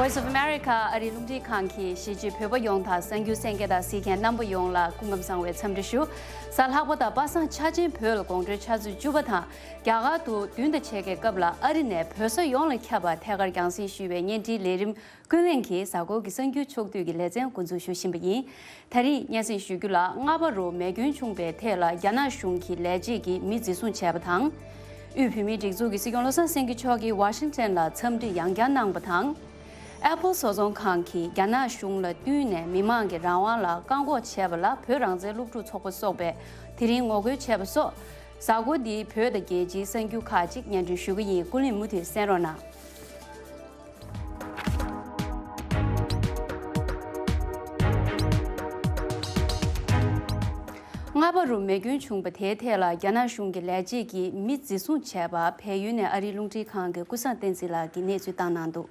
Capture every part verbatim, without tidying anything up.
Voice of America ཨ་རིའི་རླུང་འཕྲིན་ཁང་གིས་གཞིས་བྱེས་བོད་པ་ཡོངས་དང་གསར་འགྱུར་གསན་མཁན་དང་གཟིགས་མཁན་རྣམ་པ་ཡོངས་ལ་སྐུ་ཁམས་བཟང་བའི་འཚམས་འདྲི་ཞུ། གཟའ་ལྷག་པ་དང་པ་སངས་འཆར་ཅན་བོད་ལ་དགོང་དྲོའི་ཆུ་ཚོད་བཅུ་པ་དང་རྒྱ་གར་དུ་བདུན་དང་ཕྱེད་ཀའི་སྐབས་ལ་ཨ་རི་ནས་བོད་ས་ཡོངས་ལ་ཁྱབ་པ་ཐད་ཀར་རྒྱང་སྲིང་ཞུས་པའི་བརྙན་འཕྲིན་ལས་རིམ་ཀུན་གླེང་གིས་གཟའ་འཁོར་གྱི་གསར་འགྱུར་ཕྱོགས་བསྡུས་ཀྱི་ལེ་ཚན་འགོ་འཛུགས་ཞུ་བཞིན་པ་ཡིན། ད་རེས་སྙན་སེང་ཞུ་རྒྱུ་ལ། སྔ་བར་དུ་མེ་སྐྱོན་བྱུང་བའི་ཐད་ལ་རྒྱ་ནག་གཞུང་གི་ལས་བྱེད་ཀྱིས་མི་འཛིན་བཟུང་བྱས་པ་དང་། དབུས་བོད་མིའི་སྒྲིག་འཛུགས་ཀྱི་སྲིད་སྐྱོང་བློ་བཟང་སེང་གེ་མཆོག་གིས་ཝ་ཤིང་ཊོན་ལ་འཚམས་འདྲི་ཡང་བསྐྱར་གནང་བ་དང་། Apple བཟོ་ཚོང་ཁང་གིས་རྒྱ་ནག་གཞུང་ལ་བསྟུན་ནས་མི་མང་གི་རང་དབང་ལ་བཀག་འགོག་བྱས་པ་ལ་བོད་རང་བཙན་སློབ་ཕྲུག་ཚོགས་པ་སོགས་པས་དེ་རིང་ངོ་རྒོལ་བྱས་པ་སོགས། གཟའ་འཁོར་འདིའི་བོད་དང་རྒྱལ་སྤྱིའི་གསར་འགྱུར་ཁག་ཅིག་སྙན་སྒྲོན་ཞུ་གི་ཡིན། ཀུན་གླེང་མུ་མཐུད་གསན་རོགས་གནང་། སྔ་བར་དུ་མེ་སྐྱོན་བྱུང་བ་དེའི་ཐད་ལ་རྒྱ་ནག་གཞུང་གི་ལས་བྱེད་ཀྱིས་མི་འཛིན་བཟུང་བྱས་པ་བལ་ཡུལ་ནས་ཨ་རིའི་རླུང་འཕྲིན་ཁང་གི་ཀུན་བཟང་བསྟན་འཛིན་ལགས་ཀྱིས་གནས་ཚུལ་བཏང་གནང་འདུག།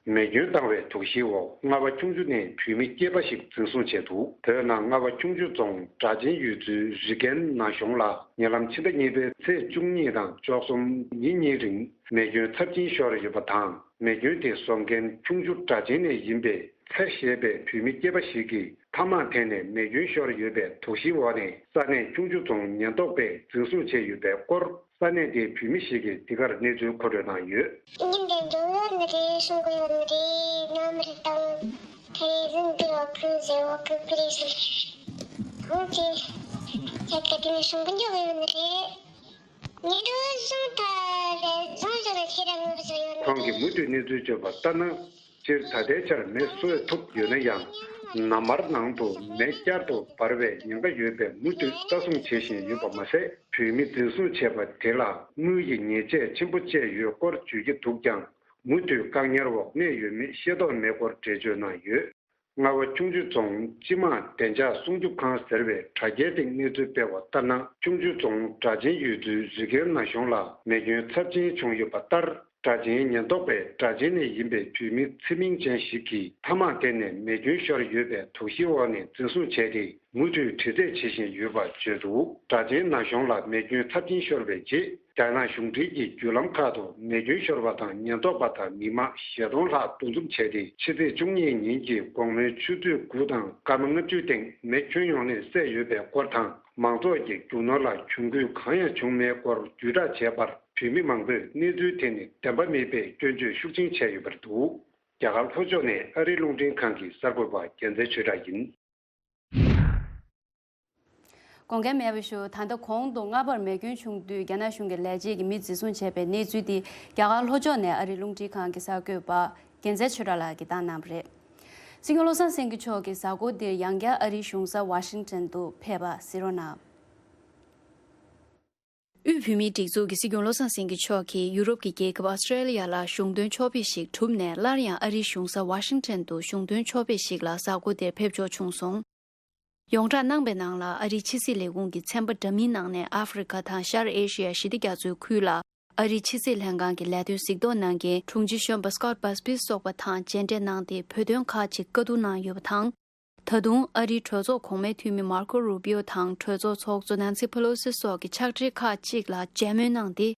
མེ་སྐྱོན་བཏང་བའི་དོགས་གཞིའི་འོག་རྔ་བ་ཁྱུང་ཆུ་ནས་བོད་མི་སྐྱེས་པ་ཞིག་འཛིན་བཟུང་བྱས་འདུག། བོད་ནང་རྔ་བ་ཁྱུང་ཆུ་རྫོང་སྦྲ་ཆེན་ཡུལ་ཚོའི་རི་ཀན་ན་གཞོང་ལ་ཉེ་ལམ་ཕྱི་ཟླ་གཉིས་པའི་ཚེས་བཅུ་གཉིས་དང་བཅུ་གསུམ་ཉིན་གཉིས་རིང་མེ་སྐྱོན་ཚབས་ཆེན་ཤོར་ཡོད་པ་དང་། མེ་སྐྱོན་དེ་བཟོ་མཁན་ཁྱུང་ཆུ་སྦྲ་ཆེན་ནས་ཡིན་པའི་ཚེ་ཞེས་པའི་བོད་མི་སྐྱེས་པ་ཞིག་གིས་ཐ་མག་འཐེན་ནས་མེ་སྐྱོན་ཤོར་ཡོད་པའི་དོགས་གཞིའི་འོག་ནས་ས་གནས་ཁྱུང་ཆུ་རྫོང་ཉེན་རྟོག་པས་འཛིན་བཟུང་བྱས་ཡོད་པའི་སྐོར། ས་གནས་དེའི་བོད་མི་ཞིག་གིས་འདི་གར་གནས་ཚུལ་མཁོ་སྤྲོད་གནང་ཡོད། ཉིན་དེ་འགྲོ་ཡོད་ནི་རེད། སྲུང་གི་ཡོད་ནི་རེད། མཉམ་རེད་དང་། དེ་རིང་འདི་བ་ཁུལ་ཟེར་བ་ཁུལ་ཁུལ་རེད་ཟེར། ཁོང་གིས་ཁྱེད་ཀྱི་དེ་ནས་སྲུང་གི་འཇོག་གི་ཡོད་ནི་རེད། ཉིན་འགྲོ་བཟུང་ད་རེད། བཟུང་བཟུང་ནས་ཁྱེད་རང་ངོ་བཟུང་ཡོད་ནི་ཁོང་གིས་རེད། མུ་མཐུད་གནས་ཚུལ་བརྗོད་པ་ལྟར་ན། སྤྱིར་ད་ལྟའི་ཆར་མེ་གསོད་ཐུབ་ཡོད་ན་ཡང་། ནམ་མཁའ་ནང་དུ་མེ་བསྐྱར་དུ་འབར་བའི་ཉེན་ཁ་ཡོད་པས་མུ་མཐུད་ལྟ་སྲུང་བྱེད་བཞིན་ཡོད་པ་མ་ཟད། བོད་མི་འཛིན་བཟུང་བྱས་པ་དེ་ལ་དངུལ་གྱི་ཉེས་ཆད་ཆེན་པོ་བཅད་ཡོད་སྐོར་བརྗོད་ཀྱི་འདུག་ཀྱང་། མུ་མཐུད་བཀག་ཉར་འོག་གནས་ཡོད་མེད་ཤེས་རྟོགས་མེད་སྐོར་འགྲེལ་བརྗོད་གནང་ཡོད། རྔ་བ་ཁྱུང་ཆུ་རྫོང་སྤྱི་དམངས་བདེ་འཇགས་སྲུང་སྐྱོབ་ཁང་ཟེར་བའི་དྲ་རྒྱའི་སྟེང་གནས་ཚུལ་སྤེལ་བ་ལྟར་ན། ཁྱུང་ཆུ་རྫོང་སྦྲ་ཆེན་ཡུལ་ཚོའི་རི་ཀན་ན་གཞོང་ལ་མེ་སྐྱོན་ཚབས་ཆེན་བྱུང་ཡོད་པ་ལྟར། སྦྲ་ཆེན་ཉེན་རྟོག་པས་སྦྲ་ཆེན་ནས་ཡིན་པའི་བོད་མི་ཚེ་མིང་ཅན་ཞིག་གིས་ཐ་མག་འཐེན་ནས་མེ་སྐྱོན་ཤོར་ཡོད་པའི་དོགས་གཞིའི་འོག་ནས་འཛིན་བཟུང་བྱས་ཏེ། མུ་མཐུད་དྲི་རྩད་བྱེད་བཞིན་ཡོད་པར་བརྗོད་འདུག། སྦྲ་ཆེན་ན་གཞོང་ལ་མེ་སྐྱོན་ཚབས་ཆེན་ཤོར་བའི་རྗེས། རྒྱ་ནག་གཞུང་འབྲེལ་གྱི་བརྒྱུད་ལམ་ཁག་ཏུ་མེ་སྐྱོན་ཤོར་བ་དང་ཉེན་རྟོག་པ་དང་མི་མང་ཞེ་སྟོང་ལྷག་འདུ་འཛོམས་བྱས་ཏེ། ཕྱི་ཚེས་བཅུ་གཉིས་ཉིན་གྱི་དགོང་མོའི་ཆུ་ཚོད་དགུ་དང་སྐར་མ་ལྔ་བཅུའི་སྟེང་མེ་ཁྱོན་ཡོངས་ནས་བསད་ཡོད་པའི་སྐོར་དང་། མང་ཚོགས་ཀྱི་རྒྱུ་ནོར་ལ་གྱོང་གུད་གང་ཡང་བྱུང་མེད་སྐོར་བརྒྱུད་བསྒྲགས་བྱས་པར། བོད་མི་མང་པོས་གནས་ཚུལ་དེ་ནི་བདེན་པ་མེད་པའི་སྐྱོན་བརྗོད་ཤུགས་ཆེན་བྱས་ཡོད་པ་རེད་འདུག། རྒྱ་གར་ལྷོ་ཕྱོགས་ནས་ཨ་རིའི་རླུང་འཕྲིན་ཁང་གི་གསར་འགོད་པ་རྒྱལ་མཚན་ཆོས་གྲགས་ཡིན། དགོངས་འགལ་མེད་པ་ཞུ། ད་ལྟ་གོང་དུ་སྔ་བར་མེ་སྐྱོན་བྱུང་དུས་རྒྱ་ནག་གཞུང་གི་ལས་བྱེད་ཀྱིས་མི་འཛིན་བཟུང་བྱས་པའི་གནས་ཚུལ་འདི་རྒྱ་གར་ལྷོ་ཕྱོགས་ནས་ཨ་རིའི་རླུང་འཕྲིན་ཁང་གི་གསར་འགོད་པ་རྒྱལ་མཚན་ཆོས་གྲགས་ལགས་ཀྱིས་བཏང་གནང་བ་རེད། སྲིད་སྐྱོང་བློ་བཟང་སེང་གེ་མཆོག་གིས་གཟའ་འཁོར་འདིར་ཡང་བསྐྱར་ཨ་རིའི་གཞུང་ས་ཝ་ཤིང་ཊོན་དུ་ཕེབས་པ་གཟིགས་རོགས་གནང་། དབུས་བོད་མིའི་སྒྲིག་འཛུགས་ཀྱི་སྲིད་སྐྱོང་བློ་བཟང་སེང་གེ་མཆོག་གིས་ཡུ་རོབ་ཀྱི་རྒྱལ་ཁབ་ཨ་སི་ཀྲེ་ལི་ཡ་ལ་གཞུང་དོན་ཕྱོགས་ཕེབས་ཤིག་གྲུབ་ནས། སླར་ཡང་ཨ་རིའི་གཞུང་ས་ཝ་ཤིང་ཊོན་དུ་གཞུང་དོན་ཕྱོགས་ཕེབས་ཤིག་ལ་གཟའ་འཁོར་འདིར་ཕེབས་འབྱོར་བྱུང་སོང་། ཡོངས་བསྒྲགས་གནང་པའི་ནང་ལ། ཨ་རིའི་ཕྱི་སྲིད་ལས་ཁུངས་ཀྱི་ཚན་པ་འདྲ་མིན་ནང་ནས་ཨ་ཧྥེ་རི་ཁ་དང་ཤར་ཨེ་ཤེ་ཡ་ཞི་བདེ་རྒྱ་མཚོའི་ཁུལ་ལ་ཨ་རིའི་ཕྱི་སྲིད་ལྷན་ཁང་གི་ལས་དོན་གཟིགས་རྟོག་གནང་མཁན་དྲུང་ཆེ་གཞོན་པ་སི་ཀོཊ་བྷ་སི་པི་སོགས་པ་དང་མཇལ་འཕྲད་གནང་སྟེ། བོད་དོན་ཁག་ཅིག་བཀའ་བསྡུར་གནང་ཡོད་པ་དང་། ད་དུང་ཨ་རིའི་གྲོས་ཚོགས་གོང་མའི་འཐུས་མི་མར་ཁོ་རུ་པིའོ་དང་གྲོས་ཚོགས་ཚོགས་གཙོ་ནན་སི་ཕེ་ལོ་སི་སོགས་ཀྱི་ཕྱག་སྦྲེལ་ཁག་ཅིག་ལ་མཇལ་མོལ་གནང་སྟེ།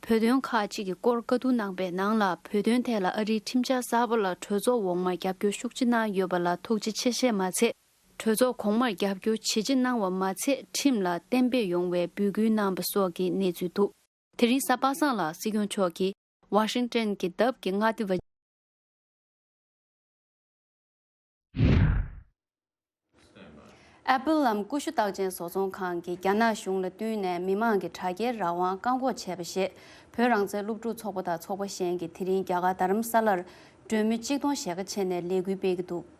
བོད་དོན་ཁག་ཅིག་གི་སྐོར་བཀའ་བསྡུར་གནང་པའི་ནང་ལ། བོད་དོན་ཐད་ལ་ཨ་རིའི་ཁྲིམས་འཆར་གསར་པ་ལ་གྲོས་ཚོགས་འོག་མར་རྒྱབ་སྐྱོར་ཤུགས་ཆེ་གནང་ཡོད་པ་ལ་ཐུགས་རྗེ་ཆེ་ཞེས་མ་ཚད། གྲོས་ཚོགས་གོང་མར་རྒྱབ་སྐྱོར་ཇེ་ཆེ་གནང་བ་མ་ཚད། ཁྲིམས་ལ་གཏན་འབེབས་ཡོང་བའི་འབོད་སྐུལ་གནང་པ་སོགས་ཀྱི་གནས་ཚུལ་འདུག། དེ་རིང་གཟའ་པ་སངས་ལ་སྲིད་སྐྱོང་མཆོག་གིས་ཝ་ཤིང་ཊོན་གྱི་འདབས་ཀྱི་མངའ་སྡེ་བ། Apple ལམ་ཀུ་ཤུ་རྟགས་ཅན་བཟོ་ཚོང་ཁང་གིས་རྒྱ་ནག་གཞུང་ལ་བསྟུན་ནས་མི་མང་གི་དྲ་རྒྱའི་རང་དབང་བཀག་འགོག་བྱས་པ་ཞེས་བོད་རང་བཙན་སློབ་ཕྲུག་ཚོགས་པ་དང་ཚོགས་པ་གཞན་གྱིས་དེ་རིང་རྒྱ་གར་རྡ་རམ་ས་ལར་མགྲོན་མི་གཅིག་སྟོང་ཞེ་ཁ་ཕྱེ་ནས་ལས་འགུལ་སྤེལ་གྱི་འདུག།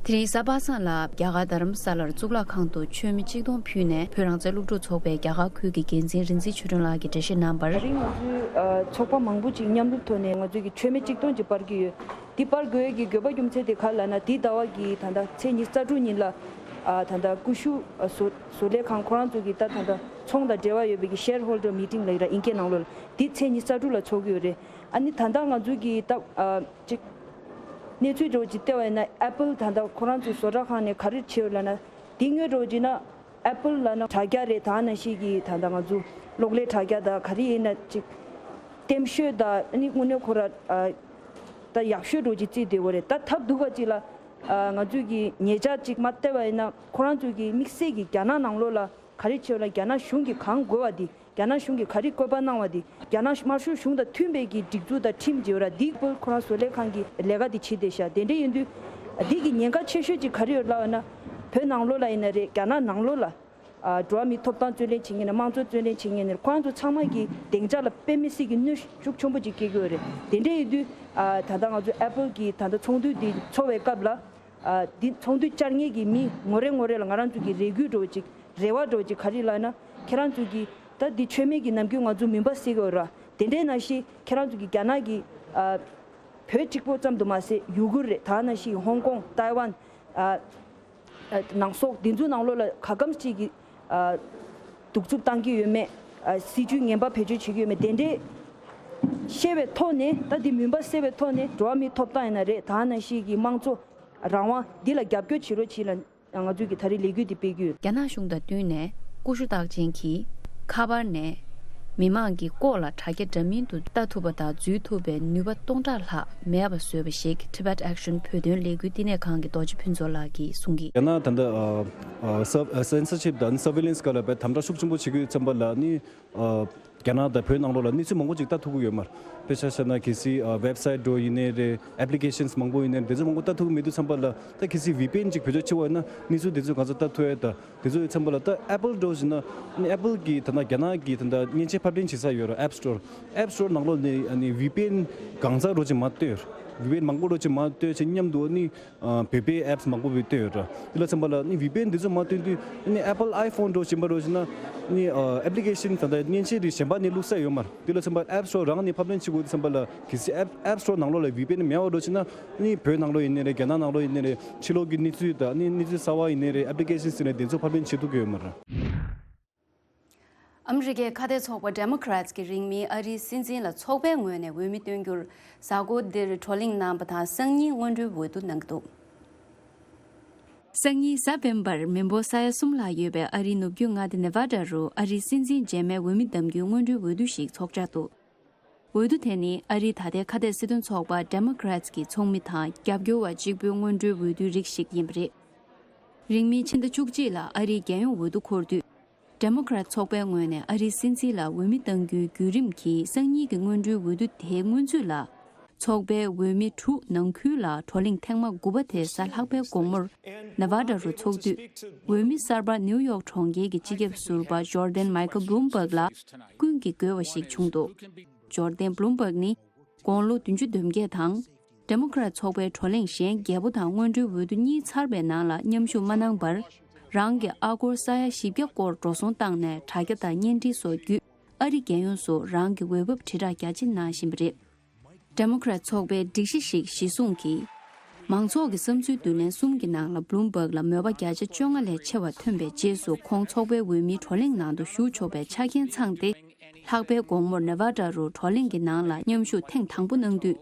དེ་རིང་གཟའ་པ་སངས་ལ་རྒྱ་གར་རྡ་རམ་ས་ལར་གཙུག་ལག་ཁང་དུ་མཆོད་མེ་གཅིག་སྟོང་ཕུལ་ནས། བོད་རང་བཙན་སློབ་ཕྲུག་ཚོགས་པའི་རྒྱ་གར་ཁུལ་གྱི་འགན་འཛིན་རིག་འཛིན་ཆོས་སྒྲོན་ལགས་ཀྱིས་འགྲེལ་བཤད་གནང་བར། ད་རིང་ང་ཚོའི་ཨ་ཚོགས་པ་མང་པོ་ཅིག་མཉམ་རུབ་ཐོག་ནས་ང་ཚོས་ཀྱི་མཆོད་མེ་གཅིག་སྟོང་ཅིག་སྤར་གྱི་ཡོད། འདི་སྤར་དགོས་ཀྱི་དགོས་པ་རྒྱུ་མཚན་དེ་ག་རེ་ལབ་ན། འདི་ཟླ་བ་གི་ད་ལྟ་ཚེས་ཉི་ཤུ་རྩ་དྲུག་ཉིན་ལ་ཨ་ད་ལྟ་ཀུ་ཤུ་ཨ་བཟོ་བཟོ་ལས་ཁང་ཁོ་རང་ཚོ་གི་ད་ད་ལྟ་ཚོང་དང་འབྲེལ་བ་ཡོད་པའི་གི་ཤེར་ཧོལ་ཌར་མི་ཊིང་ལབ་ཡོད་ར། ཨིན་སྐད་ནང་ལོགས་ལ་འདི་ཚེས་ཉི་ཤུ་རྩ་དྲུག་ལ་ཚོགས་ཀྱི་ཡོད་རེད། ཨ་ནི་ད་ལྟ་ང་ཚོའི་གི་ད་ཨ་ཅིག་གནས་ཚུལ་འདྲ་བོ་ཅིག་བལྟས་པ་ཡིན་ན། ཨེ་པལ་ད་ལྟ་ཁོ་རང་ཚོའི་བཟོ་གྲྭ་ཁང་ནས་ག་རེ་བྱས་ཡོད་ལབ་ན། འདི་དངོས་འདྲ་བོ་ཅིག་ན་ཨེ་པལ་ལབ་ན་དྲ་རྒྱ་རེད། ད་ནང་བཞིན་གྱི་ད་ལྟ་ང་ཚོ་གློག་ཀླད་དྲ་རྒྱ་དང་ག་རེ་ཡིན་ན་ཅིག་ ལྟེམ་ཤོས་དང་ཨ་ནི་དངོས་གནས་ཁོ་ར་ཨ་ད་ཡག་ཤོས་འདྲ་བོ་ཅིག་བརྩིས་བསྡད་ཡོད་རེད། ད་ཐབས་སྡུག་པ་ཅིག་ལ་ཨ་ང་ཚོས་ཀྱི་ཉེ་ཆར་ཅིག་མར་བལྟས་པ་ཡིན་ན་ཁོ་རང་ཚོས་ཀྱི་དམིགས་བསལ་གྱི་རྒྱ་ནག་ནང་ལོགས་ལ་ག་རེ་བྱས་ཡོད་ལ། རྒྱ་ནག་གཞུང་གིས་གང་དགོས་པ་འདི། རྒྱ་ནག་གཞུང་གིས་ག་རེ་བཀོད་པ་གནང་བ་འདི། རྒྱ་ནག་དམར་ཤོག་གཞུང་དང་མཐུན་པའི་གི་སྒྲིག་འཛུགས་དང་ཁྲིམས་བརྗེ་བ་ར་འདི་ཀོལ་ཁོ་རང་བཟོ་ལས་ཁང་གི་ལས་ཀ་འདི་བྱེད་བསྡད་ཤག་དེ་འདྲ་ཡིན་དུས་འདི་གི་ཉེན་ཁ་ཆེ་ཤོས་ཅིག་ག་རེ་ཡོད་ལབ་ན། བོད་ནང་ལོགས་ལ་ཡིན་ན་རེད། རྒྱ་ནག་ནང་ལོགས་ལ་ཨ་འགྲོ་བ་མིའི་ཐོབ་ཐང་རྩོད་ལེན་བྱེད་མཁན་ནས་དམངས་གཙོ་རྩོད་ལེན་བྱེད་མཁན་ནས་ཁོ་རང་ཚོ་ཚང་མ་གི་བདེ་འཇགས་ལ་དཔེ་མི་སྲིད་ཀྱི་གནོད་ཤུགས་ཆེན་པོ་ཅིག་སྐྱེལ་གྱི་ཡོད་རེད། དེ་འདྲ་ཡིན་དུས་ཨ་ད་ལྟ་ང་ཚོ་ཨེ་པལ་གི་ད་ལྟ་ཚོགས་འདུ་འདི་ཚོགས་པའི་སྐབས་ལ། ཨ་འདི་ཚོགས་འདུ་བཅར་མཁན་གྱི་མི་ངོ་རེ་ངོ་རེ་ལ་ང་རང་ཚོ་གི་རེ་སྐུལ་འདྲ་བོ་ཅིག་རེ་བ་འདྲ་བོ་ཅིག་ག་རེ་ལབ་ན། ཁྱེད་རང་ཚོ་གི་ད་འདི་མཆོད་མེ་གི་ནམ་རྒྱུན་ང་ཚོ་མུན་པ་སེལ་གི་ཡོད་ར། དེ་འདྲའི་ནང་བཞིན་ཁྱེད་རང་ཚོ་གི་རྒྱ་ནག་གི་ཨ་བོད་གཅིག་པོ་ཙམ་དུ་མ་ཟད་ཡུ་གུར་རེད། ད་ནང་བཞིན་ཧོང་ཀོང་། ཏའེ་ཝན། ཨ་ཨ་ནང་སོག་འདི་ཚོ་ནང་ལོགས་ལ་ག་གམ་ཅིག་གི་ཨ་གདུག་རྩུབ་བཏང་གི་ཡོད་མེད། ཨ་སྲིད་ཇུས་ངན་པ་བེད་སྤྱོད་བྱེད་ཀྱི་ཡོད་མེད། དེ་འདྲའི་ཤེས་པའི་ཐོག་ནས། ད་འདི་མུན་པ་སེལ་བའི་ཐོག་ནས་འགྲོ་བ་མིའི་ཐོབ་ཐང་ཡིན་ན་རེད། ད་ནང་བཞིན་གྱི་དམངས་གཙོ་རང་དབང་འདི་ལ་རྒྱབ་སྐྱོར་བྱེད་རོགས་བྱེད་ལ་ང་ཚོས་ཀྱི་ད་རེས་ལས་འགུལ་འདི་སྤེལ་གྱི་ཡོད། རྒྱ་ནག་གཞུང་དང་བསྟུན་ནས་ཀུ་ཤུ་རྟགས་ཅན་གྱིས་ཁ་པར་ནས་མི་མང་གི་ལྐོག་ལ་དྲ་རྒྱ་འདྲ་མིན་དུ་ལྟ་ཐུབ་པ་དང་འཛུལ་ཐུབ་པའི་ནུས་པ་སྟོང་ཕྲག་ལྷག་མེད་པ་བཟོས་པ་ཞིག Tibet Action བོད་དོན་ལས་འགུལ་བསྟི་གནས་ཁང་གི་རྡོ་རྗེ་ཕུན་ཚོགས་ལགས་ཀྱིས་གསུངས་ཀྱི། རྒྱ་ནག་ད་ལྟ་ཨ་ཨ་སེན་སར་ཤིབ་དང་སར་ཝེ་ལན་སི་སྒང་ལ་དཔེ་དམ་དྲག་ཤུགས་ཆེན་པོ་བྱེད་ཀྱི་ཡོད་ཙམ་པ་ལ་ནི། ཨ་རྒྱ་ནག་དང་བོད་ནང་ལོགས་ལ་གནས་ཚུལ་མང་པོ་ཅིག་ལྟ་ཐུབ་ཀྱི་ཡོད་མ་རེད། དཔེ་ཆ་བཞག་ན་གལ་སྲིད་ཨ་ཝེབ་སའིཊ་འདྲ་ཡིན་ནའི་རེད། ཨེབ་ལི་ཀེ་ཤན་མང་པོ་ཡིན་ནའི་རེད། དེ་ཚོ་མང་པོ་ལྟ་ཐུབ་ཀྱི་མེད་དུས་ཙམ་པ་ལ་ད་གལ་སྲིད་ཝི་པི་ཨེན་ཅིག་བེད་སྤྱོད་བྱེད་པ་ཡིན་ན་གནས་ཚུལ་དེ་ཚོ་ག་ཚོད་ལྟ་ཐུབ་ཡ། ད་དེ་ཚོ་ཡིན་ཙམ་པ་ལ་ད་ཨེ་པལ་འདྲ་བྱས་ན་ནི་ཨེ་པལ་གྱི་ད་ལྟ་རྒྱ་ནག་གི་ད་ལྟ་མཉེན་ཆས་ཕབ་ལེན་བྱེད་ས་ཡོད་རེད། ཨེབ་སི་ཊོར། ཨེབ་སི་ཊོར་ནང་ལོགས་ནས་ཨ་ནི་ཝི་པི་ཨེན་གང་ཚང་འདྲ་བྱས་མ་བཏོན། ཝི་པི་ཨེན་མང་པོ་འདྲ་བྱས་མ་བཏོན་བྱས་མཉམ་དུ་ནི། ཨ་བོད་པའི་ཨེབ་སི་མང་པོ་བཏོན་ཡོད་ར། དེ་ལ་མཚོན་པ་ལ་ནི་ཝི་པི་ཨེན་འདི་ཚོ་མ་བཏོན་དུས་ནི་ཨེ་པལ་ཨའི་ཕོན་འདྲ་བོ་ཅིག་ཡིན་པ་འདྲ་བོ་ཅིག་ན་ནི་ཨ་ཨེབ་ལི་ཀེ་ཤན་ད་ལྟ་མཉེན་ཆས་རིགས་གཞན་པ་ནས་བླུག་ས་ཡོད་མ་རེད། དེ་ལ་མཚོན་པ་ཨེབ་སི་ཊོར་རང་ནས་ཕབ་ལེན་བྱེད་དགོས་དུས་ཙམ་པ་ལ་གལ་སྲིད་ཨེབ་ཨེབ་སི་ཊོར་ནང་ལོགས་ལ་ཝི་པི་ཨེན་མེད་པ་འདྲ་བོ་ཅིག་ན་ནི་བོད་ནང་ལོགས་ཡིན་ནའི་རེད། རྒྱ་ནག་ནང་ལོགས་ཡིན་ནའི་རེད། ཕྱི་ལོགས་ཀྱི་གནས་ཚུལ་དང་ནི་གནས་ཚུལ་གསར་པ་ཡིན་ནའི་རེད། ཨེབ་ལི་ཀེ་ཤན་ཟེར་ནས་དེ་ཚོ་ཕབ་ལེན་བྱེད་ཐུབ་ཀྱི་ཡོད་མ་རེད། ཨ་མི་རི་ཀའི་ཁ་གཏད་ཚོགས་པ་Democrats གི་རིང་མིན་ཨ་རིའི་སྲིད་འཛིན་ལ་ཚོགས་པའི་ངོས་ནས་འོས་མི་བཏོན་རྒྱུར་གཟའ་འཁོར་འདིར་བགྲོ་གླེང་གནང་བ་དང་སང་ཉིན་སྔོན་འགྲོའི་འོས་བསྡུ་གནང་གི་འདུག། སང་ཉིན་གཟའ་སྤེན་པར་མི་འབོར་ས་ཡ་གསུམ་ལྷག་ཡོད་པའི་ཨ་རིའི་ནུབ་རྒྱུད་མངའ་སྡེ་Nevada རུ་ཨ་རིའི་སྲིད་འཛིན་རྗེས་མའི་འོས་མི་བདམས་རྒྱུའི་སྔོན་འགྲོའི་འོས་བསྡུ་ཞིག་ཚོགས་འཆར་འདུག། འོས་བསྡུ་དེ་ནི་ཨ་རིའི་ད་ལྟའི་ཁ་གཏད་སྲིད་དོན་ཚོགས་པ་Democrats གི་ཚོགས་མི་དང་རྒྱབ་སྐྱོར་བ་གཅིག་པུའི་སྔོན་འགྲོའི་འོས་བསྡུའི་རིགས་ཤིག་ཡིན་པ་རེད། རིང་མིན་ཕྱི་ཟླ་བཅུ་གཅིག་ལ་ཨ་རིའི་རྒྱལ་ཡོངས་འོས་བསྡུ་འཁོར་དུས། Democrat ཚོགས་པའི་ངོས་ནས་ཨ་རིའི་སྲིད་འཛིན་ལ་འོས་མི་གཏང་རྒྱུའི་བརྒྱུད་རིམ་གྱིས་སང་ཉིན་གྱི་སྔོན་འགྲོའི་འོས་བསྡུ་དེའི་སྔོན་ཚུད་ལ། ཚོགས་པའི་འོས་མི་དྲུག་ནང་ཁུལ་ལ་བགྲོ་གླེང་ཐེངས་མ་དགུ་པ་དེ་གཟའ་ལྷག་པའི་དགོང་མོར་Nevada རུ་ཚོགས་དུས། འོས་མི་གསར་པ་ནིའུ་ཡོག་གྲོང་ཁྱེར་གྱི་སྤྱི་ཁྱབ་ཟུར་པ་Jordan Michael Bloomberg ལ་ཀུན་གྱིས་དགོས་པ་ཞིག་བྱུང་འདུག། Jordan Bloomberg ནི་དགུང་ལོ་བདུན་ཅུ་དོན་བརྒྱད་དང་། Democrat ཚོགས་པའི་བགྲོ་གླེང་གཞན་བརྒྱད་པོ་དང་སྔོན་འགྲོའི་འོས་བསྡུ་གཉིས་ཚར་བའི་ནང་ལ་མཉམ་ཞུགས་མ་གནང་བར། རང་གི་ཨ་སྒོར་ས་ཡ་བཞི་བརྒྱ་སྐོར་འགྲོ་སོང་བཏང་ནས་དྲ་རྒྱ་དང་བརྙན་འཕྲིན་སོགས་བརྒྱུད་ཨ་རི་རྒྱལ་ཡོངས་སུ་རང་གི་འོས་བབ་དྲིལ་བསྒྲགས་རྒྱ་ཆེ་གནང་བཞིན་པ་རེད། Democrat ཚོགས་པའི་སྒྲིག་གཞི་ཞིག་གཞི་བཟུང་གིས། མང་ཚོགས་ཀྱི་བསམ་ཚུལ་བསྡུ་ལེན་གསུམ་གྱི་ནང་ལ་Bloomberg ལ་མོས་པ་བརྒྱ་ཆ་བཅོ་ལྔ་ལས་ཆེ་བ་ཐོན་པའི་རྗེས་སུ་ཁོང་ཚོགས་པའི་འོས་མིའི་བགྲོ་གླེང་ནང་དུ་ཞུགས་ཆོག་པའི་ཆ་རྐྱེན་ཚང་སྟེ། ལྷག་པའི་དགོང་མོར་Nevada རུ་བགྲོ་གླེང་གི་ནང་ལ་མཉམ་ཞུགས་ཐེངས་དང་པོ་གནང་དུས།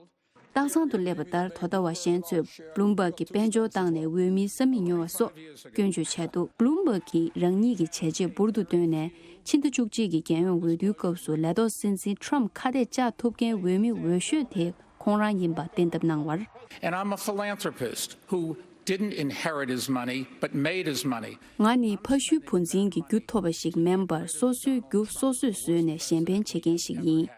སྟག་ཚང་དུ་སླེབས་པ་ལྟར་དོ་ཟླ་བ་གཞན་ཚོས་Bloomberg གྱི་དཔལ་འབྱོར་བཏང་ནས་འོས་མིའི་ས་མིག་ཉོ་བ་སོགས་སྐྱོན་བརྗོད་བྱས་འདུག། Bloomberg གྱིས་རང་ཉིད་ཀྱི་བྱས་རྗེས་འབུར་དུ་བཏོན་ནས་ཕྱི་ཟླ་བཅུ་གཅིག་གི་རྒྱལ་ཡོངས་འོས་བསྡུའི་སྐབས་སུ་ལས་ཐོག་སྲིད་འཛིན་Trump ཁ་གཏད་བཅག་ཐུབ་མཁན་འོས་མི་འོས་ཤོས་དེ་ཁོང་རང་ཡིན་པ་གཏན་འབེབས་གནང་བར། And I'm a philanthropist who didn't inherit his money but made his money. ང་ནི་ཕ་ཤུལ་བུ་འཛིན་གྱི་རྒྱུ་ཐོབ་པ་ཞིག་མིན་པར་སོ་སོའི་རྒྱུ་སོ་སོས་བཟོས་ནས་གཞན་ཕན་བྱེད་མཁན་ཞིག་ཡིན།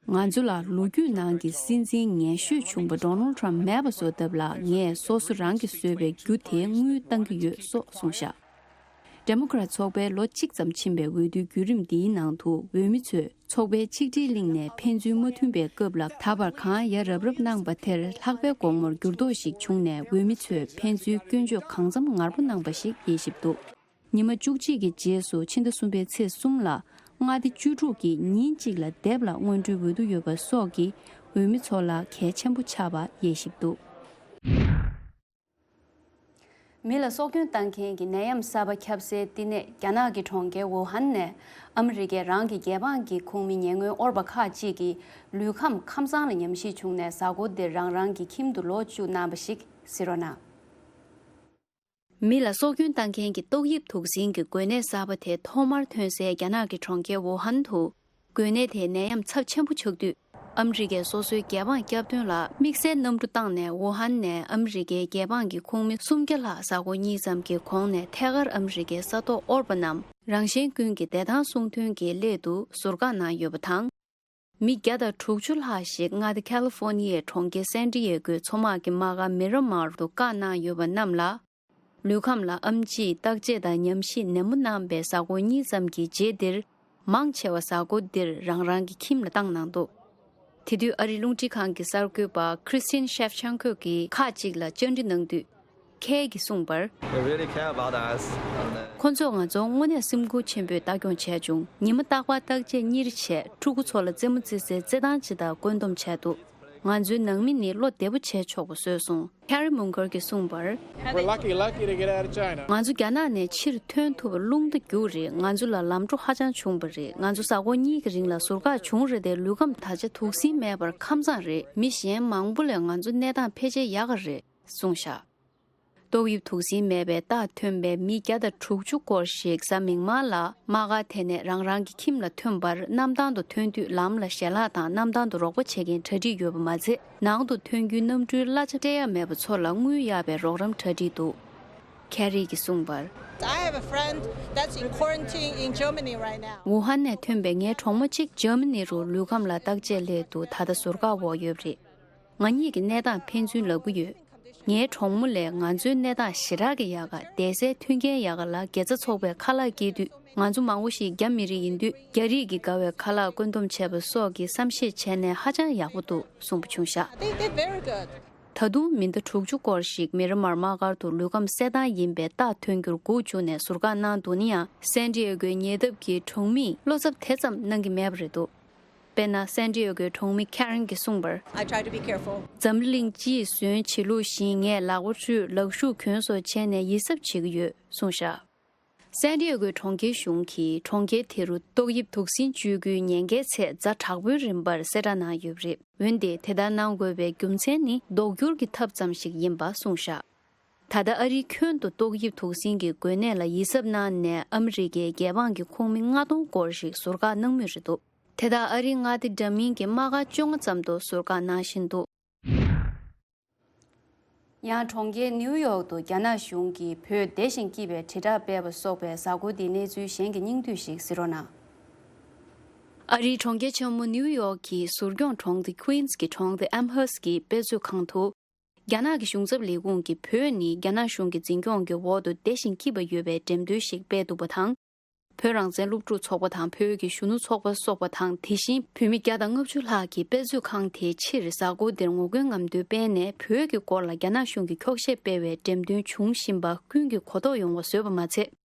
ང་ཚོ་ལ་ལོ་རྒྱུས་ནང་གི་སྲིད་འཛིན་ངན་ཤོས་བྱུང་བ་Donald Trump མེད་པ་བཟོ་ཐབས་ལ་ངས་སོ་སོ་རང་གིས་བཟོས་པའི་རྒྱུ་དེ་དངུལ་བཏང་གི་ཡོད་སོགས་གསུངས་བཞག། Democrat ཚོགས་པའི་ལོ་གཅིག་ཙམ་ཕྱིན་པའི་འོས་བསྡུའི་བརྒྱུད་རིམ་འདིའི་ནང་དུ་འོས་མི་ཚོས་ཚོགས་པའི་ཆིག་སྒྲིལ་གླིང་ནས་ཕན་ཚུན་མ་མཐུན་པའི་སྐབས་ལ་ད་བར་གང་ཡ་རབ་རབ་གནང་པ་དེར་ལྷག་པའི་དགོང་མོར་འགྱུར་ལྡོག་ཞིག་བྱུང་ནས་འོས་མི་ཚོས་ཕན་ཚུན་སྐྱོན་བརྗོད་གང་འཚམ་ངར་པོ་གནང་པ་ཞིག་དབྱེ་ཞིབ་འདུག། ཉི་མ་བཅུ་གཅིག་གི་རྗེས་སུ་ཕྱི་ཟླ་གསུམ་པའི་ཚེས་གསུམ་ལ་མངའ་སྡེ་བཅུ་དྲུག་གིས་ཉིན་གཅིག་ལ་སྡེབ་ལ་སྔོན་འགྲོའི་འོས་བསྡུ་ཡོད་པ་སོགས་ཀྱིས་འོས་མི་ཚོ་ལ་གལ་ཆེན་པོ་ཆགས་པ་དབྱེ་ཞིབ་འདུག། མི་ལ་སྲོག་སྐྱོན་བཏང་མཁན་གྱི་ནད་ཡམས་གསར་པ་ཁྱབ་སའི་བསྟི་གནས་རྒྱ་ནག་གི་གྲོང་ཁྱེར་ཝུ་ཧན་ནས་ཨ་མི་རི་ཀའི་རང་གི་རྒྱལ་འབངས་ཀྱི་ཁོངས་མི་ཉེ་སྔོན་ཨོར་པ་ཁག་ཅིག་གིས་ལུས་ཁམས་ཁམས་གཙང་ལ་ཉམས་ཞིབ་བྱུང་ནས་གཟའ་འཁོར་འདིར་རང་རང་གི་ཁྱིམ་དུ་ལོག་བཅུག་གནང་བ་ཞིག་གཟིགས་རོགས་གནང་། མི་ལ་སྲོག་སྐྱོན་བཏང་མཁན་གྱི་ཏོག་དབྱིབས་དུག་འཛིན་གྱི་འགོས་ནད་གསར་པ་དེ་ཐོག་མར་ཐོན་སའི་རྒྱ་ནག་གི་གྲོང་ཁྱེར་ཝུ་ཧན་དུ། འགོས་ནད་དེའི་ནད་ཡམས་ཚབས་ཆེན་པོ་ཆགས་དུས། ཨ་མི་རི་ཀས་སོ་སོའི་རྒྱལ་འབངས་སྐྱབས་དོན་ལ་དམིགས་བསལ་གནམ་གྲུ་བཏང་ནས་ཝུ་ཧན་ནས་ཨ་མི་རི་ཀའི་རྒྱལ་འབངས་ཀྱི་ཁོངས་མི་སུམ་བརྒྱ་ལྷག་གཟའ་འཁོར་གཉིས་ཙམ་གྱི་གོང་ནས་ཐད་ཀར་ཨ་མི་རི་ཀའི་ས་ཐོག་ཨོལ་པ་རྣམས་རང་གཞན་ཀུན་གྱི་བདེ་ཐང་སྲུང་དོན་གྱི་སླད་དུ་ཟུར་བཀག་གནང་ཡོད་པ་དང་། མི་བརྒྱ་དང་དྲུག་ཅུ་ལྷག་ཞིག་མངའ་སྡེ་ཁ་ལི་ཧྥོ་ནི་ཡའི་གྲོང་ཁྱེར་སན་ཏི་ཡེ་གོའི་མཚོ་དམག་གི་དམག་སྒར་མི་ར་མར་དུ་བཀག་གནང་ཡོད་པ་རྣམས་ལ། ལུས་ཁམས་ལ་ཨེམ་ཆི་བརྟག་དཔྱད་དང་ཉམས་ཞིབ་ནན་པོ་གནང་པའི་གཟའ་འཁོར་གཉིས་ཙམ་གྱི་རྗེས་འདིར། མང་ཆེ་བ་གཟའ་འཁོར་འདིར་རང་རང་གི་ཁྱིམ་ལ་བཏང་གནང་འདུག་དེ་དུས་ཨ་རིའི་རླུང་འཕྲིན་ཁང་གི་གསར་འགོད་པ་Christine Shevchenko གིས་ཁག་ཅིག་ལ་བཅར་འདྲི་གནང་དུས། ཁེ་གིས་གསུངས་པར། They really care about us. And, uh, ཁོ་ཚོས་ང་ཚོར་དངོས་གནས་སེམས་ཁུར་ཆེན་པོས་ལྟ་སྐྱོང་བྱས་བྱུང་། ཉི་མ་རྟག་པར་བརྟག་དཔྱད་གཉེར་བྱས། ཕྲུ་གུ་ཚོ་ལ་རྩེད་མོ་རྩེ་སའི་རྩེད་ཐང་ཅིག་དང་བཀོད་འདོམས་བྱས་འདུག་ང་ཚོའི་ནང་མི་ནི་བློ་བདེ་པོ་བྱས་ཆོག་པ་བཟོས་སོང་། Carrie Munger གྱིས་གསུངས་པར། We're lucky, lucky to get out of China. ང་ཚོ་རྒྱ་ནག་ནས་ཕྱིར་ཐོན་ཐུབ་པ་རླུང་རྟ་རྒྱུག་རེད། ང་ཚོ་ལ་ལམ་འགྲོ་ཧ་ཅང་བྱུང་བ་རེད། ང་ཚོ་གཟའ་འཁོར་གཉིས་ཀྱི་རིང་ལ་ཟུར་བཀག་བྱུང་རེད་དེ། ལུས་ཁམས་ད་ཆ་དུག་སྲིན་མེད་པར་ཁམས་བཟང་རེད། མི་གཞན་མང་པོ་ལས་ང་ཚོ་གནས་སྟངས་ཕལ་ཆེར་ཡག་ག་རེད་གསུངས་བཞག་ཏོག་དབྱིབས་དུག་སྲིན་མེད་པའི་རྟགས་ཐོན་པའི་མི་བརྒྱ་དང་དྲུག་ཅུ་སྐོར་ཞིག་གཟའ་མིག་དམར་ལ་དམག་སྒར་དེ་ནས་རང་རང་གི་ཁྱིམ་ལ་ཐོན་པར། གནམ་ཐང་དུ་ཐོན་དུས་ལམ་ལ་ཞལ་ལག་དང་གནམ་ཐང་དུ་རོགས་པ་བྱེད་མཁན་གྲ་སྒྲིག་ཡོད་པ་མ་ཚད། ནང་དུ་ཐོན་རྒྱུའི་གནམ་གྲུའི་གླ་ཆ་སྤྲད་ཡ་མེད་པ་ཚོ་ལ་དངུལ་གཡར་བའི་རོགས་རམ་གྲ་སྒྲིག་འདུག་ཁེ་རི་གིས་གསུངས་པར། I have a friend that's in quarantine in Germany right now. ཝུ་ཧན་ནས་ཐོན་པའི་ངའི་གྲོགས་མོ་གཅིག་འཇར་མ་ནི་རུ་ལུས་ཁམས་ལ་བརྟག་དཔྱད་སླད་དུ་ད་ལྟ་ཟུར་བཀག་འོག་ཡོད་པ་རེད། ང་གཉིས་ཀྱི་གནས་སྟངས་ཕན་ཚུན་ལབ་ཀྱི་ཡོད། ངའི་གྲོགས་མོ་ལས་ང་ཚོའི་གནས་སྟངས་ཞེ་དྲག་གི་ཡག་ག་བསྡད་སའི་མཐུན་རྐྱེན་ཡག་ག་ལ་དགེ་རྩ་ཚོགས་པས་ཁ་ལག་སྐྱེལ་དུས། ང་ཚོ་མང་པོ་ཞིག་རྒྱ་མི་རིགས་ཡིན་དུས། རྒྱ་རིགས་ཀྱིས་དགའ་བའི་ཁ་ལག་བཀོད་འདོམས་བྱས་པ་སོགས་ཀྱི་བསམ་ཤེས་བྱས་ནས་ཧ་ཅང་ཡག་པོ་འདུག་གསུངས་པ་བྱུང་ཤག They did very good. ད་དུང་མི་ཟླ་དྲུག་ཅུ་སྐོར་ཞིག་མི་ར་མར་དམག་སྒར་དུ་ལུས་ཁམས་གསལ་ཐང་ཡིན་པའི་རྟགས་ཐོན་རྒྱུར་སྒུག་བཅུག་ནས་ཟུར་བཀག་གནང་འདུག་ན་ཡང་། སན་ཏི་ཨེ་གོའི་ཉེ་འདབས་ཀྱི་གྲོང་མིས་བློ་འཚབ་དེ་ཙམ་གནང་གི་མེད་པ་རེད་འདུག་དཔེར་ན། སན་ཏི་ཨེ་གོའི་གྲོང་མི་ཁེ་རན་གྱིས་གསུངས་པར། I try to be careful. འཛམ་གླིང་སྤྱིའི་ཟོན་བྱེད་ལུགས་བཞིན་ངས་ལག་པ་འཁྲུད། ལག་ཤུབས་གྱོན་སོགས་བྱས་ནས་ཡིད་གཟབ་བྱེད་ཀྱི་ཡོད་གསུངས་བཞག་སན་ཏི་ཨེ་གོའི་གྲོང་ཁྱེར་གཞུང་གིས་གྲོང་ཁྱེར་དེ་རུ་ཏོག་དབྱིབས་དུག་སྲིན་བཅོས་རྒྱུའི་ཉེན་ཁའི་ཚད་ཛ་དྲག་པོའི་རིམ་པར་གསལ་བསྒྲགས་གནང་ཡོད་པ་རེད། འོན་ཏེ་དེ་ལྟར་གནང་དགོས་པའི་རྒྱུ་མཚན་ནི་ལྡོག་འགྱུར་གྱི་ཐབས་ཙམ་ཞིག་ཡིན་པ་གསུངས་བཞག་ད་ལྟ་ཨ་རིའི་ཁྱོན་དུ་ཏོག་དབྱིབས་དུག་སྲིན་གྱི་འགོས་ནད་ལ་ཡིད་གཟབ་གནང་ནས་ཨ་མི་རི་ཀའི་རྒྱལ་འབངས་ཀྱི་ཁོངས་མི་ལྔ་སྟོང་སྐོར་ཞིག་ཟུར་བཀག་གནང་མུས་རེད་འདུག་དེ་དག་ཨ་རིའི་མངའ་སྡེ་འདྲ་མིན་གྱི་དམག་སྒར་བཅོ་ལྔ་ཙམ་དུ་ཟུར་བཀག་གནང་བཞིན་འདུག་ཡང་གྲོང་ཁྱེར་ནིའུ་ཡོག་ཏུ་རྒྱ་ནག་གཞུང་གིས་བོད་བདེ་ཞིང་སྐྱིད་པའི་དྲིལ་བསྒྲགས་སྤེལ་བ་སོགས་པའི་གཟའ་འཁོར་འདིའི་གནས་ཚུལ་གཞན་གྱི་སྙིང་བསྡུས་ཤིག་གཟིགས་རོགས་གནང་། ཨ་རིའི་གྲོང་ཁྱེར་ཆེན་མོ་ནིའུ་ཡོག་གི་ཟུར་སྐྱོང་གྲོང་སྡེ་ཁུའིན་སི་གི་གྲོང་སྡེ་ཨེམ་ཧར་སི་གི་དཔེ་མཛོད་ཁང་དུ། རྒྱ་ནག་གི་གཞུང་ཚབ་ལས་ཁུངས་ཀྱིས་བོད་ནི་རྒྱ་ནག་གཞུང་གི་འཛིན་སྐྱོང་གི་འོག་ཏུ་བདེ་ཞིང་སྐྱིད་པ་ཡོད་པའི་འགྲེམས་སྟོན་ཞིག་སྤེལ་འདུག་པ་དང་། བོད་རང་བཙན་སློབ་ཕྲུག་ཚོགས་པ་དང་བོད་ཀྱི་གཞོན་ནུ་ཚོགས་པ་སོགས་པ་དང་། དེ་བཞིན་བོད་མི་བརྒྱ་དང་ལྔ་བཅུ་ལྷག་གིས་དཔེ་མཛོད་ཁང་དེའི་ཕྱིར་གཟའ་འཁོར་འདིར་ངོ་རྒོལ་རྔམ་སྟོན་སྤེལ་ནས། བོད་ཀྱི་སྐོར་ལ་རྒྱ་ནག་གཞུང་གིས་འཁྱོག་བཤད་སྤེལ་བའི་འགྲེམས་སྟོན་བྱུང་བཞིན་པ་ཀུན་གྱིས་གོ་རྟོགས་ཡོང་བ་བཟོས་པ་མ་ཚད།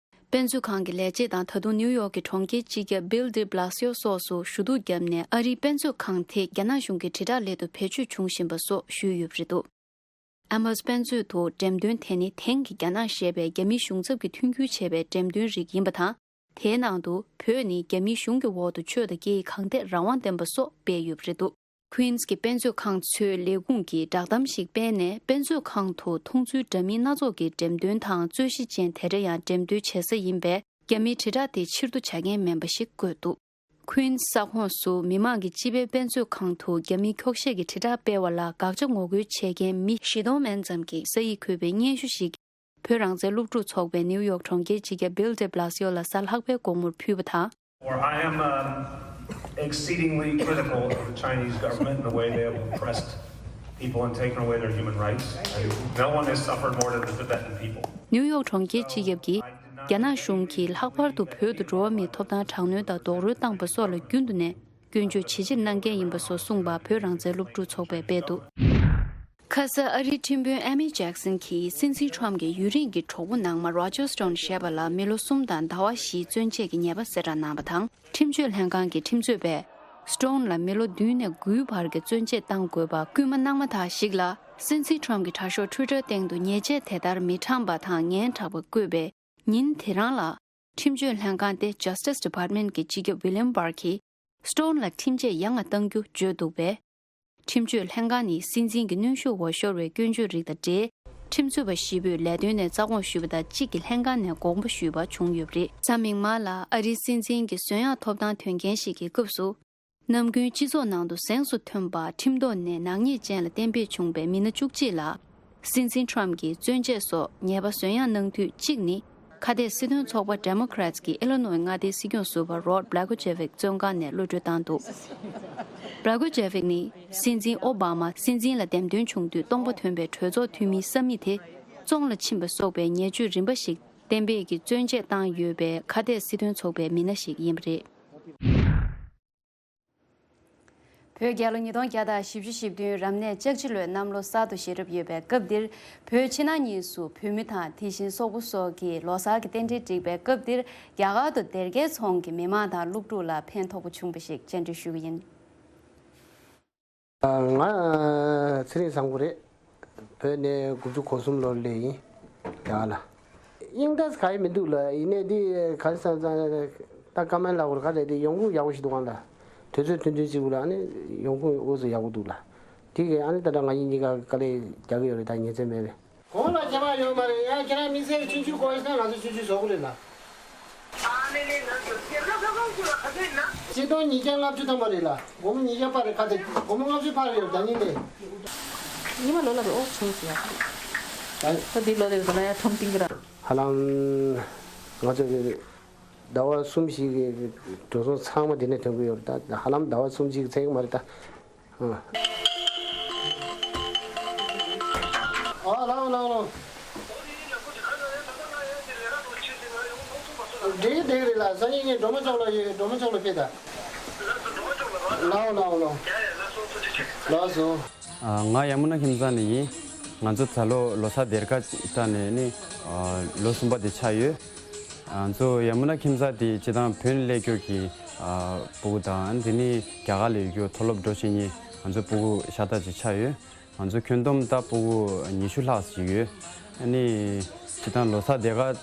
དཔེ་མཛོད་ཁང་གི་ལས་བྱེད་དང་། ད་དུང་ནིའུ་ཡོག་གི་གྲོང་ཁྱེར་སྤྱི་ཁྱབ་བྷིལ་ཌི་བྷ་ལ་སི་ཡོ་སོགས་སུ་ཞུ་གཏུག་བརྒྱབ་ནས། ཨ་རིའི་དཔེ་མཛོད་ཁང་དེ་རྒྱ་ནག་གཞུང་གི་དྲིལ་བསྒྲགས་སླད་དུ་བེད་སྤྱོད་བྱུང་བཞིན་པ་སོགས་ཞུས་ཡོད་པ་རེད་འདུག་ཨེམ་ཧར་སི་དཔེ་མཛོད་དུ་འགྲེམས་སྟོན་དེ་ནི་དེང་གི་རྒྱ་ནག་ཞེས་པའི་རྒྱ་མིའི་གཞུང་ཚབ་ཀྱིས་མཐུན་འགྱུར་བྱས་པའི་འགྲེམས་སྟོན་རིགས་ཡིན་པ་དང་། དེའི་ནང་དུ་བོད་ནི་རྒྱ་མིའི་གཞུང་གི་འོག་ཏུ་ཆོས་དང་སྐད་ཡིག་གང་ཐད་རང་དབང་ལྡན་པ་སོགས་སྤེལ་ཡོད་པ་རེད་འདུག་ཁུའིན་སི་གི་དཔེ་མཛོད་ཁང་ཚོའི་ལས་ཁུངས་ཀྱིས་བསྒྲགས་གཏམ་ཞིག་སྤེལ་ནས། དཔེ་མཛོད་ཁང་དུ་མཐོང་ཚུལ་འདྲ་མིན་སྣ་ཚོགས་ཀྱི་འགྲེམས་སྟོན་དང་། རྩོད་གཞི་ཅན་དེ་འདྲ་ཡང་འགྲེམས་སྟོན་བྱེད་ས་ཡིན་པས། རྒྱ་མིའི་དྲིལ་བསྒྲགས་དེ་ཕྱིར་བསྡུ་བྱ་མཁན་མིན་པ་ཞིག་བཀོད་འདུག་ཁུའིན་སི་ས་ཁོངས་སུ་མི་མང་གི་སྤྱི་པའི་དཔེ་མཛོད་ཁང་དུ་རྒྱ་མིའི་འཁྱོག་བཤད་ཀྱི་དྲིལ་བསྒྲགས་སྤེལ་བ་ལ་དགག་བྱ་ངོ་རྒོལ་བྱེད་མཁན་མི་བཞི་སྟོང་མན་ཙམ་གྱིས་ས་ཡིག་འཁོད་པའི་སྙན་ཞུ་ཞིག་བོད་རང་བཙན་སློབ་ཕྲུག་ཚོགས་པས་ནིའུ་ཡོག་གྲོང་ཁྱེར་སྤྱི་ཁྱབ་བྷིལ་ཌི་བྷ་ལ་སི་ཡོ་ལ་གཟའ་ལྷག་པའི་དགོང་མོར་ཕུལ་བ་དང་། Or I am, um, exceedingly critical of the Chinese government and the way they have oppressed people and taken away their human rights. And no one has suffered more than the Tibetan people. ནིའུ་ཡོག་གྲོང་ཁྱེར་སྤྱི་ཁྱབ་ཀྱིས། རྒྱ་ནག་གཞུང་གིས་ལྷག་པར་དུ་བོད་དུ་འགྲོ་བ་མིའི་ཐོབ་ཐང་དྲག་གནོན་དང་རྡོག་རོལ་བཏང་པ་སོགས་ལ་རྒྱུན་དུ་ནས་སྐྱོན་བརྗོད་ཇེ་ཆེར་གནང་མཁན་ཡིན་པ་སོགས་གསུངས་པ་བོད་རང་བཙན་སློབ་ཕྲུག་ཚོགས་པས་སྤེལ་འདུག་ཁ་ས་ཨ་རིའི་ཁྲིམས་དཔོན་ཨེ་མི་ཇེག་སན་གྱིས་སྲིད་འཛིན་ཁྲོམ་གྱི་ཡུན་རིང་གི་གྲོགས་པོ་ནང་མ་རོ་ཇར་སི་ཊོན་ཞེས་པ་ལ་མི་ལོ་གསུམ་དང་ཟླ་བ་བཞིའི་བཙོན་འཇལ་གྱི་ཉེས་པ་གསལ་བསྒྲགས་གནང་བ་དང་། ཁྲིམས་གཅོད་ལྷན་ཁང་གི་ཁྲིམས་རྩོད་པས། སི་ཊོན་ལ་མི་ལོ་བདུན་ནས་དགུའི་བར་གྱི་བཙོན་འཇལ་གཏང་དགོས་པ་སྐུལ་མ་གནང་མ་ཐག་ཞིག་ལ། སྲིད་འཛིན་ཁྲོམ་གྱི་དྲ་ཤོག་ཊུའི་ཊར་སྟེང་དུ་ཉེས་ཆད་དེ་ལྟར་མི་དྲངས་པ་དང་སྙན་གྲགས་པ་བཀོད་པའི་ཉིན་དེ་རང་ལ། ཁྲིམས་གཅོད་ལྷན་ཁང་སྟེ་Justice Department གྱི་སྤྱི་ཁྱབ་ཝི་ལི་ཡམ་བྷར་གྱིས། སི་ཊོན་ལ་ཁྲིམས་ཆད་ཡང་ཡང་གཏང་རྒྱུ་བརྗོད་འདུག་པས། ཁྲིམས་གཅོད་ལྷན་ཁང་ནི་སྲིད་འཛིན་གྱི་གནོན་ཤུགས་འོག་ཤོར་བའི་སྐྱོན་བརྗོད་རིགས་དང་འབྲེལ། ཁྲིམས་རྩོད་པ་བཞི་པོས་ལས་དོན་ནས་རྩ་དགོངས་ཞུས་པ་དང་། གཅིག་གིས་ལྷན་ཁང་ནས་དགོངས་པ་ཞུས་པ་བྱུང་ཡོད་པ་རེད། གཟའ་མིག་དམར་ལ་ཨ་རིའི་སྲིད་འཛིན་གྱི་གསོན་ཡག་ཐོབ་ཐང་དོན་རྐྱེན་ཞིག་གི་སྐབས་སུ། ནམ་རྒྱུན་སྤྱི་ཚོགས་ནང་དུ་གཟེངས་སུ་ཐོན་པ་ཁྲིམས་ཐོག་ནས་ནག་ཉེས་ཅན་ལ་གཏན་འབེབས་བྱུང་པའི་མི་སྣ་བཅུ་གཅིག་ལ། སྲིད་འཛིན་ཊམ་གྱིས་བཙོན་ཆས་སོགས་ཉེས་པ་བཟོ་ཡག་གནང་དུས་གཅིག་ནི། ཁ་གཏད་སྲིད་དོན་ཚོགས་པ་ཌེ་མོ་ཀེ་རེ་ཊི་གི་ཨི་ལི་ནོའི་མངའ་སྡེའི་སྲིད་སྐྱོང་ཟུར་པ་རོཌ་བྷི་ལེ་ཀོ་ཇེ་ཝིག་བཙོན་ཁང་ནས་གློད་གྲོལ་བཏང་འདུག་བྷི་ལེ་ཀོ་ཇེ་ཝིག་ནི་སྲིད་འཛིན་ཨོ་བྷ་མ་སྲིད་འཛིན་ལ་འདེམས་ཐོན་བྱུང་དུས་སྟོང་པ་ཐོན་པའི་གྲོས་ཚོགས་འཐུས་མིའི་ས་མིག་དེ་བཙོང་ལ་ཕྱིན་པ་སོགས་པའི་ཉེས་སྤྱོད་རིམ་པ་ཞིག་གཏན་འབེབས་ཀྱིས་བཙོན་ཆད་བཏང་ཡོད་པའི་ཁ་གཏད་སྲིད་དོན་ཚོགས་པའི་མི་སྣ་ཞིག་ཡིན་པ་རེད། བོད་རྒྱལ་ལོ་ཉིས་སྟོང་བརྒྱ་དང་བཞི་བཅུ་ཞེ་བདུན་རབ་གནས་ལྕགས་བྱི་ལོའི་གནམ་ལོ་གསར་དུ་ཞེ་རབ་ཡོད་པའི་སྐབས་འདིར། བོད་ཕྱི་ནང་གཉིས་སུ་བོད་མི་དང་དེ་བཞིན་སོག་པོ་སོགས་ཀྱིས་ལོ་གསར་གྱི་རྟེན་འབྲེལ་བསྒྲིགས་པའི་སྐབས་འདིར། རྒྱ་གར་དུ་སྡེར་ཁའི་ཚོང་གི་མི་མང་དང་སློབ་ཕྲུག་ལ་ཕན་ཐོགས་པོ་བྱུང་བ་ཞིག་བཅར་འདྲི་ཞུ་གི་ཡིན། ང་ཚེ་རིང་བཟང་པོ་རེད། བོད་ནས་དགུ་བཅུ་གོ་གསུམ་ལོར་སླེབས་ཡིན། རྒྱ་གར་ལ། དབྱིངས་ད་ག་ཡེ་མི་འདུག་ལ། ཡིན་ནའི་འདི་ག་རེ་ཟེར་ཙང་། ད་ཀ་མན་ལ་གོར་ག་རེད། འདི་ཡོང་ཁུངས་ཡག་པོ་ཞིག་འདུག་གང་ལ། དུས་ཚོད་ཐུང་ཐུང་ཅིག་ལ་ཨ་ནི་ཡོང་ཁུངས་འུ་ཚོ་ཡག་པོ་འདུག་ལ། དེ་གི་ཨ་ནི་ད་ལྟ་ང་གཉིས་གཉིས་ཀ་དཀའ་ལས་རྒྱག་གི་ཡོད་རེད། ད་ཉིན་མཚན་མེད་རེད། གོང་ལ་ཁྱེད་རང་ཡོད་མ་རེད། ཡང་ཁྱེད་རང་དམིགས་བསལ་གྱི་ཆུང་ཆུང་གོ་ཡིན་ན་ང་ཚོ་ཆུང་ཆུང་བཟོ་གི་རེད་ལ། ཆིག་སྟོང་ཉིས་བརྒྱ་ལྔ་བཅུ་ཐམ་པ་རེད་ལ། སྒོར་མོ་ཉིས་བརྒྱ་པ་རེད། ཁ་ཚ་སྒོར་མོ་ལྔ་བཅུ་ཕར་རེད། ད་ཉིན་ནས། ཉི་མ་ལོ་ལ་རེ་ཨོ་ཆུང་ཟེར་ཡ། ད་འདི་ལོ་རེ་ཟ་ན་ཡ་ཁྲོམ་ཏིང་གི་ར། ཧ་ལམ་ང་ཚོ་གི་ཟླ་བ་གསུམ་བཞི་གི་འགྲོ་སོང་ཚང་མ་འདི་ནས་ཐོན་གི་ཡོད་རེད། ད་ཧ་ལམ་ཟླ་བ་གསུམ་བཞི་གི་ཚད་གི་མ་རེད་ད། ཨ། ཨ་ལའོ་ལའོ་ལའོ། འགྲིག་འགྲིག་རེད་ལ། སང་ཉིན་ངས་སྒྲོལ་མ་ཅོག་ལ་ཡོད། སྒྲོལ་མ་ཅོག་ལ་ཕེབས་ད། ལའོ་ལའོ་ལའོ། ལགས་སོ། ཨ། ང་ཡ་མུ་ན་ཁྱིམ་ཚང་ནས་ཡིན། ང་ཚོ་ད་ལོ་ལོ་གསར་སྡེར་ཁ་སྤྲད་ནས་ནི། ཨ། ལོ་གསུམ་པ་དེ་ཆགས་ཡོད། ང་ཚོ་ཡ་མུ་ན་ཁྱིམ་ཚང་དེ་སྤྱིར་བཏང་བོད་ནས་སླེབས་རྒྱུ་གི། ཨ། སྤུ་གུ་དང་དེ་ནས་རྒྱ་གར་ལ་ཡོད་རྒྱུ་མཐོ་སློབ་འགྲོ་བཞིན་ནི་ང་ཚོ་སྤུ་གུ་ཤ་སྟག་ཅིག་ཆགས་ཡོད། ང་ཚོ་ཁྱོན་བསྡོམས་ད་སྤུ་གུ་ཉི་ཤུ་ལྷག་ཅིག་ཡོད། ཨ་ནི་སྤྱིར་བཏང་ལོ་གསར་སྡེར་ཁ་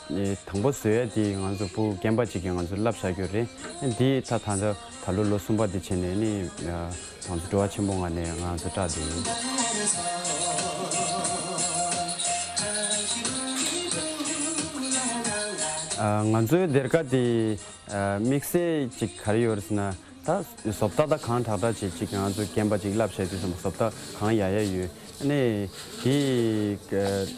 དང་པོ་བཟོ་ཡ་དེ་ང་ཚོ་སྤུ་གུ་རྒན་པ་ཅིག་གིས་ང་ཚོ་བསླབ་བཞག་རྒྱུ་རེད། ཨ་ནི་དེ་ད་ད་ད་ད་ལོ་ལོ་གསུམ་པ་དེ་བྱས་ནས་ནི། ང་ཚོ་སྤྲོ་བ་ཆེན་པོ་ངང་ནས་ང་ཚོ་སྐྲག་བསྡད་ཡོད། ཨ། ང་ཚོའི་སྡེར་ཁ་དེ། ཨ། དམིགས་བསལ་ཅིག་ག་རེ་ཡོད་རེད་ཟེར་ན། ད་བཟོ་ལྟ་ད་གང་དྲག་དྲག་ཅིག་ཅིག་ང་ཚོ་རྒན་པ་ཅིག་བསླབ་བྱ་དུས་ཙམ་པ་བཟོ་ལྟ་གང་ཡག་ཡག་ཡོད། ཨ་ནི་དེ། ཨ།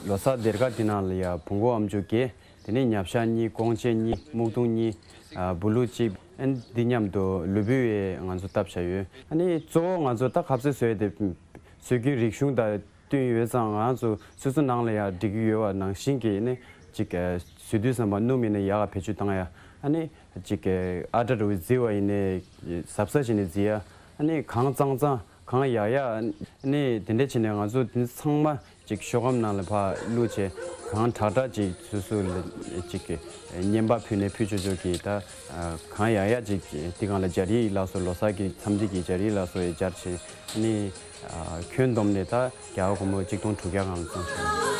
ལོ་གསར་སྡེར་ཁ་དེ་ནང་ལ་ཡ་བོང་གུ་ཨམ་ཅོག་བརྒྱད། དེ་ནས་ཉ་བཤའ་གཉིས། ཀོང་ཆེན་གཉིས། སྨུག་ཐུང་གཉིས། ཨ། སྦུ་ལུ་གཅིག། ཨ་ནི་འདི་མཉམ་དུ་ལུས་པོའི་ང་ཚོ་བཏབ་བྱ་ཡོད། ཨ་ནི་གཙོ་བོ་ང་ཚོ་ད་ཁ་ཟས་བཟོས་ཏེ་སྲོལ་རྒྱུན་རིག་གཞུང་དང་བསྟུན་ཡོད་ཙང་ང་ཚོ་སོ་སོ་ནང་ལ་ཡང་སྒྲིག་གི་ཡོད་པ་ནང་བཞིན་གྱི་ནི་ཅིག་བཟོས་དུས་ཙམ་པ་སྣུམ་ཡིན་ན་ཡག་ག་བེད་སྤྱོད་བཏང་ཡ། ཨ་ནི་ཅིག་ཨ་ཏྲ་རུ་བརྫི་བ་ཡིན་ནའི་ཟབ་ཟབ་བྱས་ནས་བརྫི་ཡ། ཨ་ནི་གང་གཙང་གཙང་གང་ཡག་ཡག་ཨ་ནི་དེ་འདྲ་བྱས་ནས་ང་ཚོ་དེ་ཚང་མ། ཅིག་ཤོག་སྒམ་ནང་ལ་ཕར་བླུགས་བྱས་གང་དྲག་དྲག་ཅིག་སོ་སོ་ལ་ཅིག་གི་རྔན་པ་ཕུལ་ནས་ཕུལ་ཆོག་ཆོག་གི། ད་གང་ཡག་ཡག་ཅིག་དེ་སྒང་ལ་སྦྱར་ཡིག་ལགས་སོ། ལོ་གསར་གྱི་འཚམས་འདྲི་གི་སྦྱར་ཡིག་ལགས་སོ་ཡི་སྦྱར་བྱས་ནི། ཁྱོན་བསྡོམས་ནས་ད་རྒྱ་གར་སྒོར་མོ་གཅིག་སྟོང་དྲུག་བརྒྱ་སྒང་ལ་བཙོང་སོང་།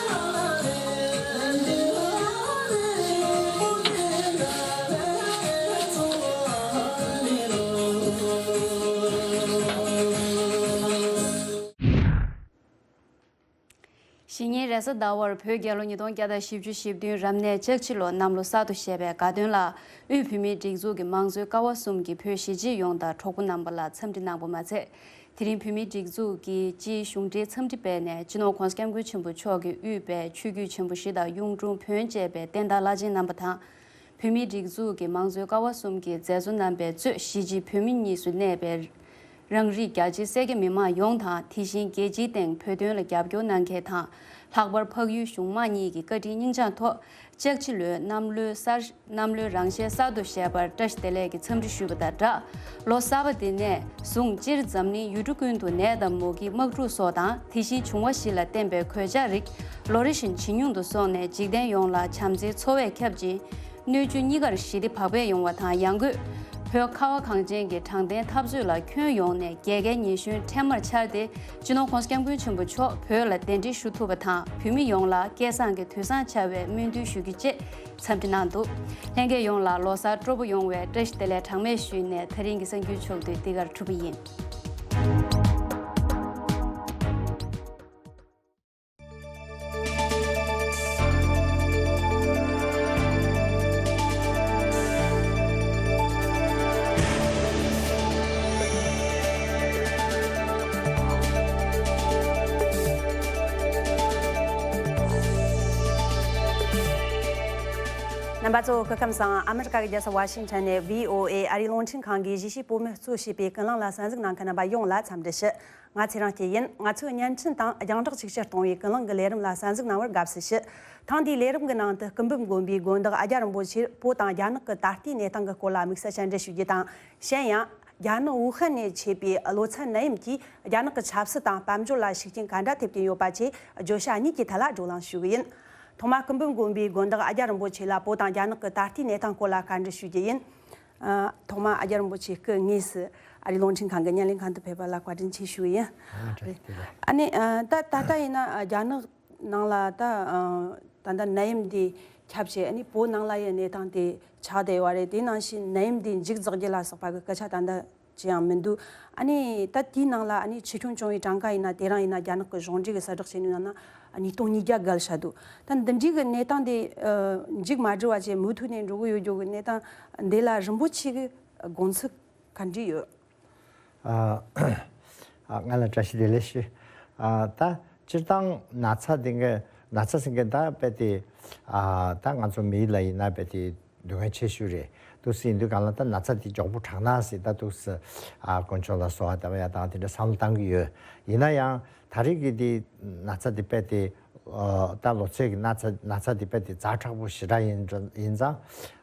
གཞེས་ཉིན་རེས་གཟའ་ཟླ་བར་བོད་རྒྱལ་ལོ་ཉིས་སྟོང་བརྒྱ་དང་བཞི་བཅུ་ཞེ་བདུན་རབ་གནས་ལྕགས་བྱི་ལོ་གནམ་ལོ་གསར་དུ་བཞད་པའི་དགའ་སྟོན་ལ། དབུས་བོད་མིའི་སྒྲིག་འཛུགས་ཀྱི་མང་གཙོའི་ཀ་བ་གསུམ་གྱི་བོད་གཞིས་བྱེས་ཡོངས་དང་གྲོགས་པོ་རྣམ་པ་ལ་འཚམས་འདྲི་གནང་པ་མ་ཚད། དེ་རིང་བོད་མིའི་སྒྲིག་འཛུགས་ཀྱི་སྤྱིའི་གཞུང་འབྲེལ་འཚམས་འདྲི་སྤེལ་ནས། སྤྱི་ནོར་༸གོང་ས་༸སྐྱབས་མགོན་ཆེན་པོ་མཆོག་གིས་དབུས་པའི་ཆོས་བརྒྱུད་ཆེན་པོ་བཞི་དང་གཡུང་དྲུང་བོན་བཅས་པའི་བསྟན་བདག་བླ་ཆེན་རྣམ་པ་དང་། བོད་མིའི་སྒྲིག་འཛུགས་ཀྱི་མང་གཙོའི་ཀ་བ་གསུམ་གྱི་མཛད་གཙོ་རྣམ་པས་གཙོས་གཞིས་བྱེས་བོད་མི་གཉིས་སུ་གནས་པའི་རང་རིགས་རྒྱ་ཆེའི་སེར་སྐྱ་མི་མང་ཡོངས་དང་། དེ་བཞིན་རྒྱལ་སྤྱིའི་སྟེང་བོད་དོན་ལ་རྒྱབ་སྐྱོར་གནང་མཁན་དང་། ལྷག་པར་འཕགས་ཡུལ་གཞུང་མང་གཉིས་ཀྱི་བཀའ་དྲིན་སྙིང་བཅངས་ཐོག་ལྕགས་བྱི་ལོའི་གནམ་ལོའི་གསར། གནམ་ལོའི་རང་བཞིན་གསར་དུ་བཞད་པར་བཀྲ་ཤིས་བདེ་ལེགས་ཀྱི་འཚམས་འདྲི་ཞུས་པ་དང་སྦྲགས། ལོ་གསར་པ་འདི་ནས་བཟུང་སྤྱིར་འཛམ་གླིང་ཡུལ་གྲུ་ཀུན་ཏུ་ནད་དང་མུ་གེ་དམག་འཁྲུག་སོགས་དང་། དེ་བཞིན་འབྱུང་བ་བཞི་ལ་བརྟེན་པའི་གོད་ཆག་རིགས་ལོ་རེ་བཞིན་ཇེ་ཉུང་དུ་སོང་ནས། འཇིག་རྟེན་ཡོངས་ལ་བྱམས་བརྩེའི་འཚོ་བས་ཁྱབ་ཅིང་། སྣོད་བཅུད་གཉིས་ཀར་ཞི་བདེ་བག་ཕེབས་ཡོང་བ་དང་། ཡང་སྒོས་བོད་ཁ་བ་གངས་ཅན་གྱི་དྲང་བདེན་འཐབ་རྩོད་ལ་ཁྱོན་ཡོངས་ནས་རྒྱལ་ཁའི་ཉི་གཞོན་འཕྲལ་མར་འཆར་ཏེ། སྤྱི་ནོར་༸གོང་ས་༸སྐྱབས་མགོན་ཆེན་པོ་མཆོག་བོད་ལ་གདན་འདྲེན་ཞུ་ཐུབ་པ་དང་། བོད་མི་ཡོངས་ལ་སྐལ་བཟང་གི་དུས་བཟང་འཆར་བའི་སྨོན་འདུན་ཞུ་རྒྱུ་བཅས་འཚམས་འདྲི་གནང་འདུག་ལྷན་རྒྱས་ཡོངས་ལ་ལོ་གསར་སྤྲོ་པོ་ཡོང་བའི་བཀྲ་ཤིས་བདེ་ལེགས་གྲངས་མེད་ཞུས་ནས། ད་རིང་གི་གསར་འགྱུར་ཕྱོགས་བསྡུས་འདི་གར་གྲུབ་པ་ཡིན། རྣམ་པ་ཚོ་སྐུ་ཁམས་བཟང་། ཨ་མི་རི་ཀ་གི་རྒྱལ་ས་ཝ་ཤིང་ཊོན་ནས་བྷི་ཨོ་ཨེ་ཨ་རིའི་རླུང་འཕྲིན་ཁང་གིས་གཞིས་བྱེས་བོད་མི་གཙོས་བྱས་པའི་ཀུན་གླེང་ལ་གསན་གཟིགས་གནང་མཁན་རྣམ་པ་ཡོངས་ལ་འཚམས་འདྲི་ཞུ། ང་ཚེ་རིང་སྐྱིད་ཡིན། ང་ཚོའི་བརྙན་འཕྲིན་དང་རྒྱང་བསྒྲགས་ཤུགས་ཆེར་གཏོང་བའི་ཀུན་གླེང་གི་ལས་རིམ་ལ་གསན་གཟིགས་གནང་བར་དགའ་བསུ་ཞུ། ཐེངས་འདིའི་ལས་རིམ་གྱི་ནང་དུ་སྐུ་འབུམ་དགོན་པའི་དགོན་བདག་ཨ་ཇ་རིན་པོ་ཆེར་བོད་དང་རྒྱ་ནག་གི་ད་ལྟའི་གནས་སྟངས་ཀྱི་སྐོར་ལ་དམིགས་བསལ་བཅར་འདྲི་ཞུ་རྒྱུ་དང་། གཞན་ཡང་། རྒྱ་ནག་ཝུ་ཧན་ནས་མཆེད་པའི་གློ་ཚད་ནད་ཡམས་ཀྱིས་རྒྱ་ནག་གི་ཆབ་སྲིད་དང་དཔལ་འབྱོར་ལ་ཤུགས་རྐྱེན་ག་འདྲ་ཐེབས་ཀྱིན་ཡོད་པ་བཅས་བརྗོད་བྱ་གཉིས་ཀྱི་ཐད་ལ་བགྲོ་གླེང་ཞུ་གི་ཡིན། ཐོག་མར་སྐུ་འབུམ་དགོན་པའི་དགོན་བདག་ཨ་ཇ་རིན་པོ་ཆེ་ལ་བོད་དང་རྒྱ་ནག་གི་ད་ལྟའི་གནས་སྟངས་སྐོར་ལ་བཀའ་འདྲི་ཞུ་རྒྱུ་ཡིན། ཨ། ཐོག་མར་ཨ་ཇ་རིན་པོ་ཆེ་སྐུ་དངོས་སུ་ཨ་རིའི་རླུང་འཕྲིན་ཁང་གི་བརྙན་ལེན་ཁང་དུ་ཕེབས་པ་ལ་བཀའ་དྲིན་ཆེ་ཞུ་གི་ཡིན། ཨ་ནི། ཨ། ད་ད་ལྟ་ཡིན་ན་རྒྱ་ནག་ནང་ལ་ད་ཨ་ད་ལྟ་ནད་ཡམས་འདི་ཁྱབ་བྱས། ཨ་ནི་བོད་ནང་ལ་ཡང་གནས་སྟངས་དེ་ཆགས་བསྡད་ཡོད་རེད། དེ་ནང་བཞིན་ནད་ཡམས་འདི་མཇུག་རྫོགས་རྒྱུ་ལ་སོགས་པ་གི་སྐད་ཆ་ད་ལྟ་ཅི་ཡང་མི་འདུག་ཨ་ནི་ད་དེའི་ནང་ལ་ཨ་ནི་ཆེ་ཆུང་བྱུང་བའི་གྲངས་ཀ་ཡིན་ན། དེ་རིང་ཡིན་ན་རྒྱ་ནག་གི་གཞུང་འབྲེལ་གི་གསལ་བསྒྲགས་བྱས་ནས་ཡིན་ན་ཉིས་སྟོང་ཉིས་བརྒྱ་བརྒལ་བཞག་འདུག་ད་འདི་འདྲའི་གི་གནས་སྟངས་དེ་ཨ་མཇུག་མ་སྒྲིལ་བ་བྱས་མུ་མཐུད་ནས་འགྲོ་གི་ཡོད་རྒྱུ་གི་གནས་སྟངས་འདི་ལ་རིན་པོ་ཆེ་གི་དགོངས་ཚུལ་ག་འདྲ་ཡོད། ཨ། ཨ། ང་ལ་བཀྲ་ཤིས་བདེ་ལེགས་ཞུ། ཨ། ད་སྤྱིར་བཏང་ན་ཚ་འདི་ག་ན་ཚ་ཟེར་མཁན་ད་རྦད་དེ། ཨ། ད་ང་ཚོ་མི་ལ་ཡིན་ན་རྦད་དེ་སྡུག་བསྔལ་ཆེ་ཤོས་རེད། འདུག་སེ་ཡིན་དུས་གང་ལ་ད་ན་ཚ་འདི་མགྱོགས་པོ་དྲག་ན་ཟེར་ད་འདུག་སེ། ཨ། དཀོན་མཆོག་ལ་གསོལ་བ་བཏབ་ཡ་དང་དེ་འདྲ་བསམ་བློ་བཏང་གི་ཡོད། ཡིན་ན་ཡང་ད་རེས་ཀྱི་འདི་ན་ཚ་འདི་རྦད་དེ། ཨ། ད་ལོ་ཚད་ཀྱི་ན་ཚ་ན་ཚ་འདི་རྦད་དེ་ཛ་དྲག་པོ་ཞེ་དྲག་ཡིན། ཡིན་ཙང་།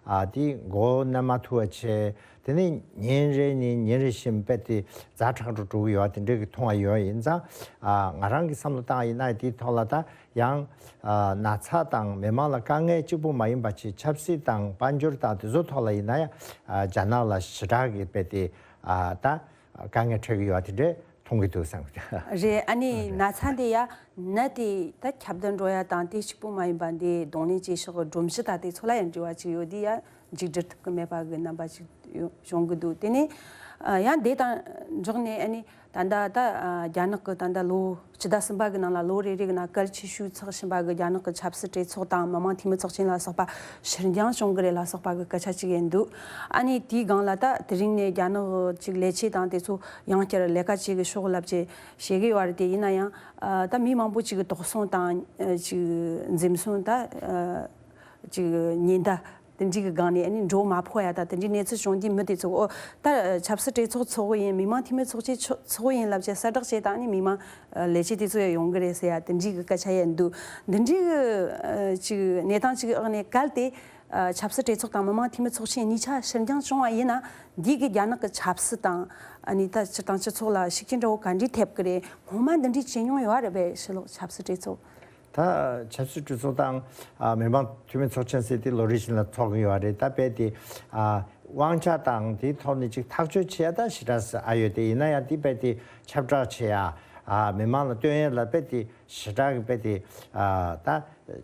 ཨ། འདི་མགོ་མནན་མ་ཐུབ་པ་བྱས། དེ་ནས་ཉིན་རེ་ནས་ཉིན་རེ་བཞིན་རྦད་དེ་ཛ་དྲག་ཏུ་འགྲོ་གི་ཡོད་པ་དེ་འདྲ་གི་མཐོང་བ་ཡོད། ཡིན་ཙང་། ཨ། ང་རང་གི་བསམ་བློ་བཏང་ཡིན་ན་དེའི་ཐོག་ལ་ད་ཡང་། ཨ། ན་ཚ་དང་མི་མང་ལ་དཀའ་ངལ་གཅིག་པུ་མ་ཡིན་པ་བྱས་ཆབ་སྲིད་དང་དཔལ་འབྱོར་དང་དེ་ཚོ་ཐོག་ལ་ཡིན་ན་ཡང་། ཨ། རྒྱ་ནག་ལ་ཞེ་དྲག་གི་རྦད་དེ། ཨ། ད་དཀའ་ངལ་འཕྲད་ཀྱི་ཡོད་པ་དེ་འདྲ་མཐོང་གི་འདུག་བསམ་གི། རེད། ཨ་ནི་རེད། ན་ཚ་འདི་ཡ་ནད་དེ་ད་ཁྱབ་གདལ་འགྲོ་ཡ་དང་དེ་གཅིག་པུ་མ་ཡིན་པ་འདི་གདོང་ལེན་བྱེད་ཕྱོགས་སྒྲོམ་གཞི་ད་དེ་ཚོ་ལ་ཡང་འབྲེལ་བ་ཅིག་ཡོད་དེ་ཡ། མཇུག་སྒྲིལ་ཐུབ་ཀྱི་མེད་པ་གི་རྣམ་པ་ཅིག་ཡོ་བྱུང་གི་འདུག་དེ་ནས་ཡང་དེ་དང་འབྲེལ་ནས་ཨ་ནི་ད་ལྟ་ད་རྒྱ་ནག་གི་ད་ལྟ་ལོ་སྤྱི་ཟླ་གསུམ་པ་གི་ནང་ལ་ལོ་རེ་རེ་གི་ནང་གལ་ཆེ་ཤོས་ཚོགས་བཞིན་པ་གི་རྒྱ་ནག་གི་ཆབ་སྲིད་གྲོས་ཚོགས་དང་མི་དམངས་འཐུས་མི་ཚོགས་ཆེན་ལ་སོགས་པ་ཕྱིར་འགྱངས་བྱུང་གི་རེད་ལ་སོགས་པ་གི་སྐད་ཆ་ཅིག་ཡིན་འདུག་ཨ་ནི་དེའི་སྒང་ལ་ད་དེ་རིང་ནས་རྒྱ་ནག་ཅིག་ལས་བྱེད་དང་དེ་ཚོ་ཡང་བསྐྱར་ལས་ཀ་བྱེད་གི་ཤོག་ལབ་ཅེས་བཤད་གི་ཡོད་རེད། དེ་ཡིན་ན་ཡང་ད་མི་མང་པོ་ཅིག་གི་དོགས་ཟོན་དང་ཅིག་འཛེམ་ཟོན་ད་ཅིག་ཉེན་བརྡ་དེ་འདྲའི་གི་སྒང་ནས་ཨ་ནི་འགྲོ་མ་ཕོད་ཡ་ད་དེ་འདྲའི་གནས་ཚུལ་བྱུང་དུས་མི་དེ་ཚོ་ཨོ་ད་ཆབ་སྲིད་གྲོས་ཚོགས་ཚོགས་གི་ཡིན། མི་དམངས་འཐུས་མི་ཚོགས་ཆེན་ཚོགས་གི་ཡིན་ལབ་བྱས་གསལ་བསྒྲགས་བྱས་དང་ཨ་ནི་མི་མང་ལས་བྱེད་དེ་ཚོ་ཡང་ཡོང་གི་རེད་ཟེར་ཡ་དེ་འདྲའི་གི་སྐད་ཆ་ཡང་འདུག་དེ་འདྲའི་གི་ཅིག་གནས་སྟངས་ཅིག་གི་འོག་ནས་གལ་ཏེ་ཆབ་སྲིད་གྲོས་ཚོགས་དང་མི་དམངས་འཐུས་མི་ཚོགས་ཆེན་གཉིས་ཆ་ཕྱིར་འགྱངས་བྱུང་བ་ཡིན་ན་འདི་གི་རྒྱ་ནག་གི་ཆབ་སྲིད་དང་ཨ་ནི་ད་སྤྱིར་བཏང་སྤྱི་ཚོགས་ལ་ཤུགས་རྐྱེན་འདྲ་བོ་ག་འདྲའི་ཐེབས་གི་རེད། སྔོན་མ་འདི་འདྲའི་བྱེད་མྱོང་ཡོད་རེད་པས། ཕྱི་ལོགས་ཆབ་སྲིད་གྲོས་ཚོགས། ད་ཆབ་སྲིད་གྲོས་ཚོགས་དང་། ཨ། མི་དམངས་འཐུས་མི་ཚོགས་ཆེན་ཟེར་དེ་ལོ་རེ་བཞིན་ལ་ཚོགས་ཀྱི་ཡོད་རེད། ད་རྦད་དེ། ཨ། དབང་ཆ་དང་དེའི་ཐོག་ནས་ཅིག་ཐག་གཅོད་བྱེད་ཡ་ད་ཞེ་དྲག་ཨ་ཡོད་དེ། ཡིན་ན་ཡང་དེ་རྦད་དེ་ཁྱབ་བསྒྲགས་བྱེད་ཡ། ཨ། མི་མང་ལ་སྟོན་ཡ་ལ་རྦད་དེ་ཞེ་དྲག་གི་རྦད་དེ། ཨ། ད་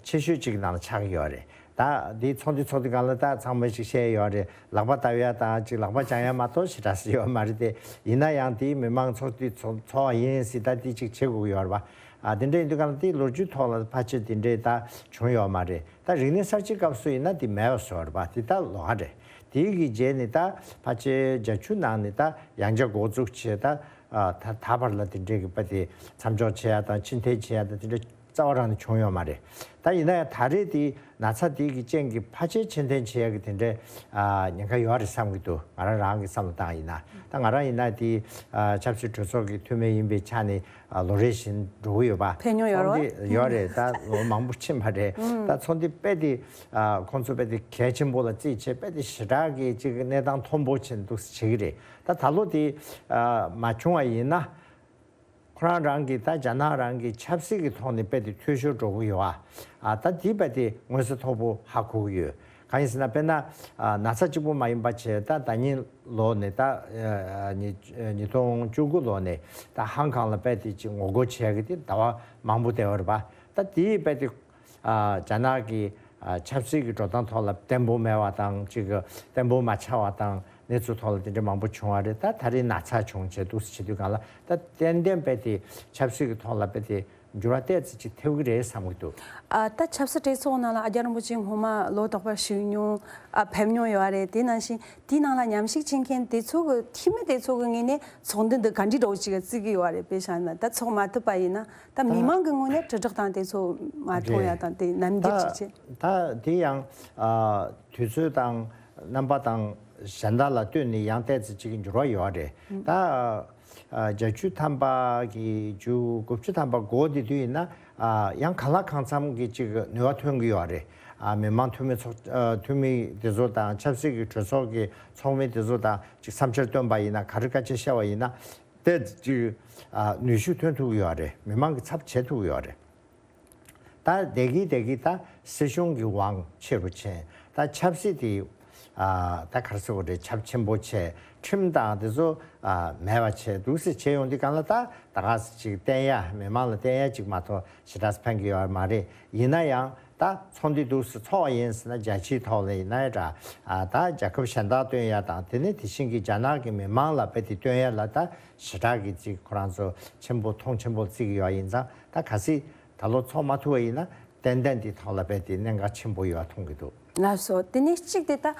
ཆེ་ཤོས་ཅིག་ནང་ལ་ཆགས་ཀྱི་ཡོད་རེད། ད་དེ་ཚོགས་འདུ་ཚོགས་དུས་སྒང་ལ་ད་ཚང་མས་ཅིག་བཤད་ཡོད་རེད། ལག་པ་བརྡབ་ཡ་དང་ཅིག་ལག་པ་བརྐྱང་ཡ་མ་གཏོགས་ཞེ་དྲག་ཡོད་མ་རེད་དེ། ཡིན་ན་ཡང་དེ་མི་མང་ཚོགས་འདུ་ཚོགས་ཚོགས་པ་ཡིན་ཟེར་ད་དེ་ཅིག་བྱེད་དགོས་ཀྱི་ཡོད་རེད་པ། ཨ། དེ་འདྲ་ཡིན་དུས་སྒང་ལ་དེ་ལོ་རྒྱུས་ཐོག་ལ་ཕལ་ཆེར་དེ་འདྲའི་ད་བྱུང་ཡོད་མ་རེད། ད་རིག་གནས་གསར་བརྗེའི་སྐབས་སུ་ཡིན་ན་དེ་མེད་པ་བཟོས་པ་རེད་པ། དེ་ད་ལོགས་ཀ་རེད། དེའི་གི་རྗེས་ནས་ད་ཕལ་ཆེར་བརྒྱད་ཅུ་ནང་ནས་ད་ཡང་བསྐྱར་འགོ་འཛུགས་བྱས། ད། ཨ། ད་ད་བར་ལ་དེ་འདྲའི་གི་རྦད་དེ་མཚམས་འཇོག་བྱེད་ཡ་དང་ཕྱིར་འཐེན་བྱེད་ཡ་དང་དེ་འདྲ་རྩ་བ་རང་ནས་བྱུང་ཡོད་མ་རེད། ད་ཡིན་ན་ཡང་ད་རེས་དེ་ན་ཚ་དེ་གི་རྐྱེན་གྱིས་ཕལ་ཆེར་ཕྱིར་འཐེན་བྱེད་ཡ་གི་དེ་འདྲའི། ཨ། ཉེན་ཁ་ཡོད་རེད་བསམ་གྱི་འདུག་ང་རང་རང་གི་བསམ་བློ་བཏང་ཡིན་ན། ད་ང་རང་ཡིན་ན་དེ། ཨ། ཆབ་སྲིད་གྲོས་ཚོགས་ཀྱི་འཐུས་མི་ཡིན་པའི་ཆ་ནས། ཨ། ལོ་རེ་བཞིན་འགྲོ་གི་ཡོད་པ། ཕེབས་མྱོང་ཡོད་རེད་པ། ཚོགས་འདུ་ཡོད་རེད། ད་ལོ་མང་པོ་ཕྱིན་པ་རེད། ད་ཚོགས་འདུ་རྦད་དེ། ཨ། ཁོང་ཚོ་རྦད་དེ་གལ་ཆེན་པོ་ལ་བརྩིས་བྱས་རྦད་དེ་ཞེ་དྲག་གི་ཅིག་གནས་སྟངས་མཐོན་པོ་བྱེད་འདུག་བྱེད་ཀྱི་རེད། ད་ད་ལོ་དེ། ཨ། མ་བྱུང་བ་ཡིན་ན། ཁོ་རང་རང་གི་ད་རྒྱ་ནག་རང་གི་ཆབ་སྲིད་ཀྱི་ཐོག་ནས་རྦད་དེ་འཐུས་ཤོར་འགྲོ་གི་ཡོད་ཨ། ཨ། ད་དེ་རྦད་དེ་མངོན་གསལ་དོད་པོ་ཧ་གོ་གི་ཡོད། གང་ཡིན་ཟེར་ན་དཔེར་ན། ཨ། ན་ཚ་གཅིག་པུ་མ་ཡིན་པ་བྱས་ད་ཟླ་ཉིན་ལོ་ནས་ད། ཨ། ཉིས་ཉིས་སྟོང་བཅུ་དགུ་ལོ་ནས་ད་ཧང་ཀང་ལ་རྦད་དེ་ཅིག་ངོ་རྒོལ་བྱས་གི་དེ་ཟླ་བ་མང་པོ་བསྡད་ཡོད་རེད་པ། ད་དེ་རྦད་དེ། ཨ། རྒྱ་ནག་གི། ཨ། ཆབ་སྲིད་ཀྱི་འགྲོ་སྟངས་ཐོག་ལ་བརྟན་པོ་མེད་པ་དང་ཅིག་བརྟན་པོ་མ་ཆགས་པ་དང་ གནས་ཚུལ་ཐོག་ལ་དེ་འདྲ་མང་པོ་བྱུང་བ་རེད། ད་ད་རེས་ན་ཚ་བྱུང་བྱས་འདུག་སེ་བྱེད་དུས་སྒང་ལ་ད་ཏན་ཏན་རྦད་དེ་ཆབ་སྲིད་ཀྱི་ཐོག་ལ་རྦད་དེ་འགྱུར་བ་ཏོག་ཙམ་ཅིག་ཐེབས་ཀྱི་རེད་བསམ་གྱི་འདུག་ཨ་ད་ཆབ་སྲིད་གྲོས་ཚོགས་ནང་ལ་ཨ་ཅག་རིན་པོ་ཆེ་སྔོན་མ་ལོ་དག་པར་ཞུགས་མྱོང་། ཨ་ཕེབས་མྱོང་ཡོད་རེད། དེ་ནང་བཞིན་དེའི་ནང་ལ་མཉམ་ཞུགས་བྱེད་མཁན་དེ་ཚོ་གི་འཐུས་མི་དེ་ཚོ་གི་ངོས་ནས་ཚོགས་འདུ་འདི་ག་འདྲའི་འདྲ་བོ་ཅིག་བརྩི་གི་ཡོད་རེད། དཔེ་བཞག་ན་ད་ཚོགས་མ་ཐུབ་པ་ཡིན་ན་ད་མི་མང་གི་ངོས་ནས་དྲིལ་བསྒྲགས་དང་དེ་ཚོ་མ་མཐོང་ཡ་དང་དེ་ནམ་རྒྱུན་ཅིག་བྱེད། ད་དེ་ཡང་ཨ་དུས་ཚོད་དང་རྣམ་པ་དང་གཞན་དག་ལ་ལྟོས་ནས་ཡང་ཏོག་ཙམ་ཅིག་འགྱུར་བ་ཡོད་རེད། ད་ཨ་བརྒྱད་ཅུ་ཐམ་པ་གི་བཅུ་དགུ་བཅུ་ཐམ་པ་འགོ་དེ་དུས་ཡིན་ན་ཨ་ཡང་གང་ལ་གང་འཚམ་གྱི་ཅིག་ནུས་པ་ཐོན་གྱི་ཡོད་རེད། ཨ་མི་མང་འཐུས་མི་ཚོགས་ཨ་འཐུས་མི་དེ་ཚོ་དང་ཆབ་སྲིད་ཀྱི་གྲོས་ཚོགས་ཀྱི་ཚོགས་མི་དེ་ཚོ་དང་ཅིག་བསམ་འཆར་བཏོན་པ་ཡིན་ན། ག་རེ་བཀའ་ཆད་བཤད་པ་ཡིན་ན་ཏོག་ཙམ་ཅིག་ཨ་ནུས་ཤུགས་ཐོན་ཐུབ་ཀྱི་ཡོད་རེད། མི་མང་གི་ཚབ་བྱེད་ཐུབ་ཀྱི་ཡོད་རེད། ད་བསྡད་ཀྱིན་བསྡད་ཀྱིན་ད་སྲིད་གཞུང་གི་དབང་ཆེ་རུ་ཕྱིན། ད་ཆབ་སྲིད་དེ་ཨ་ད་ག་རེ་ཟེར་དགོས་རེད། ཚབས་ཆེན་པོ་བྱས། ཁྲིམས་དང་དེ་ཚོ་ཨ་མེད་པ་བྱས་འདུག་སེ་བྱས་ཡོང་དུས་སྒང་ལ་ད་ད་ག་སེ་ཅིག་བསྟན་ཡ། མི་མང་ལ་བསྟན་ཡ་ཅིག་མ་གཏོགས་ཞེ་དྲག་ཕན་གྱི་ཡོད་མ་རེད། ཡིན་ན་ཡང་ད་ཚོགས་འདུ་འདུག་སེ་ཚོགས་པ་ཡིན་ཟེར་ན་རྒྱལ་སྤྱིའི་ཐོག་ལ་ཡིན་ན་ཡང་འདྲ། ཨ་ད་རྒྱལ་ཁབ་གཞན་དག་སྟོན་ཡ་དང་དེ་ནས་དེ་བཞིན་གྱི་རྒྱ་ནག་གི་མི་མང་ལ་རྦད་དེ་སྟོན་ཡ་ལ་ད་ཞེ་དྲག་གི་ཅིག་ཁོ་རང་ཚོ་ཆེན་པོ་མཐོང་ཆེན་པོ་བརྩི་གི་ཡོད་ཡིན་ཙང་། ད་གལ་སྲིད་ད་ལོ་ཚོགས་མ་ཐུབ་པ་ཡིན་ན་ཏན་ཏན་དེ་ཐོག་ལ་རྦད་དེ་གནད་འགག་ཆེན་པོ་ཡོད་པ་མཐོང་གི་འདུག་ལགས་སོ། དེ་ནས་གཅིག་དེ་ད་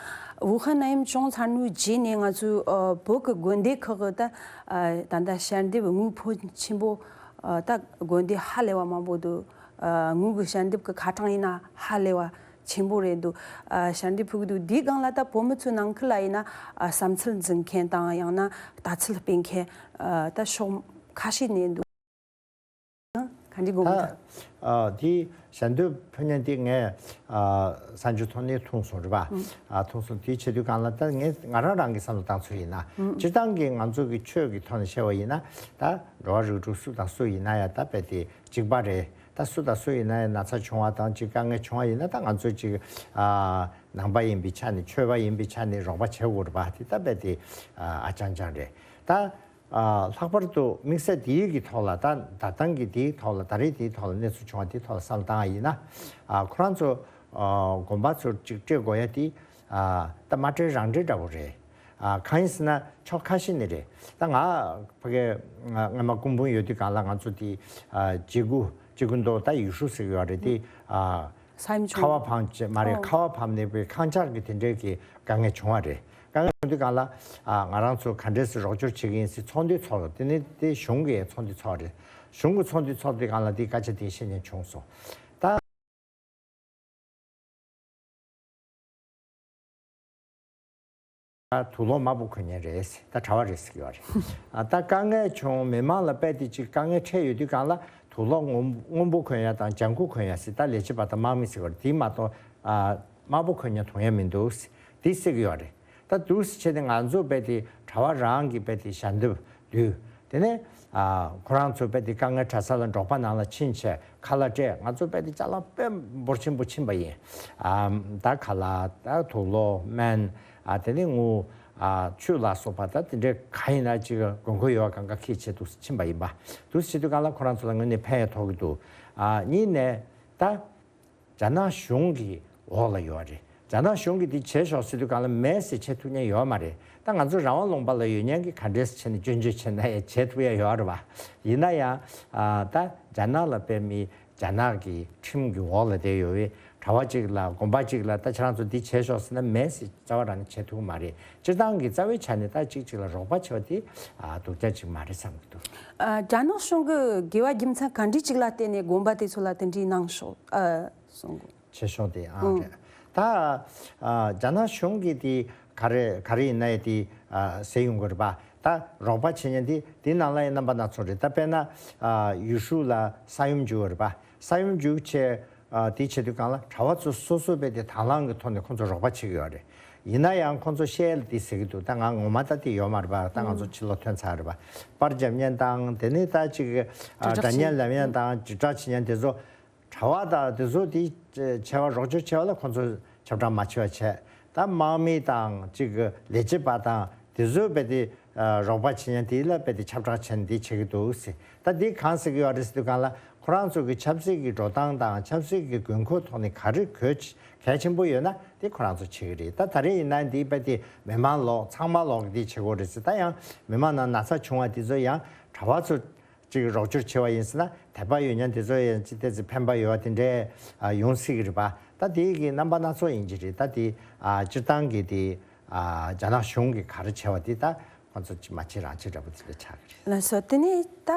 ཝུ་ཧན་ནད་ཡམས་བྱུང་ཚར་ནས་རྗེས་ནས་ང་ཚོའི་ཨ་བོད་ཀྱི་དགོན་སྡེ་ཁག་གི་ད་ཨ་ད་ལྟ་ཞལ་འདེབས་དངུལ་ཕོན་ཆེན་པོ་ཨ་ད་དགོན་སྡེ་ཧ་ལས་པ་མང་པོ་འདུག་ཨ་དངུལ་གྱི་ཞལ་འདེབས་ཀྱི་ཁ་གྲངས་ཡིན་ན་ཧ་ལས་པ་ཆེན་པོ་རེད་འདུག་ཨ་ཞལ་འདེབས་ཕུལ་གྱི་འདུག་དེའི་སྒང་ལ་ད་བོད་མི་ཚོའི་ནང་ཁུལ་ལ་ཡིན་ན་ཨ་བསམ་ཚུལ་འཛིན་མཁན་དང་ཡང་ན་ལྟ་ཚུལ་སྤེལ་མཁན་ཨ་ད་ཕྱོགས་ཁ་ཤས་ནས་འདུག་ག་འདྲ་དགོངས་ད། ཨ་དེ་ཞལ་འདེབས་ཕུལ་མཁན་དེ་ངས་ཨ་གསར་འགྱུར་ཐོག་ནས་མཐོང་སོང་རེད་པ། ཨ་མཐོང་སོང་། དེ་བྱེད་དུས་སྒང་ལ་ད་ངས་ང་རང་རང་གི་བསམ་བློ་བཏང་ཚུལ་ཡིན་ན། སྤྱིར་བཏང་གི་ང་ཚོ་གི་ཆོས་ཀྱི་ཐོག་ནས་བཤད་པ་ཡིན་ན་ད་འགྲོ་བ་རིགས་དྲུག་སུ་དང་སུ་ཡིན་ན་ཡང་ད་རྦད་དེ་གཅིག་པ་རེད། ད་སུ་དང་སུ་ཡིན་ན་ཡང་ན་ཚ་བྱུང་བ་དང་ཅིག་དཀའ་ངལ་བྱུང་བ་ཡིན་ན་ད་ང་ཚོས་ཅིག་ཨ་ནང་པ་ཡིན་པའི་ཆ་ནས་ཆོས་པ་ཡིན་པའི་ཆ་ནས་རོགས་པ་བྱེད་དགོས་རེད་པ། དེ་ད་རྦད་དེ་ཨ་རྐྱང་རྐྱང་རེད། ད་ཨ་ལྷག་པར་དུ་དམིགས་བསལ་དེའི་གི་ཐོག་ལ་ད་ད་ཐེངས་ཀྱི་དེའི་ཐོག་ལ་ད་རེས་དེའི་ཐོག་ལ་གནས་ཚུལ་བྱུང་བ་དེའི་ཐོག་ལ་བསམ་བློ་བཏང་བ་ཡིན་ན། ཨ་ཁོ་རང་ཚོ་ཨ་དགོན་པ་ཚོར་ཅིག་སྤྲད་དགོས་ཡ་དེ་ཨ་ད་མ་སྤྲད་རང་སྤྲད་འདྲ་པོ་རེད། ཨ་གང་ཡིན་ཟེར་ན་ཕྱོགས་ཁ་ཤས་ནས་རེད། ད་ང་ཕ་གི་ང་སྔ་མ་སྐུ་འབུམ་ཡོད་དུས་སྒང་ལ་ང་ཚོ་དེ་ཨ་ཇི་གུ་ཇི་གུ་མདོ་ད་ཡུས་ཧྲུའུ་ཟེར་གི་ཡོད་རེད། དེ་ཨ་ས་ཡོམ་ཁ་བ་བྱུང་བ་བབས་ཅེས་མ་རེད། ཨོ། ཁ་བ་བབས་ནས་པའི་ཁང་ཆག་གི་དེ་འདྲའི་གི་དཀའ་ངལ་བྱུང་བ་རེད། དཀའ་ངལ་བྱུང་དུས་སྒང་ལ་ཨ་ང་རང་ཚོ་ག་འདྲས་སེ་རོགས་སྐྱོར་བྱེད་ཀྱི་ཡིན་ཟེར་ཚོགས་འདུ་ཚོགས་རེད། དེ་ནས་དེ་གཞུང་གི་ཚོགས་འདུ་ཚོགས་རེད། གཞུང་གི་ཚོགས་འདུ་ཚོགས་དུས་སྒང་ལ་དེ་སྐད་ཆ་དེ་བཤད་མཁན་བྱུང་སོང་། ད་དུག་ལོག་དམར་པོ་གོན་མཁན་རེད། ད་གྲྭ་པ་རེད་ཟེར་གྱི་ཡོད་རེད། ཨ་ད་དཀའ་ངལ་བྱུང་མི་མང་ལ་རྦད་དེ་ཅིག་དཀའ་ངལ་འཕྲད་ཡོད་དུས་སྒང་ལ་དུག་ལོག་སྔོན་སྔོན་པོ་གོན་ཡ་དང་ལྗང་ཁུ་གོན་ཡ་ཟེར། ད་ལས་བྱེད་པ་དང་དམག་མི་ཟེར་གྱི་ཡོད་རེད། དེ་མ་གཏོགས་ཨ་དམར་པོ་གོན་མཁན་མཐོང་ཡ་མི་འདུག་ཟེར། དེ་ཟེར་གྱི་ཡོད་རེད། ད་འདུག་སེ་བྱས་ཏེ་ང་ཚོ་རྦད་དེ་གྲྭ་པ་རང་གི་རྦད་དེ་ཞལ་འདེབས་བསྡུས། དེ་ནས་ཨ་ཁོ་རང་ཚོ་རྦད་དེ་དཀའ་ངལ་འཕྲད་ས་ལ་འབྲོག་པ་ནང་ལ་ཕྱིན་བྱས་ཁ་ལག་སྤྲད། ང་ཚོ་རྦད་དེ་ཅ་ལག་དཔེ་འབོར་ཆེན་པོ་ཕྱིན་པ་ཡིན། ཨ་ད་ཁ་ལག་ད་དུག་ལོག་སྨན། ཨ་དེ་ནས་དངུལ། ཨ་ཆུ་ལ་སོགས་པ་ད་དེ་འདྲའི་གང་ཡིན་ན་ཅིག་དགོས་མཁོ་ཡོད་པ་གང་ག་ཁྱེར་བྱས་འདུག་སེ་ཕྱིན་པ་ཡིན་པ། འདུག་སེ་བྱེད་དུས་སྒང་ལ་ཁོ་རང་ཚོ་ལ་དངོས་གནས་ཕན་ཡོན་ཐོགས་ཀྱི་འདུག་ཨ་གཉིས་ནས་ད་རྒྱ་ནག་གཞུང་གི་འོག་ལ་ཡོད་རེད། རྒྱ་ནག་གཞུང་གིས་འདི་བྱས་ཤོག་ཟེར་དུས་སྒང་ལ་མེད་ཟེར་བྱེད་ཐུབ་མཁན་ཡོད་མ་རེད། ད་ང་ཚོ་རང་དབང་ལུང་པ་ལ་ཡོད་མཁན་གྱི་ག་འདྲས་བྱས་ནས་སྐྱོན་བརྗོད་བྱས་ན་ཡང་བྱེད་ཐུབ་ཡ་ཡོད་རེད་པ། ཡིན་ན་ཡང་ཨ་ད་རྒྱ་ནག་ལ་དཔེ་མི་རྒྱ་ནག་གི་ཁྲིམས་ཀྱི་འོག་ལ་བསྡད་ཡོད་པའི་གྲྭ་པ་གཅིག་ལ་དགོན་པ་གཅིག་ལ་ད་ཁྱེད་རང་ཚོ་འདི་བྱས་ཤོག་ཟེར་ན་མེད་ཟེར་རྩ་བ་རང་ནས་བྱེད་ཐུབ་ཀྱི་མ་རེད། སྤྱིར་བཏང་གི་རྩ་བའི་ཆ་ནས་ད་གཅིག་གཅིག་ལ་རོགས་པ་བྱེད་པ་དེ་ཨ་སྡུག་ཅག་ཅིག་མ་རེད་བསམ་གྱི་འདུག་ཨ་རྒྱ་ནག་གཞུང་གིས་དགེ་བ་རྒྱུ་མཚན་ག་འདྲ་ཅིག་ལ་བརྟེན་ནས་དགོན་པ་དེ་ཚོ་ལ་དེ་འདྲའི་གནང་ཤོག་ཨ་གསུང་གི། བྱས་ཤོག་དེ་ཨང་ཨང་རེད། ད་ཨ་རྒྱ་ནག་གཞུང་གིས་དེ་ག་རེ་ག་རེ་ཡིན་ན་ཡང་དེ་ཨ་ཟེར་ཡོང་གི་རེད་པ། ད་རོགས་པ་བྱེད་མཁན་དེ་དེ་ནང་ལ་ཡང་རྣམ་པ་སྣ་ཚོགས་རེད། ད་དཔེར་ན་ཨ་ཡུས་ཧྲུའུ་ལ་ས་ཡོམ་འཇུག་པ་རེད་པ། ས་ཡོམ་འཇུག་བྱས་ཨ་དེ་བྱེད་དུས་སྒང་ལ་གྲྭ་པ་ཚོ་སོ་སོ་རྦད་དེ་དང་བླངས་ཀྱི་ཐོག་ནས་ཁོང་ཚོ་རོགས་པ་བྱེད་ཀྱི་ཡོད་རེད། ཡིན་ན་ཡང་ཁོང་ཚོ་བཤད་ཡ་ལ་དེ་ཟེར་གྱི་འདུག་ད་ང་ངོ་མ་ད་དེ་ཡོད་མ་རེད་པ། ད་ང་ཚོ་ཕྱི་ལོགས་ཐོན་ཚར་རེད་པ། པར་རྒྱབ་མཁན་དང་དེ་ནས་ད་ཅིག་ཨ་དྲ་བརྙན་ལབ་མཁན་དང་དྲིལ་བསྒྲགས་བྱེད་མཁན་དེ་ཚོ། གྲྭ་པ་དང་དེ་ཚོ་དེ་བྱས་པ་རོགས་སྐྱོར་བྱས་པ་ལ་ཁོང་ཚོ་ཁྱབ་བསྒྲགས་མ་བྱས་པ་བྱས། ད་དམག་མི་དང་གཅིག་གི་ལས་བྱེད་པ་དང་དེ་ཚོས་རྦད་དེ་ཨ་རོགས་པ་བྱེད་མཁན་དེ་ལ་རྦད་དེ་ཁྱབ་བསྒྲགས་བྱས་ནས་དེ་བྱེད་ཀྱི་འདུག་ཟེར། ད་དེ་གང་ཟེར་གྱི་ཡོད་རེད་ཟེར་དུས་སྒང་ལ་ ཁོ་རང་ཚོ་གི་ཆབ་སྲིད་ཀྱི་འགྲོ་སྟངས་དང་ཆབ་སྲིད་ཀྱི་དགོས་མཁོ་ཐོག་ནས་ག་རེ་དགོས་གལ་ཆེན་པོ་ཡོད་ན་དེ་ཁོ་རང་ཚོ་བྱེད་ཀྱི་རེད། ད་ད་རེས་ཡིན་ན་འདི་དཔེ་དེ་མི་མང་ལོག་ཚང་མ་ལོག་གི་འདི་བྱེད་དགོས་རེད་ཟེར། ད་ཡང་མི་མང་ནང་ན་ཚ་བྱུང་བ་དེ་ཚོ་ཡང་གྲྭ་པ་ཚོ་ཅིག་རོགས་སྐྱོར་བྱེད་པ་ཡིན་ཟེར་ན་དད་པ་ཡོད་མཁན་དེ་ཚོ་ཡང་ཅི་ཏོག་ཙམ་ཕན་པ་ཡོད་པ་དེ་འདྲས་ཡོང་སྲིད་ཀྱི་རེད་པ། ད་དེའི་གི་རྣམ་པ་སྣ་ཚོགས་ཡིན་གྱི་རེད། ད་དེ་སྤྱིར་བཏང་གི་དེ་རྒྱ་ནག་གཞུང་གིས་ག་རེ་བྱས་པ་དེ་ད་ཁོང་ཚོ་ཅི་མ་བྱེད་རང་བྱེད་འདྲ་པོ་དེ་འདྲ་ཆགས་ཀྱི་རེད། ལགས་སོ། དེ་ནས་ད་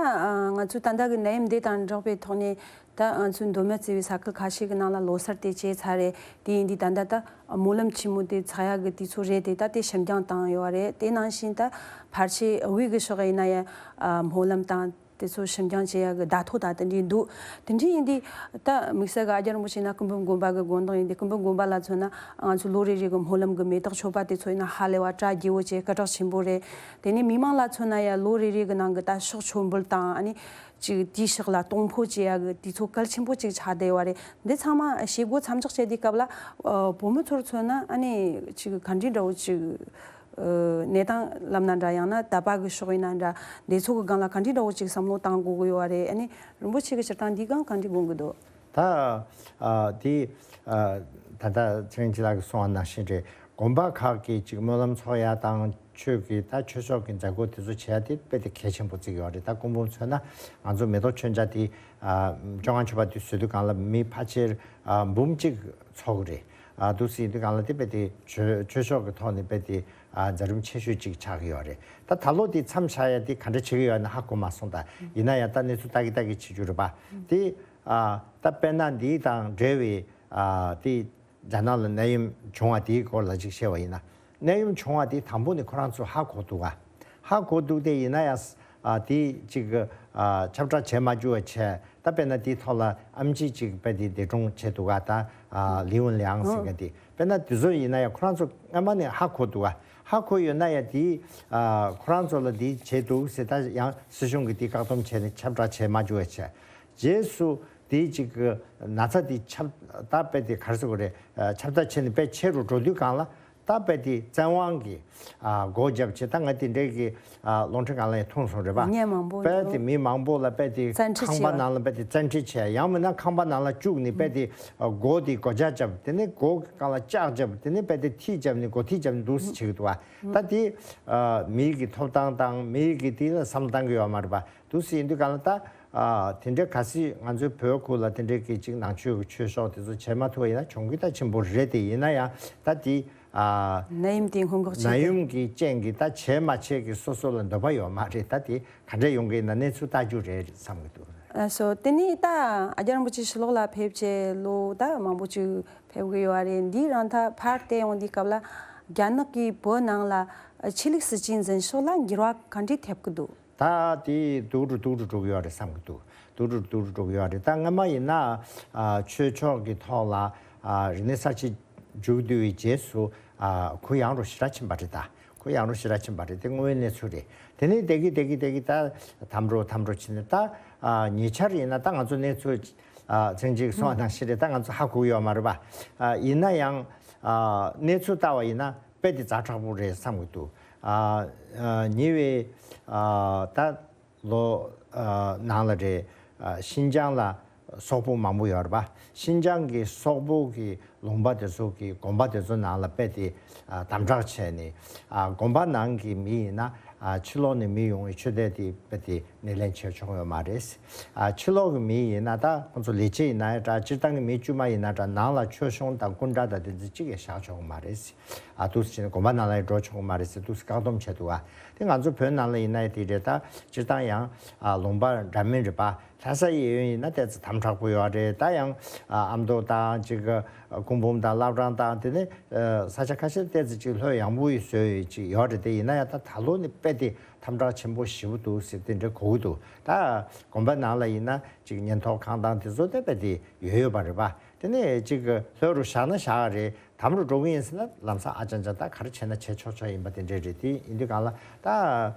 ང་ཚོ་ད་ལྟ་གི་ནད་ཡམས་འདི་དང་འབྲེལ་བའི་ཐོག་ནས་ད་ང་ཚོའི་མདོ་སྨད་བརྩེ་བའི་ས་ཁུལ་ཁ་ཤས་ཀྱི་ནང་ལ་ལོ་གསར་དེ་བྱས་ཚར་རེད། དེ་ཡིན་དུས་ད་ལྟ་ད་སྨོན་ལམ་ཆེན་མོ་དེ་ཚོགས་ཡག་གི་དུས་ཚོད་རེད་དེ། ད་དེ་ཞི་འགྱངས་བཏང་ཡོད་རེད། དེ་ནང་བཞིན་ད་ཕལ་ཆེར་དབུས་ཀྱི་ཕྱོགས་ཡིན་ན་ཡང་སྨོན་ལམ་དང་དེ་ཚོ་ཞི་འགྱངས་བྱེད་ཡག་གི་བརྡ་ཐོ་དང་དེ་འདྲའི་འདུག་དེ་འདྲའི་ཡིན་དུས་ད་དམིགས་བསལ་གྱི་ཨ་རྒྱ་རིན་པོ་ཆེ་ན་སྐུ་འབུམ་དགོན་པ་གི་དགོན་བདག་ཡིན་དུས། སྐུ་འབུམ་དགོན་པ་ལ་མཚོན་ན་ང་ཚོ་ལོ་རེ་རེ་གི་སྨོན་ལམ་གི་མེ་སྟག་མཆོད་པ་དེ་ཚོ་ཡིན་ན་ཧ་ལས་པ་གྲ་རྒྱས་པོ་བྱས་སྐད་གྲགས་ཆེན་པོ་རེད། དེ་ནས་མི་མང་ལ་མཚོན་ན་ཡང་ལོ་རེ་རེ་གི་ནང་གི་ད་ཕྱོགས་མཆོད་འབུལ་དང་ཨ་ནི་ཅིག་དེའི་ཕྱག་ལ་གཏོང་ཕོད་བྱེད་ཡག་གི་དུས་ཚོད་གལ་ཆེན་པོ་ཅིག་ཆགས་བསྡད་ཡོད་རེད། འདི་ཚང་མ་བྱེད་སྒོ་མཚམས་འཇོག་བྱས་དུས་སྐབས་ལ་ཨ་བོད་མི་ཚོར་མཚོན་ན་ཨ་ནི་ཅིག་ག་འདྲའི་འདྲ་བོ་ཅིག་ཨ་གནས་སྟངས་ལབ་ན་འདྲ། ཡང་ན་དད་པ་གི་ཕྱོགས་ཡིན་ན་འདྲ། འདི་ཚོ་གི་སྒང་ལ་ག་འདྲའི་འདྲ་བོ་ཅིག་བསམ་བློ་བཏང་དགོས་ཀྱི་ཡོད་རེད། ཨ་ནི་རིན་པོ་ཆེ་གི་སྤྱིར་བཏང་འདིའི་སྒང་ག་འདྲའི་དགོངས་ཀྱི་འདུག་ད་ཨ་དེ་ཨ་ད་ལྟ་ཚེ་རིང་སྐྱིད་ལགས་ཀྱིས་གསུངས་པ་ནང་བཞིན་རེད། དགོན་པ་ཁག་གིས་ཅིག་སྨོན་ལམ་ཚོགས་ཡ་དང་ཆོས་ཀྱི་ད་ཆོས་ཕྱོགས་ཀྱི་མཛད་སྒོ་དེ་ཚོ་བྱེད་ཡ་དེ་དཔེ་དེ་གལ་ཆེན་པོ་བརྩི་གི་ཡོད་རེད། ད་སྐུ་འབུམ་མཚོན་ན་ང་ཚོ་མེ་ཏོག་མཆོད་མཇལ་དེ་ཨ་བཅོ་ལྔ་མཆོད་པ་དེ་བཟོ་དུས་སྒང་ལ་མི་ཕལ་ཆེར་ཨ་འབུམ་གཅིག་ཚོགས་ཀྱི་རེད། ཨ་འདུག་སེ་ཡིན་དུས་སྒང་ལ་དེ་དཔེ་དེ་ཆོས་ཆོས་ཕྱོགས་ཀྱི་ཐོག་ནས་དཔེ་དེ་ཨ་མཛད་རིམ་ཆེ་ཤོས་ཅིག་ཆགས་ཀྱི་ཡོད་རེད། ད་ད་ལོ་དེ་མཚམས་བཞག་ཡ་དེ་ག་འདྲ་བྱེད་ཀྱི་ཡོད་ན་ཧ་གོ་མ་སོང་། ད་ཡིན་ན་ཡང་ད་གནས་ཚུལ་ལྟ་གི་ལྟ་གི་བྱེད་རྒྱུ་རེད་པ། དེ་ཨ་ད་དཔེར་ན་འདི་དང་འབྲེལ་བའི་ཨ་དེ་རྒྱ་ནག་ལ་ནད་ཡམས་བྱུང་བ་དེའི་སྐོར་ལ་ཅིག་བཤད་པ་ཡིན་ན། ནད་ཡམས་བྱུང་བ་དེ་དང་པོ་ནས་ཁོ་རང་ཚོ་ཧ་གོ་འདུག་ག་ཧ་གོ་འདུག་སྟེ་ཡིན་ན་ཡང་ཨ་དེ་ཅིག་ཨ་ཁྱབ་བསྒྲགས་བྱས་མ་བཅུག་པ་བྱས། ད་དཔེར་ན་དེའི་ཐོག་ལ་ཨེམ་ཆི་ཅིག་དཔེ་དེ་འདས་གྲོངས་བྱས་འདུག་ག་ད་ཨ་ལི་ཝུན་ལི་ཨང་ཟེར་མཁན་དེ། དཔེར་ན་དེ་ཚོ་ཡིན་ན་ཡང་ཁོ་རང་ཚོ་སྔ་མ་ནས་ཧ་གོ་འདུག་ག་ཧ་གོ་ཡོད་ན་ཡང་དེ་ཨ་ཁོ་རང་ཚོ་ལ་དེ་བྱས་འདུག་ཟེར། ད་ཡང་སྲིད་གཞུང་གིས་དེ་བཀག་སྡོམ་བྱས་ནས་ཁྱབ་བསྒྲགས་བྱས་མ་བཅུག་པ་བྱས། རྗེས་སུ་དེ་ཅིག་ན་ཚ་དེ་ཁྱབ་ད་དཔེ་དེ་ག་རེ་ཟེར་དགོས་རེད། ཨ་ཁྱབ་གདལ་བྱས་ནས་དཔེ་ཆེ་རུ་འགྲོ་དུས་སྒང་ལ་ད་དཔེ་དེ་བཙན་དབང་གིས་ཨ་སྒོ་བརྒྱབ་བྱས། ད་ང་དེ་འདྲའི་གི་ཨ་རླུང་འཕྲིན་སྒང་ལ་ཡང་མཐོང་སོང་རེད་པ། ཉེས་མང་པོ་དཔེ་དེ་ཡོད། མི་མང་པོ་ལ་དཔེ་དེ་བཙན་ཁྲིད་ཁང་པ་བྱས་པ། ནང་ལ་དཔེ་དེ་བཙན་ཁྲིད་བྱས། ཡང་མིན་ན་ཁང་པ་ནང་ལ་བཅུག་ནས་དཔེ་དེ་ཨ་སྒོ་དེ་སྒོ་ལྕགས་བརྒྱབ། དེ་ནས་སྒོ་སྒང་ལ་ལྕགས་བརྒྱབ། དེ་ནས་དཔེ་དེ་ཐིག་བརྒྱབ་ནས་སྒོ་ཐིག་བརྒྱབ་ནས་འདུག་སེ་བྱེད་ཀྱི་འདུག་པ། ད་དེ་ཨ་མིའི་གི་ཐོབ་ཐང་དང་མིའི་གི་དེ་ལ་བསམ་བློ་བཏང་གི་ཡོད་མ་རེད་པ། འདུག་སེ་ཡིན་དུས་སྒང་ལ་ད་ཨ་དེ་འདྲའི་གལ་སྲིད་ང་ཚོའི་བོད་ཁུལ་ལ་དེ་འདྲའི་གི་ཅིག་ནང་ཆོས་ཀྱི་ཆོས་ཕྱོགས་དེ་ཚོ་བྱེད་མ་ཐུབ་པ་ཡིན་ན་གྱོང་གུད་ད་ཆེན་པོ་རེད་དེ། ཡིན་ན་ཡང་ད་དེ་ཨ་ནད་ཡམས་དེ་སྔོན་འགོག་བྱེད་ནད་ཡམས་ཀྱི་རྐྱེན་གྱིས་ད་བྱས་མ་བྱས་ཀྱི་སོ་སོ་ལ་འདོད་པ་ཡོད་མ་རེད། ད་དེ་ག་འདྲ་ཡོང་གི་ཡིན་ན་གནས་ཚུལ་ལྟ་རྒྱུ་རེད་བསམ་གྱི་འདུག་ཨ་སོ། དེ་ནས་ད་ཨ་རྒྱ་རིན་པོ་ཆེ་ཕྱི་ལོགས་ལ་ཕེབས་བྱས་ལོ་ད་མང་པོ་ཅིག་ཕེབས་གི་ཡོད་རེད། འདིའི་རིང་ད་ཕར་བལྟས་ཡོང་དུས་སྐབས་ལ་རྒྱ་ནག་གིས་བོད་ནང་ལ་ཆོས་ལུགས་སྲིད་བྱུས་འཛིན་ཕྱོགས་ལ་འགྱུར་བ་ག་འདྲས་ཐེབས་ཀྱི་འདུག་ད་དེ་སྡུག་རུ་སྡུག་རུ་འགྲོ་གི་ཡོད་རེད་བསམ་གྱི་འདུག་སྡུག་རུ་སྡུག་རུ་འགྲོ་གི་ཡོད་རེད། ད་སྔ་མ་ཡིན་ན་ཨ་ཆོས་ཕྱོགས་ཀྱི་ཐོག་ལ་ཨ་རིག་གནས་གསར་བརྗེ་མཇུག་བསྡུ་བའི་རྗེས་སུ་ཨ་གུ་ཡངས་རུ་ཞེ་དྲག་ཕྱིན་པ་རེད། ད་གུ་ཡངས་རུ་ཞེ་དྲག་ཕྱིན་པ་རེད། དེ་དངོས་ཡོད་གནས་ཚུལ་རེད། དེ་ནས་བསྡད་ཀྱི་བསྡད་ཀྱི་བསྡད་ཀྱི་ད་དམ་འགྲོ་དམ་འགྲོ་ཕྱིན་ནས་ད་ཨ་ཉེ་ཆར་ཡིན་ན་ད་ང་ཚོ་གནས་ཚུལ་ཨ་ཚེ་རིང་སྐྱིད་གསུངས་པ་ནང་བཞིན་རེད། ད་ང་ཚོ་ཧ་གོ་གི་ཡོད་མ་རེད་པ། ཨ་ཡིན་ན་ཡང་ཨ་གནས་ཚུལ་ལྟ་བ་ཡིན་ན་དཔེ་དེ་ཛ་དྲག་པོ་རེད་བསམ་གྱི་འདུག་ཨ་ཨ་ཉེ་བའི་ཨ་ད་ལོ་ཨ་ནང་ལ་རེད། ཨ་ཤིན་ཅང་ལ་སོག་པོ་མང་པོ་ཡོད་རེད་པ། ཤིན་ཅང་གི་སོག་པོ་གི་ལུང་པ་དེ་ཚོ་གི་དགོན་པ་དེ་ཚོ་ནང་ལ་དཔེ་དེ་ཨ་དམ་དྲག་བྱས་ནས། ཨ་དགོན་པ་ནང་གི་མི་ཡིན་ན་ཨ་ཕྱི་ལོགས་ནས་མི་ཡོང་བའི་ཆོས་དད་དེ་དཔེ་དེ་སྣེ་ལེན་བྱས་ཆོག་ཡོད་མ་རེད། ཨ་ཕྱི་ལོགས་ཀྱི་མི་ཡིན་ན་ད་ཁོང་ཚོ་ལས་བྱེད་ཡིན་ན་ཡང་འདྲ། སྤྱིར་བཏང་གི་མི་དཀྱུས་མ་ཡིན་ན་འདྲ། ནང་ལ་ཆོས་གཞུང་དང་སྐུ་འདྲ་དང་དེ་ཚོ་གཅིག་ཡང་བཞག་ཆོག་གི་མ་རེད། ཨ་འདུག་སེ་བྱས་ནས་དགོན་པ་ནང་ལ་ཡང་འགྲོ་ཆོག་གི་མ་རེད་ཟེར་འདུག་སེ་བཀག་སྡོམ་བྱས་འདུག་ཨ་དེ་ང་ཚོ་བོད་ནང་ལ་ཡིན་ན་ཡང་དེ་རེད། ད་སྤྱིར་བཏང་ཡང་ཨ་ལུང་པ་འདྲ་མིན་རེད་པ། ལྷ་ས་གཡས་གཡོན་ཡིན་ན་ཏོག་ཙམ་དམ་དྲག་པོ་ཡོད་རེད། ད་ཡང་ཨ་ཨ་མདོ་དང་ཅིག་སྐུ་འབུམ་དང་བླ་བྲང་དང་དེ་ནས་ཨ་ས་ཆ་ཁ་ཤས་ཏོག་ཙམ་ཅིག་ལྷོད་ཡངས་པོ་ཡི་བཟོས་ཡོད་ཅིག་ཡོད་རེད། དེ་ཡིན་ན་ཡང་ད་ད་ལོ་ནི་དཔེ་དེ་དམ་དྲག་ཆེན་པོ་ཞེ་པོ་འདུག་ཟེར་དེ་འདྲ་གོ་གི་འདུག་ད་དགོན་པ་ནང་ལ་ཡིན་ན་ཅིག་ཉེན་རྟོག་ཁང་དང་དེ་ཚོ་དེ་དཔེ་དེ་ཡོད་ཡོད་པ་རེད་པ། དེ་ནས་ཅིག་ལྷོད་རུ་བཞག་ན་བཞག་རེད། དམ་རུ་འགྲོ་གི་ཡིན་ཟེར་ན་ལམ་སང་ཨ་ཅང་ཅང་ད་ག་རེ་བྱས་ན་བྱས་ཆོག་ཆོག་ཡིན་པ་དེ་འདྲས་རེད། དེ་ཡིན་དུས་སྒང་ལ་ད་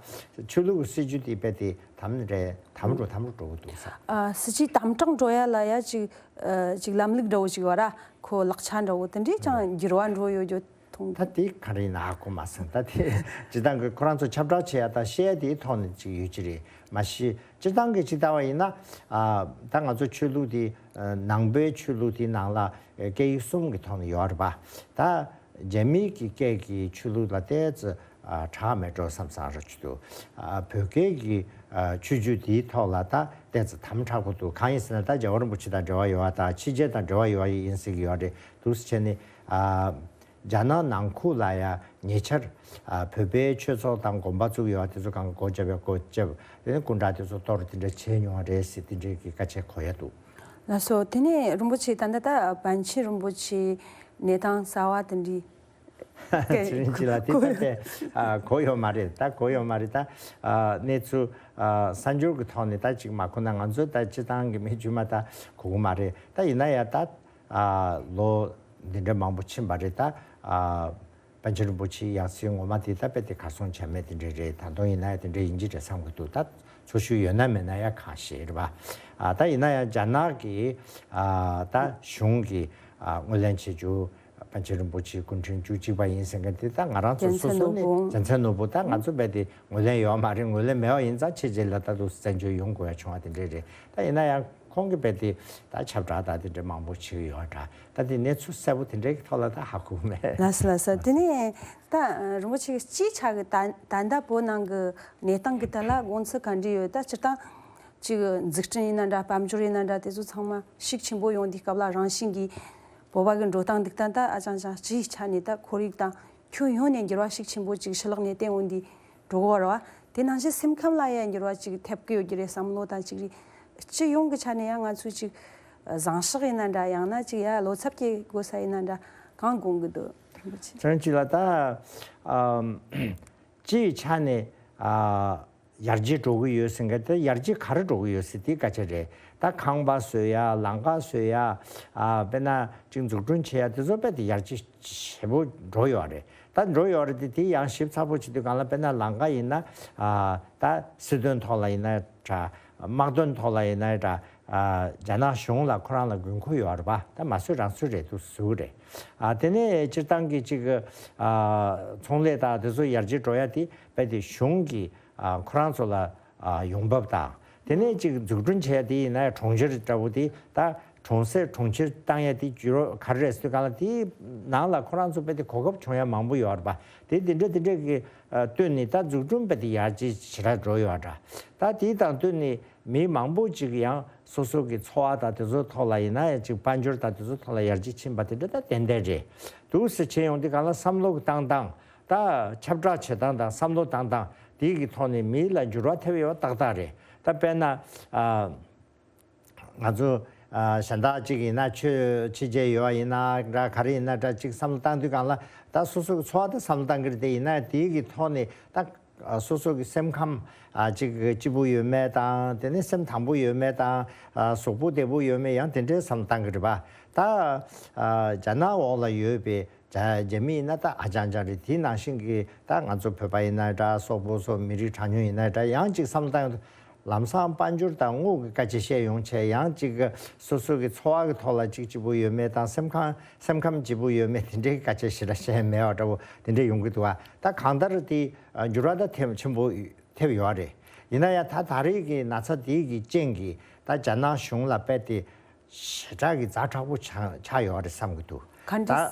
ཆོས་ལུགས་སྲིད་བྱུས་དེ་དཔེ་དེ་དམ་རེད། དམ་རུ་དམ་རུ་འགྲོ་གི་འདུག་ས། ཨ་སྲིད་བྱུས་དམ་དྲག་འགྲོ་ཡ་ལ་ཡ་ཅིག་ཨ་ཅིག་ལམ་ལུགས་འདྲ་བོ་ཅིག་ཡོད་ར། ཁོ་ལག་ཆ་འདྲ་བོ་དེ་འདྲས་ཀྱང་འགྱུར་བ་འགྲོ་ཡོད་རྒྱུ། མཐོང་། ད་དེ་ག་རེ་ཡིན་ན་ཧ་གོ་མ་སོང་། ད་དེ་སྤྱིར་བཏང་གི་ཁོ་རང་ཚོ་ཁྱབ་བསྒྲགས་བྱེད་ཡ་དང་བཤད་ཡ་དེའི་ཐོག་ནས་ཅིག་ཡོད་ཀྱི་རེད། མ་གཞི་སྤྱིར་བཏང་གི་ཅིག་ལྟ་བ་ཡིན་ན། ཨ། ད་ང་ཚོ་ཆོས་ལུགས་དེ། ཨ། ནང་པའི་ཆོས་ལུགས་དེའི་ནང་ལ། ཨ། སྐད་ཡིག་གསུམ་གྱི་ཐོག་ནས་ཡོད་རེད་པ། ད་རྒྱ་མིའི་གི་སྐད་ཀྱི་ཆོས་ལུགས་ལ་ཏོག་ཙམ། ཨ། གྲགས་མེད་འགྲོ་བསམ་བསམ་ར་ཅིག་འདུག། ཨ། བོད་སྐད་ཀྱི། ཨ། ཆོས་བརྒྱུད་དེའི་ཐོག་ལ་ད་ཏོག་ཙམ་དམ་དྲག་པོ་འདུག། གང་ཡིན་ཟེར་ན་ད་རྒྱལ་བ་རིན་པོ་ཆེ་དང་འབྲེལ་བ་ཡོད་པ་དང་ཕྱི་རྒྱལ་དང་འབྲེལ་བ་ཡོད་པ་ཡིན་ཟེར་གྱི་ཡོད་རེད། འདུག་སེ་བྱས་ནས། ཨ། རྒྱ་ནག་ནང་ཁུལ་ལ་ཡང་ཉེ་ཆར། ཨ། བོད་པའི་ཆོས་ཚོགས་དང་དགོན་པ་བཙུགས་ཡོད་པ་དེ་ཚོ་གང་ག་སྒོ་བརྒྱབ་ཡ་སྒོ་བརྒྱབ། དེ་ནས་སྐུ་འདྲ་དེ་ཚོ་གཏོར་དེ་འདྲ་བྱས་མྱོང་བ་རེད་ཟེར་དེ་འདྲའི་གི་སྐད་ཆ་གོ་ཡ་འདུག། ལགས་སོ། དེ་ནས་རིན་པོ་ཆེ་ད་ལྟ་ད་པཎ་ཆེན་རིན་པོ་ཆེའི་གནས་སྟངས་གསར་བ་དེ་འདྲའི་ཚེ་རིང་སྐད་སྐྱིད་ལགས་དེ་ད་ལྟ། ཨ། གོ་ཡོད་མ་རེད། ད་གོ་ཡོད་མ་རེད། ད། ཨ། གནས་ཚུལ། ཨ། གསར་འགྱུར་གྱི་ཐོག་ནས་ད་ཅིག་མ་གོ་ན་ང་ཚོ་ད་སྤྱིར་བཏང་གི་མི་རྒྱུས་མ་ད་གོ་གི་མ་རེད། ད་ཡིན་ན་ཡང་ད། ཨ། ལོ་འདི་འདྲ་མང་པོ་ཕྱིན་པ་རེད་ད། ཨ། པཎ་ཆེན་རིན་པོ་ཆེའི་ཡང་སྲིད་ངོ་མ་དེ་ད་དཔེ་དེ་གར་སོང་བྱས་མེད་དེ་འདྲ་རེད། ད་དུང་ཡིན་ན་ཡང་དེ་འདྲ་ཡིན་གྱི་རེད་བསམ་གྱི་འདུག། ད་འཚོ་བཞུགས་ཡོད་ན་མེད་ན་ཡང་གང་ཤེས་རེད་པ། ཨ། ད་ཡིན་ན་ཡང་རྒྱ་ནག་གི། ཨ། ད་གཞུང་གི། ཨ། ངོས་ལེན་བྱེད་རྒྱུ། པཎ་ཆེན་རིན་པོ་ཆེའི་སྐུ་ཕྲེང་བཅུ་གཅིག་པ་ཡིན་ཟེར་མཁན་དེ་ད་ང་རང་ཚོ་རྒྱལ་སོ་མཚན་སོ་ནས་ནོར་བུ། རྒྱལ་མཚན་ནོར་བུ། ད་ང་ཚོ་རྦད་དེ་ངོས་ལེན་ཡོད་མ་རེད། ངོས་ལེན་མེད་པ་ཡིན་ཙང་ཕྱི་རྒྱལ་ལ་ད་དུང་བཙན་བྱོལ་ཡོང་དགོས་ཡ་བྱུང་བ་དེ་འདྲས་རེད། ད་ཡིན་ན་ཡང་ཁོང་གིས་རྦད་དེ་ད་ཁྱབ་བསྒྲགས་ད་དེ་འདྲས་མང་པོ་བྱེད་ཀྱི་ཡོད་འདྲ། ད་དེ་གནས་ཚུལ་གསལ་པོ་དེ་འདྲས་ཀྱི་ཐོག་ལ་ད་ཧ་གོ་གི་མེད། ལགས་སོ་ལགས་སོ། དེ་ནས་ད་རིན་པོ་ཆེ་གི་སྤྱིའི་ཆ་གི་ད་ད་ལྟ་བོད་ནང་གི་གནས་སྟངས་ཀྱི་ཐད་ལ་དགོངས་ཚུལ་ག་འདྲ་ཡོད། ད་སྤྱིར་བཏང་ཅིག་འཛུགས་སྐྲུན་ཡིན་ན་འདྲ། དཔལ་འབྱོར་ཡིན་ན་འདྲ། དེ་ཚོ་ཚང་མ་ཤུགས་ཆེན་པོ་ཡོང་དུས་སྐབས་ལ་རང་བཞིན་གྱིས་བོད་པ་གི་འགྲོ་སྟངས་འདུག་སྟངས་ད་ཨ་ཅང་ཅང་སྤྱིའི་ཆ་ནས་ད་ཁོར་ཡུག་དང་ཁྱོན་ཡོངས་ནས་འགྱུར་བ་ཤུགས་ཆེན་པོ་ཅིག་ཕྱི་ལོགས་ནས་བསྟན་འོང་དུས་འགྲོ་གི་ཡོད་རེད་བ། དེ་ནང་བཞིན་སེམས་ཁམས་ལ་ཡང་འགྱུར་བ་ཅིག་ཐེབས་ཀྱི་ཡོད་ཀྱི་རེད་བསམ་བློ་དང་ཅིག་རེད། སྤྱི་ཡོངས་ཀྱི་ཆ་ནས་ཡང་ང་ཚོས་ཅིག་བཟང་ཕྱོགས་ཡིན་ན་འདྲ། ཡང་ན་ཅིག་ཡ་བློ་འཚབ་སྐྱེ་དགོས་ས་ཡིན་ན་འདྲ། གང་དགོངས་ཀྱི་འདུག། རིན་པོ་ཆེ། ཚེ་རིང་སྐྱིད་ལགས། ད། ཨམ། སྤྱིའི་ཆ་ནས། ཨ། ཡར་རྒྱས་འགྲོ་གི་ཡོད་ཟེར་མཁན་དེ་ཡར་རྒྱས་ག་རེ་འགྲོ་གི་ཡོད་ཟེར་དེ་སྐད་ཆ་རེད། ད་ཁང་པ་བཟོ་ཡ། ལམ་ཁ་བཟོ་ཡ། ཨ། དཔེར་ན་ཅིག་འཛུགས་སྐྲུན་བྱེད་ཡ་དེ་ཚོ་དཔེ་དེ་ཡར་རྒྱས་ཞེ་པོ་འགྲོ་ཡོད་རེད། ད་འགྲོ་ཡོད་རེད་དེ། དེ་ཡང་ཞིབ་ཚགས་པོ་བྱེད་དུས་སྒང་ལ་དཔེར་ན་ལམ་ཁ་ཡིན་ན། ཨ། ད་སྲིད་དོན་ཐོག་ལ་ཡིན་ན་འདྲ། དམག་དོན་ཐོག་ལ་ཡིན་ན་འདྲ། ཨ། རྒྱ་ནག་གཞུང་ལ་ཁོ་རང་ལ་དགོས་མཁོ་ཡོད་རེད་པ། ད་མ་བཟོས་རང་བཟོས་རེད་འདུག་བཟོས་རེད། ཨ། དེ་ནས་སྤྱིར་བཏང་གི་ཅིག། ཨ། ཚོང་ལས་དང་དེ་ཚོ་ཡར་རྒྱས་འགྲོ་ཡ་དེ་རྦད་དེ་གཞུང་གི། ཨ། ཁོ་རང་ཚོ་ལ། ཨ། ཡོང་འབབ་དང་། དེ་ནས་ཅིག་འཛུགས་སྐྲུན་བྱས་དེ་ཡིན་ན་གྲོང་ཁྱེར་འདྲ་བོ་དེ་ད་གྲོང་གསེབ་གྲོང་ཁྱེར་བཏང་ཡ་དེ་བརྒྱུད་རོགས་ག་རེ་རེད་ཟེར་དུས་སྒང་ལ་དེའི་ནང་ལ་ཁོ་རང་ཚོ་རྦད་དེ་གོ་སྐབས་བྱུང་ཡ་མང་པོ་ཡོད་རེད་པ། དེ་དེ་འདྲ་དེ་འདྲ་གི། ཨ། བཏོན་ནས་ད་འཛུགས་སྐྲུན་རྦད་དེ་ཡར་རྒྱས་ཞེ་དྲག་འགྲོ་ཡོད་འདྲ། ད་དེ་དང་བསྟུན་ནས་མི་མང་པོ་ཅིག་ཡང་སོ་སོ་གི་འཚོ་བ་དང་དེ་ཚོའི་ཐོག་ལ་ཡིན་ན་ཡང་ཅིག་དཔལ་འབྱོར་དང་དེ་ཚོའི་ཐོག་ལ་ཡར་རྒྱས་ཕྱིན་པ་དེ་འདྲ་ད་ཏན་ཏན་རེད་འདུག་ཟེར་བྱས་ཡོང་དུས་སྒང་ལ་བསམ་བློ་གི་བཏང་སྟངས། ད་ཁྱབ་བསྒྲགས་བྱེད་སྟངས་དང་བསམ་བློ་བཏང་སྟངས་དེ་གི་ཐོག་ནས་མི་ལ་འགྱུར་བ་ཐེབས་ཡོད་པ་ཏག་ཏག་རེད། ད་དཔེར་ན། ཨ། ང་ཚོ། ཨ། གཞན་དག་ཅིག་ཡིན་ན་ཆོས་ཕྱི་རྒྱལ་ཡོད་པ་ཡིན་ན་འདྲ། ག་རེ་ཡིན་ན་འདྲ། ཅིག་བསམ་བློ་བཏང་དུས་སྒང་ལ་ད་སོ་སོ་གི་འཚོ་བ་ད་བསམ་བློ་བཏང་གི་རེད་དེ། ཡིན་ན་དེ་གི་ཐོག་ནས་ད། ཨ། སོ་སོ་གི་སེམས་ཁམས། ཨ། ཅིག་སྐྱིད་པོ་ཡོད་མེད་དང་། དེ་ནས་སེམས་དྭངས་པོ་ཡོད་མེད་དང་། ཨ། གཟུགས་པོ་བདེ་པོ་ཡོད་མེད་ཡང་དེ་འདྲའི་བསམ་བློ་བཏང་གི་རེད་པ། ད། ཨ། རྒྱ་ནག་འོག་ལ་ཡོད་པའི་རྒྱ་རྒྱ་མི་ཡིན་ན་ད་ཨ་ཅང་ཅང་རེད། དེ་ནང་བཞིན་གྱི་ད་ང་ཚོ་བོད་པ་ཡིན་ན་འདྲ། སོག་པོ་སོགས་མི་རིགས་གྲངས་ཉུང་ཡིན་ན་འདྲ། ཡང་ཅིག་བསམ་བློ་བཏང་ཡོང་དུས་ལམ་སང་དཔལ་འབྱོར་དང་དངུལ་གྱི་སྐད་ཆ་བཤད་ཡོང་བྱས། ཡང་ཅིག་སོ་སོ་གི་འཚོ་བ་གི་ཐོག་ལ་ཅིག་སྐྱིད་པོ་ཡོད་མེད་དང་། སེམས་ཁམས་སེམས་ཁམས་སྐྱིད་པོ་ཡོད་མེད་དེ་འདྲའི་སྐད་ཆ་ཞེ་དྲག་བཤད་མེད་པ་འདྲ་བོ་དེ་འདྲ་ཡོང་གི་འདུག་ཨ། ད་གང་ལྟར་དེ་འགྱུར་བ་ད་ཐེབས་ཆེན་པོ་ཐེབས་ཡོད་རེད། ཡིན་ན་ཡང་ད་ད་རེས་ཀྱི་ན་ཚ་དེ་གི་རྐྱེན་གྱིས་ད་རྒྱ་ནག་གཞུང་ལ་རྦད་དེ་ཞེ་དྲག་གི་ཛ་དྲག་པོ་ཆགས་ཆགས་ཡོད་རེད་བསམ་གྱི་འདུག། ག་འདྲ།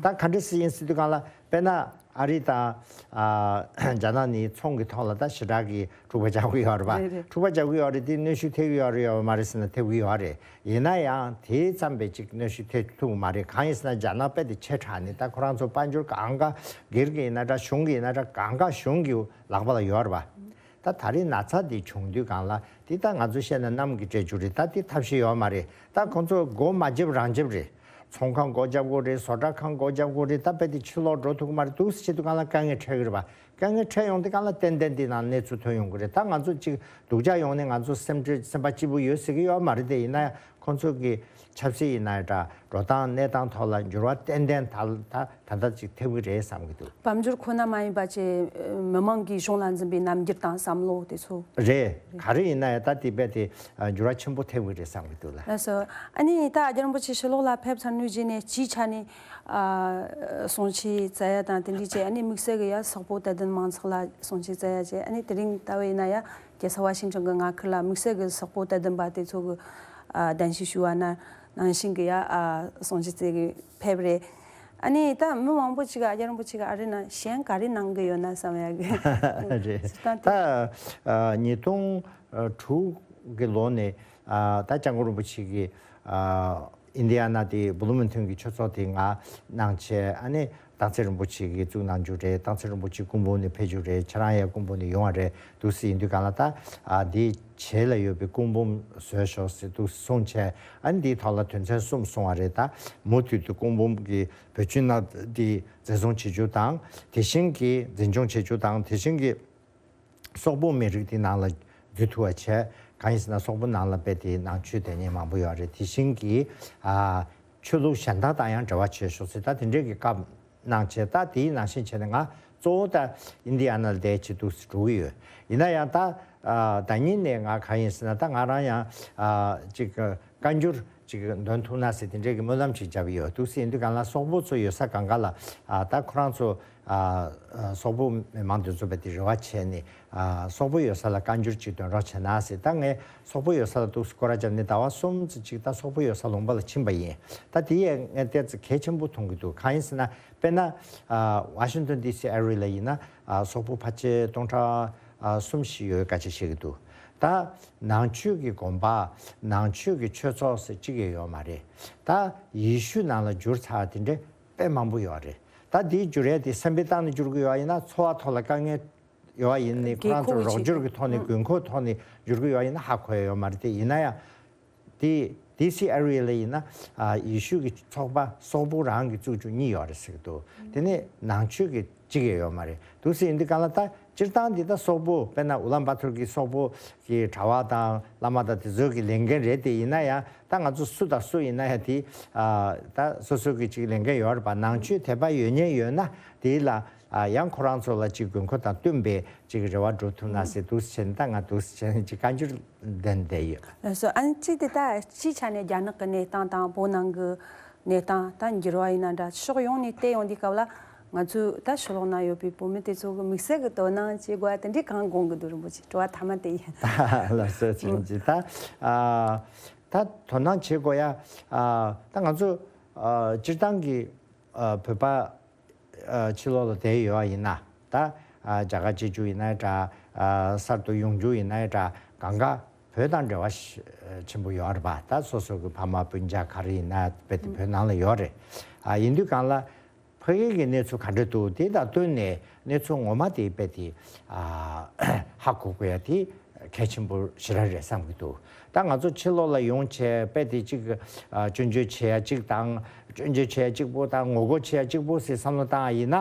ད་ད་ག་འདྲ་སེ་ཡིན་ཟེར་དུས་སྒང་ལ། དཔེར་ན་ཨ་རི་དང་། ཨ། རྒྱ་ནག་གཉིས་ཚོང་གི་ཐོག་ལ་ད་ཞེ་དྲག་གི་འཁྲུག་པ་རྒྱག་གི་ཡོད་རེད་པ། རེད་རེད། འཁྲུག་པ་རྒྱག་གི་ཡོད་རེད་དེ། གནོན་ཤུགས་ཐེབས་ཀྱི་ཡོད་རེད་ཡོད་མ་རེད་ཟེར་ན་ཐེབས་ཀྱི་ཡོད་རེད། ཡིན་ན་ཡང་དེ་ཙམ་པའི་ཅིག་གནོན་ཤུགས་ཐེབས་ཐུབ་ཀྱི་མ་རེད། གང་ཡིན་ཟེར་ན་རྒྱ་ནག་རྦད་དེ་ཆེ་དྲགས་ནས་ད་ཁོ་རང་ཚོ་དཔལ་འབྱོར་གང་ག་སྒེར་གྱི་ཡིན་ན་འདྲ། གཞུང་གི་ཡིན་ན་འདྲ། གང་ག་གཞུང་གི་ལག་པ་ལ་ཡོད་རེད་པ། ད་ད་རེས་ན་ཚ་འདི་བྱུང་དུས་སྒང་ལ་འདི་ད་ང་ཚོ་བཤད་ན་གནམ་གྱི་སྤྲད་རྒྱུ་རེད། ད་འདི་ཐབས་ཤེས་ཡོད་མ་རེད། ད་ཁོང་ཚོ་སྒོ་མ་བརྒྱབ་རང་བརྒྱབ་རེད། ཚོང་ཁང་སྒོ་བརྒྱབ་དགོས་རེད། བཟོ་གྲྭ་ཁང་སྒོ་བརྒྱབ་དགོས་རེད། ད་རྦད་དེ་ཕྱིར་ལོག་འགྲོ་ཐུབ་ཀྱི་མ་རེད། འདུག་སེ་བྱེད་དུས་སྒང་ལ་དཀའ་ངལ་འཕྲད་ཀྱི་རེད་པ། དཀའ་ངལ་འཕྲད་ཡོང་དུས་སྒང་ལ་ཏན་ཏན་འདི་ནང་གནས་ཚུལ་ཐོན་ཡོང་གི་རེད། ད་ང་ཚོ་གཅིག་སྡུག་ཅག་ཡོང་ནས་ང་ཚོ་སེམས་ཁྲལ་སེམས་པ་སྐྱིད་པོ་ཡོད་ཟེར་གྱི་ཡོད་མ་རེད་དེ། ཡིན་ན་ཡང་ཁོང་ཚོ་གི་ཆབ་སྲིད་ཡིན་ན་ཡང་འདྲ། འགྲོ་སྟངས་གནས་སྟངས་ཐོག་ལ་འགྱུར་བ་ཏན་ཏན་ད་ད་ད་ལྟ་ཅིག་ཐེབས་ཀྱི་རེད་བསམ་གྱི་འདུག་དཔལ་འབྱོར་ཁོ་ན་མ་ཡིན་པ་བཅས་མི་མང་གིས་གཞུང་ལ་འཛིན་པའི་རྣམ་འགྱུར་དང་བསམ་བློ་དེ་ཚོ། རེད། ག་རེ་ཡིན་ན་ཡང་ད་དེ་རྦད་དེ་འགྱུར་བ་ཆེན་པོ་ཐེབས་ཀྱི་རེད་བསམ་གྱི་འདུག་ལ། ལགས་སོ། ཨ་ནི་ད་རྒྱལ་བ་རིན་པོ་ཆེ་ཕྱི་ལོགས་ལ་ཕེབས་ཚར་ནས་རྗེས་ནས་སྤྱིའི་ཆ་ནས་ཨ་གསུང་ཆོས་བསྩལ་ཡ་དང་དེ་འདྲའི་བྱས། ཨ་ནི་དམིགས་བསལ་གྱི་ཡ་སོག་པོ་དད་ལྡན་མང་ཚོགས་ལ་གསུང་ཆོས་བསྩལ་ཡ་བྱས། ཨ་ནི་དེ་རིང་ད་བས་ཡིན་ན་ཡ་རྒྱལ་ས་ཝ་ཤིང་ཊོན་གྱི་མངའ་ཁུལ་ལ་དམིགས་བསལ་གྱི་སོག་པོ་དད་ལྡན་པ་དེ་ཚོ་གི་ཨ་གདན་ཞུ་ཞུ་བ་ན་ནང་བཞིན་གྱི་ཡ་ཨ་གསུང་ཆོས་བསྩལ་གི་ཕེབས་རེད། ཨ་ནི་ད་མི་མང་པོ་ཅིག་ག་རྒྱལ་བ་རིན་པོ་ཆེ་ག་ཨ་རི་ན་གཞས་ག་རེ་གནང་གི་ཡོད་ན་བསམ་ཡ་གི། རེད། ད་ད་ཨ་ཉིས་སྟོང་དྲུག་གི་ལོ་ནས་ཨ་ད་སྐྱབས་མགོན་རིན་པོ་ཆེ་གི་ཨ་ཨིན་ཌི་ཡ་ན་དེ་བྷུ་ལུ་མིང་ཊོན་གྱི་ཆོས་ཚོགས་དེ་ང་གནང་བྱས། ཨ་ནི་སྟག་འཚེར་རིན་པོ་ཆེ་གིས་བཙུགས་གནང་རྒྱུ་རེད། སྟག་འཚེར་རིན་པོ་ཆེ་སྐུ་འབུམ་ནས་ཕེབས་རྒྱུ་རེད། ཁྱེད་རང་ཡང་སྐུ་འབུམ་ནས་ཡོང་བ་རེད། འདུག་སེ་ཡིན་དུས་སྒང་ལ་ད་ཨ་འདིའི་རྗེས་ལ་ཡོད་པའི་སྐུ་འབུམ་བཟོས་ཤོག་ཟེར་འདུག་སེ་གསུངས་བྱས། ཨ་ནི་འདིའི་ཐོག་ལ་དོན་ཚན་གསུམ་གསུངས་པ་རེད། ད་མུ་མཐུད་དུ་སྐུ་འབུམ་གྱི་བོད་བརྒྱུད་ནང་འདི་འཛིན་བཟུང་བྱེད་རྒྱུ་དང་། དེ་བཞིན་གྱི་འཛིན་སྐྱོང་བྱེད་རྒྱུ་དང་། དེ་བཞིན་གྱི་སོག་པོ་མི་རིགས་འདི་ནང་ལ་འཛུལ་ཐུབ་པ་བྱས། གང་ཡིན་ཟེར་ན་སོག་པོ་ནང་ལ་རྦད་དེ་ནང་ཆོས་དེ་ཉིད་མང་པོ་ཡོད་རེད། དེ་བཞིན་གྱི་ཨ་ཆོས་ལུགས་གཞན་དག་དང་ཡང་འབྲེལ་བ་བྱས་ཤོག་ཟེར། ད་དེ་འདྲའི་གི་བཀའ་གནང་བྱས། ད་དེའི་ནང་བཞིན་བྱས་ནས་ང་གཙོ་བོ་ད་ཨིན་ཌི་ཡ་ན་ལ་བསྡད་བྱས་འདུག་སེ་འགྲོ་གི་ཡོད། ཡིན་ན་ཡང་ད་ཨ་ད་ཉིན་ནས་ང་གང་ཡིན་ཟེར་ན་ད་ང་རང་ཡང་ཨ་ཅིག་བཀའ་འགྱུར་ཅིག་འདོན་ཐུབ་ན་ཟེར་དེ་འདྲའི་གི་སྨོན་ལམ་ཅིག་བརྒྱབ་ཡོད། འདུག་སེ་ཡིན་དུས་སྒང་ལ་སོག་པོ་ཚོ་ཡོད་ས་གང་ག་ལ་ཨ་ད་ཁོ་རང་ཚོ་ཨ་ཨ་སོག་པོ་མི་མང་དེ་ཚོ་རྦད་དེ་རེ་བ་བྱས་ནས་ཨ་སོག་པོ་ཡོད་ས་ལ་བཀའ་འགྱུར་ཅིག་འདོན་རོགས་བྱས་ན་ཟེར། ད་ངས་སོག་པོ་ཡོད་ས་ལ་འདུག་སེ་སྐོར་ར་བརྒྱབ་ནས་ཟླ་བ་གསུམ་ཙམ་ཅིག་ད་སོག་པོ་ཡོད་ས་ལུང་པ་ལ་ཕྱིན་པ་ཡིན། ད་དེ་ཡས་ངས་ཏོག་ཙམ་གལ་ཆེན་པོ་མཐོང་གི་འདུག་གང་ཡིན་ཟེར་ན་དཔེར་ན་ཨ་ཝ་ཤིང་ཊོན་ཌི་སི་ཨ་རི་ལ་ཡིན་ན་ཨ་སོག་པོ་ཕལ་ཆེར་སྟོང་ཕྲག་ཨ་གསུམ་བཞི་ཡོད་སྐད་ཆ་བཤད་ཀྱི་འདུག་ད་ནང་ཆོས་ཀྱི་དགོན་པ་ནང་ཆོས་ཀྱི་ཆོས་ཚོགས་ཟེར་གཅིག་ཡང་ཡོད་མ་རེད། ད་ཡེ་ཤུ་ནང་ལ་འགྱུར་ཚར་དེ་འདྲ་དཔེ་མང་པོ་ཡོད་རེད། ད་དེའི་འགྱུར་ཡས་དེ་སེམས་པའི་སྟེང་ནས་འགྱུར་གྱི་ཡོད་ཡིན་ན། འཚོ་བ་ཐོག་ལ་དཀའ་ངལ་ཡོད་ཡིན་ནའི་ཁོ་རང་ཚོ་རྒྱལ་ཁབ་རོགས་སྐྱོར་གྱི་ཆེད་དུ་གི་ཐོག་ནས་ཨང་། དགོས་མཁོ་ཐོག་ནས་འགྱུར་གྱི་ཡོད་ཡིན་ན་ཧ་གོ་ཡ་ཡོད་མ་རེད། དེ་ཡིན་ན་ཡང་དེ་ཌི་སི་ཨ་རི་ལ་ཡིན་ན་ཨ་ཡེ་ཤུ་གི་ཚོགས་པ་སོག་པོ་རང་གིས་བཙུགས་རྒྱུ་གཉིས་ཡོད་རེད་ཟེར་གྱི་འདུག་དེ་ནས་ནང་ཆོས་ཀྱི་གཅིག་ཡང་ཡོད་མ་རེད། འདུག་སེ་ཡིན་དུས་སྒང་ལ་ད་སྤྱིར་བཏང་འདི་ད་སོག་པོ་དཔེར་ན་ཨུ་ལན་བ་ཐོར་གྱི་སོག་པོ་གི་གྲྭ་པ་དང་བླ་མ་དང་དེ་ཚོ་གི་ལས་འགན་རེད། དེ་ཡིན་ན་ཡང་ད་ང་ཚོ་སུ་དང་སུ་ཡིན་ན་ཡང་དེ་ཨ་ད་སོ་སོ་གི་ཅིག་ལས་འགན་ཡོད་རེད་པ། ནང་ཆོས་དད་པ་ཡོད་མཁན་ཡོད་ན་དེ་ལ་ཨ་ཡང་ཁོ་རང་ཚོ་ལ་ཅིག་དགོས་མཁོ་དང་བསྟུན་པའི་ཅིག་རེ་བ་སྒྲུབ་ཐུབ་ན་ཟེར་འདུག་སེ་བྱས་ནས་ད་ང་འདུག་སེ་བྱས་ནས་ཅིག་བཀའ་འགྱུར་འདོན་བསྡད་ཡོད། ལགས་སོ། ཨ་ནི་གཅིག་དེ་ད་སྤྱིའི་ཆ་ནས་རྒྱ་ནག་གི་གནས་སྟངས་དང་བོད་ནང་གི་གནས་སྟངས་ད་འགྱུར་བ་ཡིན་ན་འདྲ་ཕྱོགས་ཡོངས་ནས་བལྟས་ཡོང་དུས་སྐབས་ལ་ང་ཚོའི་ད་ཕྱི་ལོགས་ན་ཡོད་པའི་བོད་མི་དེ་ཚོ་གི་དམིགས་བསལ་གྱི་དོ་སྣང་བྱེད་དགོས་པ་དེ་འདྲའི་གང་དགོངས་ཀྱི་འདུག་རིན་པོ་ཆེ། དྲི་བ་མཐའ་མ་དེ་ཡིན། ལགས་སོ། བྱིན་གྱིས་ད་ཨ་ད་དོ་སྣང་བྱེད་དགོས་ཡ་ཨ་ད་ང་ཚོ་ཨ་སྤྱིར་བཏང་གི་ཨ་བོད་པ་ཨ་ཕྱི་ལོགས་ལ་བསྡད་ཡོད་པ་ཡིན་ན། ད་ཨ་རྒྱ་གར་སྐྱེ་རྒྱུ་ཡིན་ན་འདྲ། ཨ་གསར་དུ་ཡོང་རྒྱུ་ཡིན་ན་འདྲ། གང་ག་བོད་དང་འབྲེལ་བ་ཞེ་ཆེན་པོ་ཡོད་རེད་པ། ད་སོ་སོ་གི་ཕ་མ་སྤུན་ཀྱག་ག་རེ་ཡིན་ན་རྦད་དེ་བོད་ནང་ལ་ཡོད་རེད། ཨ་ཡིན་དུས་སྒང་ལ་ཕ་གི་གི་གནས་ཚུལ་ག་འདྲ་འདུག་དེ་དང་བསྟུན་ནས་གནས་ཚུལ་ངོ་མ་དེ་རྦད་དེ་ཨ་ཧ་གོ་དགོས་ཡ་དེ་གལ་ཆེན་པོ་ཞེ་དྲག་རེད་བསམ་གྱི་འདུག་ད་ང་ཚོ་ཕྱི་ལོགས་ལ་ཡོང་བྱས་རྦད་དེ་གཅིག་ཨ་སྐྱོན་བརྗོད་བྱེད་ཡ་གཅིག་དང་། སྐྱོན་བརྗོད་བྱེད་ཡ་གཅིག་པོ་དང་ངོ་རྒོལ་བྱེད་ཡ་གཅིག་པོ་ཟེར་བསམ་བློ་བཏང་ཡ་ཡིན་ན།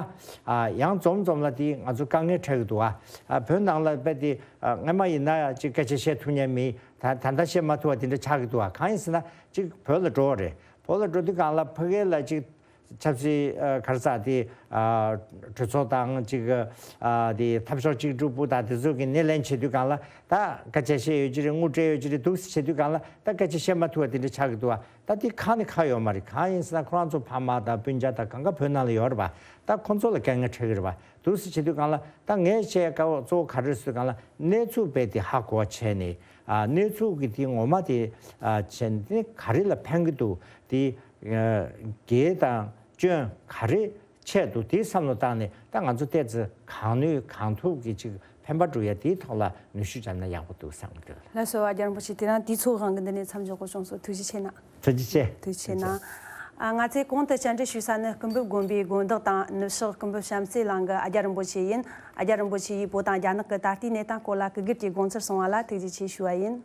ཨ་ཡང་འཛོམས་འཛོམས་ལ་དེ་ང་ཚོ་དཀའ་ངལ་འཕྲད་ཀྱི་འདུག་ཨ་ཨ་བོད་ནང་ལ་རྦད་དེ་ཨ་སྔ་མ་ཡིན་ན་ཡ་གཅིག་སྐད་ཆ་བཤད་ཐུབ་མཁན་མེད། ད་ད་ལྟ་བཤད་མ་ཐུབ་པ་དེ་འདྲ་ཆགས་ཀྱི་འདུག་ཨ་གང་ཡིན་ཟེར་ན་གཅིག་བོད་ལ་འགྲོ་བ་རེད། བོད་ལ་འགྲོ་དུས་སྒང་ལ་ཕ་གི་ལ་གཅིག་ཆབ་སྲིད་ཨ་ག་རེ་ཟེར་དེ་ཨ་གྲོས་ཚོགས་དང་གཅིག་ཨ་དེ་འཐབ་ཕྱོགས་གཅིག་གྲུབ་པ་དང་དེ་ཚོ་གི་སྣེ་ལེན་བྱེད་དུས་སྒང་ལ་ད་སྐད་ཆ་བཤད་ཡོད་ཀྱི་རེད། དངུལ་སྤྲད་ཡོད་ཀྱི་རེད། འདུག་སེ་བྱེད་དུས་སྒང་ལ་ད་སྐད་ཆ་བཤད་མ་ཐུབ་པ་དེ་འདྲ་ཆགས་ཀྱི་འདུག་ཨ་ད་དེ་ཁག་ནས་ཁག་ཡོད་མ་རེད། གང་ཡིན་ཟེར་ན་ཁོ་རང་ཚོ་ཕ་མ་དང་སྤུན་ཀྱག་དང་གང་ག་བོད་ནང་ལ་ཡོད་རེད་པ། ད་ཁོ་ཚོ་ལ་དཀའ་ངལ་འཕྲད་ཀྱི་རེད་པ། འདུག་སེ་བྱེད་དུས་སྒང་ལ་ད་ངས་བཤད་ཡ་གཙོ་བོ་ག་རེ་ཟེར་དུས་སྒང་ལ་གནས་ཚུལ་རྦད་དེ་ཧ་གོ་བ་བྱས་ནས་ཨ་གནས་ཚུལ་གྱི་དེ་ངོ་མ་དེ་ཨ་བྱས་ནས་དེ་ག་རེ་ལ་ཕན་གྱི་འདུག་དེ། ཨ་གལ་དང་སྐྱོན་ག་རེ་ཆེ་འདུག་དེའི་བསམ་བློ་བཏང་ནས་ད་ང་ཚོ་ཏོག་ཙམ་གང་ནུས་གང་ཐུབ་ཀྱིས་ཅིག་ཕན་པ་སྒྲུབ་ཡ་དེའི་ཐོག་ལ་ནུས་ཤུགས་བརྒྱབ་ན་ཡག་པོ་འདུག་བསམ་གྱི་འདུག་ལགས་སོ། ཨ་རྒྱལ་བ་རིན་པོ་ཆེ། དེ་རིང་དུས་ཚོད་དབང་གིས་འདི་ནས་མཚམས་འཇོག་དགོས་བྱུང་སོང་། ཐུགས་རྗེ་ཆེ་གནང་། ཐུགས་རྗེ་ཆེ། ཐུགས་རྗེ་ཆེ་གནང་། ཨ་ང་ཚོས་གོང་དུ་བཅར་འདྲི་ཞུས་ས་ནི་སྐུ་འབུམ་དགོན་པའི་དགོན་བདག་དང་ནུབ་ཕྱོགས་སྐུ་འབུམ་བྱམས་བརྩེ་གླིང་གི་ཨ་རྒྱལ་རིན་པོ་ཆེ་ཡིན། ཨ་རྒྱལ་རིན་པོ་ཆེ་ཡིས་བོད་དང་རྒྱ་ནག་གི་ད་ལྟའི་གནས་སྟངས་སྐོར་ལ་གུས་བཀུར་གྱིས་དགོངས་ཚུལ་གསུངས་པ་ལ་ཐུགས་རྗེ་ཆེ་ཞུ་བ་ཡིན།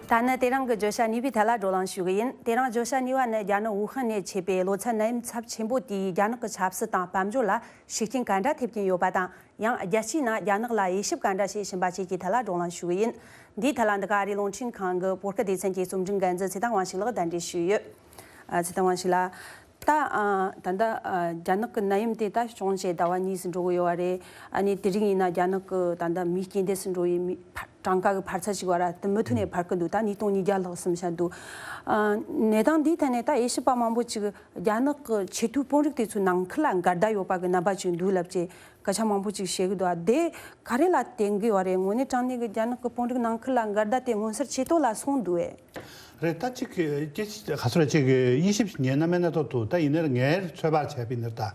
ད་ནི་དེ་རིང་གི་བརྗོད་བྱ་གཉིས་པའི་ཐད་ལ་བགྲོ་གླེང་ཞུ་གི་ཡིན། དེ་རིང་བརྗོད་བྱ་གཉིས་པ་ནི། རྒྱ་ནག་ཝུ་ཧན་ནས་མཆེད་པའི་གློ་ཚད་ནད་ཡམས་ཚབས་ཆེན་པོ་དེས་རྒྱ་ནག་གི་ཆབ་སྲིད་དང་དཔལ་འབྱོར་ལ་ཤུགས་རྐྱེན་ག་འདྲ་ཐེབས་ཀྱིན་ཡོད་པ་དང་། ཡང་རྒྱལ་སྤྱིའི་ནང་རྒྱ་ནག་ལ་དབྱེ་ཞིབ་ག་འདྲ་བྱེད་བཞིན་པ་བཅས་ཀྱི་ཐད་ལ་བགྲོ་གླེང་ཞུ་གི་ཡིན། འདིའི་ཐད་ལ་འདི་ག་ཨ་རིའི་རླུང་འཕྲིན་ཁང་གི་བོད་སྐད་སྡེ་ཚན་གྱི་རྩོམ་སྒྲིག་འགན་འཛིན་ཚེ་བརྟན་དབང་ཕྱུག་ལགས་གདན་འདྲེན་ཞུས་ཡོད། ཨ། ཚེ་བརྟན་དབང་ཕྱུག་ལགས། ད་ཨ་ད་ལྟ་ཨ་རྒྱ་ནག་གི་ནད་ཡམས་དེ་ད་བྱུང་བྱས་ཟླ་བ་གཉིས་སུ་འགྲོ་གི་ཡོད་པ་རེད། ཨ་ནི་དེ་རིང་ཡིན་ན་རྒྱ་ནག་གི་ད་ལྟ་མིའི་སྐྱེ་འདས་སུ་འགྲོ་བའི་མི་ཕ་གྲངས་ཀ་གི་འཕར་ཚད་ཅིག་བར་དུ་མུ་མཐུད་ནས་འཕར་གི་འདུག་ད་ཉིས་སྟོང་ཉིས་བརྒྱ་ལྷག་ཙམ་ཤར་འདུག་ཨ། གནས་སྟངས་འདིའི་ཐད་ནས་ད་དབྱེ་ཞིབ་པ་མང་པོ་ཅིག་རྒྱ་ནག་གི་ཆེས་མཐོའི་དཔོན་རིགས་དེ་ཚོའི་ནང་ཁུལ་ལ་འགལ་ཟླ་ཡོད་པ་གི་རྣམ་པ་ཅིག་འདུག་ལབ་ཅེས་སྐད་ཆ་མང་པོ་ཅིག་བཤད་གི་འདུག་ཨ། དེ་ག་རེ་ལ་བརྟེན་གི་ཡོད་རེད། དངོས་གནས་དྲང་གནས་ཀྱི་རྒྱ་ནག་གི་དཔོན་རིགས་ནང་ཁུལ་ལ་འགལ་ཟླ་དེ་མངོན་གསལ་ཇེ་མཐོ་ལ་སོང་འདུག་ཨེ། རེད། ད་ཅིག་གི་སྐད་ཆ་ག་ཚོད་རེད། ཅིག་གི་དབྱེ་ཞིབ་ཉན་ན་མེད་ན་ཐོག་ཏུ། ད་ཡིན་ནའི་ངའི་ཚོད་དཔག་བྱས་པ་ཡིན་ན། ད་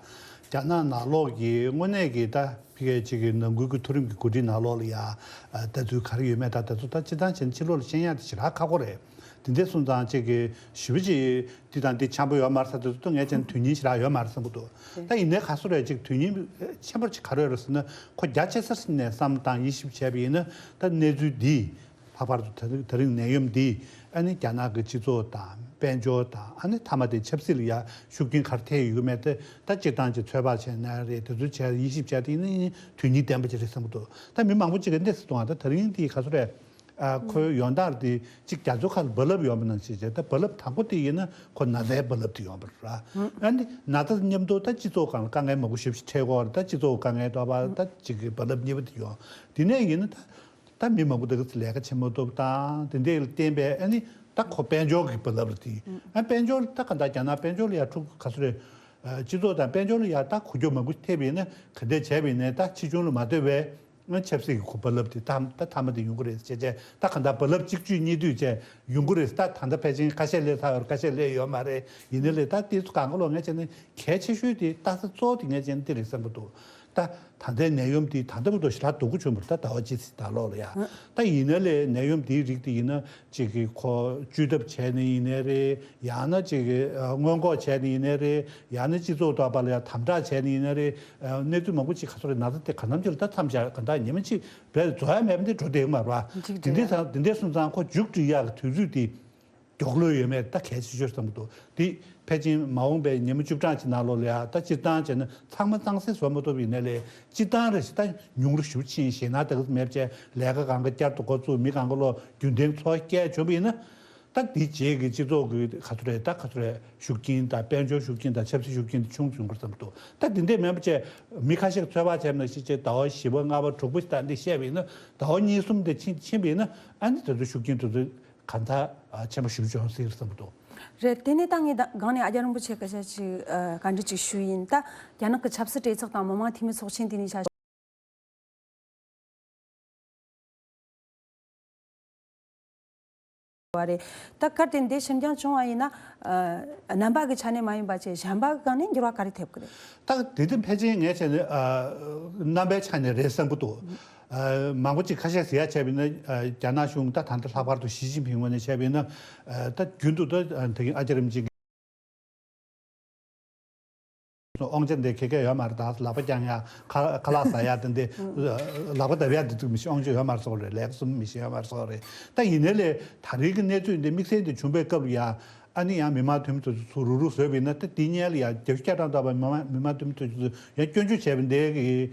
རྒྱ་ནག་ནང་ལོགས་ཀྱི་དངོས་གནས་ཀྱི་ད་ཕ་གིའི་ཅིག་གི་ནང་ཁུལ་གྱི་མཐོ་རིམ་གྱི་འགོ་ཁྲིད་ནང་ལོགས་ལ་ཡ་ལྟ་ཚུལ་ག་རེ་ཡོད་མེད། ད་ད་ཚོ་ད་སྤྱིར་བཏང་བྱས་ན་ཕྱི་ལོགས་ལ་ཤེས་ཡག་དེ་ཞེ་དྲག་ཁག་པོ་རེད། དེ་འདྲ་སོང་ཙང་ཅིག་གི་ཞེ་པོ་ཅིག་འདི་དང་འདི་འཆམ་པོ་ཡོད་མ་རེད་བསམ་དུས་ཚོད་ངས་ཀྱང་དོན་སྙིང་ཞེ་དྲག་ཡོད་མ་རེད་བསམ་གྱི་འདུག་ད་ཡིན་ནའི་ག་ཚོད་རེད། ཅིག་དོན་སྙིང་ཆེན་པོ་ཅིག་ག་རེ་ཡོད་རེད་ཟེར་ན། ཁོ་རྒྱ་ཆེ་ས་ནས་བསམ་བློ་བཏང་དབྱེ་ཞིབ་བྱས་པ་ཡིན་ན། ད་གནས་ཚུལ་འདི་ལྷག་པར་དུ་ད་རིང་ད་རིང་ནད་ཡམས་འདི་ཨ་ནི་རྒྱ་ནག་གི་སྤྱི་ཚོགས་དང་དཔལ་འབྱོར་དང་། ཨ་ནི་མཐའ་མ་དེ་ཆབ་སྲིད་ལ་ཡ་ཤུགས་རྐྱེན་ག་རེ་ཐེབས་ཡོད་མེད་དེ་ད་སྤྱིར་བཏང་ཅིག་ཚོད་དཔག་བྱས་ན་རེད། དེ་ཚོ་བྱས་དབྱེ་ཞིབ་བྱས་དེ་ཡིན་ན་དོན་སྙིང་ལྡན་པ་ཅིག་རེད་བསམ་གྱི་འདུག་ད་མི་མང་པོ་ཅིག་གིས་འདི་ཟེར་འདུག་ཨ། ད་ད་རིང་འདི་ག་ཚོད་རེད། ཨ། ཁོའི་ཡོང་སྟངས་དེ་གཅིག་རྒྱ་མཚོའི་ཁ་ལ་རྦ་རླབས་ཡོང་བ་ནང་བཞིན་བྱས། ད་རྦ་རླབས་དང་པོ་དེ་ཡིན་ན་ཁོ་ན་ཚའི་རྦ་རླབས་དེ་ཡོང་བ་རེད། ཨ་ནི་ན་ཚ་མཉམ་དུ་ད་སྤྱི་ཚོགས་སྒང་ལ་དཀའ་ངལ་མང་པོ་ཞེ་པོ་ཅིག་འཕྲད་ཀྱི་ཡོད་རེད། ད་སྤྱི་ཚོགས་དཀའ་ངལ་འཕྲད་པ་ད་གཅིག་གི་རྦ་རླབས་གཉིས་པ་དེ་ཡོང་། དེ་ནས་ཡིན་ན་ད་ད་མི་མང་པོ་དེ་ག་ཚོད་ལས་ཀ་བྱེད་མ་ཐུབ་དང་དེ་འདྲ་ལ་བརྟེན་པའི། ཨ་ནི་ད་ཁོ་དཔལ་འབྱོར་གྱི་རྦ་རླབས་རེད་དེ། ཨ། དཔལ་འབྱོར་ད་ག་འདྲ་རྒྱ་ནག་དཔལ་འབྱོར་ལ་ཡ་འཁྲུག་ག་ཚོད་རེད། ཨ། སྤྱི་ཚོགས་དང་དཔལ་འབྱོར་ལ་ཡ་ད་འགུལ་སྐྱོད་མང་པོ་ཐེབས་ཡིན་ན་ག་འདྲ་བྱས་པ་ཡིན་ནའི་ད་ཕྱིས་འབྱུང་ལ་མ་ལྟོས་པའི། ཨ། ཆབ་སྲིད་ཀྱི་ཁོ་རྦ་རླབས་དེ་ད་ད་མཐའ་མ་དེ་ཡོང་གི་རེད་ཟེར་བྱས། ད་ག་འདྲ་རྦ་རླབས་གཅིག་གཅོད་གཉིས་གཏོད་བྱས་ཡོང་གི་རེད། ད་ད་ལྟ་ཕལ་ཆེར་ཁ་ཤས་སླེབས་ཚར་ཡོད་རེད། ཁ་ཤས་སླེབས་ཡོད་མ་རེད། ཡིན་ནའི་ལས་ད་དེ་ཚོ་གང་ག་ལོག་ངས་བྱས་ན་གལ་ཆེ་ཤོས་དེ། ལྟ་ས་གཙོ་བོ་དེ་ངས་བྱས་ན་འདི་རེད་བསམ་གྱི་འདུག་ད་ད་ལྟའི་ནད་ཡམས་འདི་ད་ལྟ་བར་དུ་ཞེ་དྲག་སྡུག་པོ་བྱུང་བ་རེད། ད་ཟླ་བ་གཅིག་ཙམ་ད་ལོག་ལ་ཡ། ད་ཡིན་ནའི་ལས་ནད་ཡམས་འདིའི་རིགས་དེ་ཡིན་ན་ཅིག་གི་ཁོ་བཅོས་ཐབས་བྱས་ནས་ཡིན་ནའི་རེད། ཡང་ན་ཅིག་གི་ཨ་སྔོན་འགོག་བྱས་ནས་ཡིན་ནའི་རེད། ཡང་ན་སྤྱི་ཚོགས་ཐོག་ལ་ཡ་དམ་དྲག་བྱས་ནས་ཡིན་ནའི་རེད། ཨ་གནས་ཚུལ་མང་པོ་ཅིག་ག་ཚོད་རེད། ན་ཚ་དེ་གང་འཚམ་ཅིག་ལ་ད་མཚམས་བཞག་ག་འདྲ་ཉི་མ་གཅིག་བས་རྫོགས་ཡ་མེད་པ་འདི་འགྲོ་བསྡད་ཀྱི་མ་རེད་པ། འཇིག་འདི་རྒྱུ་འདི་འདྲ་སོང་ཙང་ཁོ་མཇུག་སྒྲིལ་ཡག་གི་དུས་ཚོད་དེ་མགྱོགས་ལོས་ཡོད་མེད་ད་གལ་ཆེ་ཤོས་བསམ་གྱི་འདུག་འདི་ཕལ་ཆེར་མ་འོངས་པའི་ཉི་མ་བཅུ་གྲངས་ཀྱི་ནང་ལོགས་ལ་ཡ། ད་སྤྱིར་བཏང་བྱས་ན་ཚང་མ་གཙང་སེལ་བཟོ་མ་ཐུབ་ཡིན་ནའི་ལས་སྤྱིར་བཏང་རེ་ཞིག་ད་ཉུང་རུ་ཞེ་པོ་ཕྱིན། ཞེད་སྣང་དེ་ག་ཚོད་མེད་བྱས། ལས་ཀ་གང་ག་བསྐྱར་དུ་འགོ་བཙུགས། མི་གང་ག་ལོག་རྒྱུན་ལྡན་འཚོ་བ་སྐྱེལ་བྱུང་བ་ཡིན་ན། ད་འདི་རྗེས་ཀྱི་སྤྱི་ཚོགས་ཀྱི་ག་ཚོད་རེད། ད་ག་ཚོད་རེད། ཤུགས་རྐྱེན་དང་། དཔལ་འབྱོར་ཤུགས་རྐྱེན་དང་ཆབ་སྲིད་ཤུགས་རྐྱེན་དེ་ཆུང་དུ་ཡོང་གི་རེད་བསམ་གྱི་འདུག་ད་འདི་འདྲས་མིན་པ་བྱས། མི་ཁ་ཤས་ཀྱིས་ཚོད་དཔག་བྱས་པ་ནང་བཞིན་བྱས་ཟླ་བ་བཞི་པ་ལྔ་པ་དྲུག་པ་ཞིག་ད་འདི་བཤད་པ་ཡིན་ན། ཟླ་བ་གཉིས་གསུམ་དེ་ཕྱིན་ཕྱིན་པ་ཡིན་ན། ཨ་ནི་དེ་ཚོ་ཤུགས་རྐྱེན་དེ་ཚོ་གང་འཚམ་ཨ་ཆེན་པོ་ཞེ་པོ་བྱུང་སྲིད་ཀྱི་རེད་བསམ་གྱི་འདུག་རེད། དེ་ནས་ད་ངས་ད་སྒང་ནས་ཨ་ཅག་རིན་པོ་ཆེ་སྐད་ཆ་ཅིག་ཨ་བཀའ་འདྲི་ཅིག་ཞུ་ཡིན། ད་རྒྱ་ནག་གི་ཆབ་སྲིད་གྲོས་ཚོགས་དང་མི་དམངས་འཐུས་མི་ཚོགས་ཆེན་དེ་གཉིས་ཆ་བ་རེད། ད་གལ་ཏེ་འདི་ཕྱིར་འགྱངས་བྱུང་བ་ཡིན་ན། ཨ་རྣམ་པ་གི་ཆ་ནས་མ་ཡིན་པ་བྱས་གཞན་པ་གི་སྒང་ནས་འགྱུར་བ་ག་རེ་ཐེབས་ཀྱི་རེད། ད་དེ་དེ་ཕལ་ཆེར་ངས་བྱས་ན་ཨ་རྣམ་པའི་ཆ་ནས་རེད་བསམ་གྱི་འདུག་ཨ་མང་པོ་ཅིག་ཁ་ཤས་ཟེར་ཡ་བྱས་པ་ཡིན་ན། ཨ་རྒྱ་ནག་གཞུང་ད་ད་ལྟ་ལྷག་པར་དུ་ཞི་ཅིན་ཕིང་ངོས་ནས་བྱས་པ་ཡིན་ན། ཨ་ད་རྒྱུན་དུ་ད་ཨ་ད་གིན་ཨ་ཅག་རིན་པོ་ཆེ་དབང་ཆ་འདི་ཁེ་ཁེ་ཡོད་མ་རེད། ད་ལག་པ་བརྐྱང་ཡ། ཁ་ཁ་ལག་ཟ་ཡ་དེ་འདི། ལག་པ་བརྡབ་ཡ་འདི་ཚོ་མི་ཤེས། དབང་ཆ་ཡོད་མ་རེད་ཟེར་བ་རེད། ལས་ཀ་གསུམ་མི་ཤེས་ཡོད་མ་རེད་ཟེར་བ་རེད། ད་ཡིན་ནའི་ལས་ད་རེས་ཀྱི་གནས་ཚུལ་འདི་དམིགས་བསལ་འདི་བྱུང་བའི་སྐབས་ལ་ཡ། ཨ་ནི་ཡང་མི་མང་འཐུས་མི་ཚོ་ཚུར་རུག་རུག་བཟོས་པ་ཡིན་ན། ད་འདི་སྔོན་ལ་ཡ་བརྒྱད་ཅུ་གྱ་གྲངས་ལྷག་པ་མི་མང་མི་མང་འཐུས་མི་ཚོ་ཚུར་ཡང་སྐྱོན་བརྗོད་བྱས་པ་འདི་གི་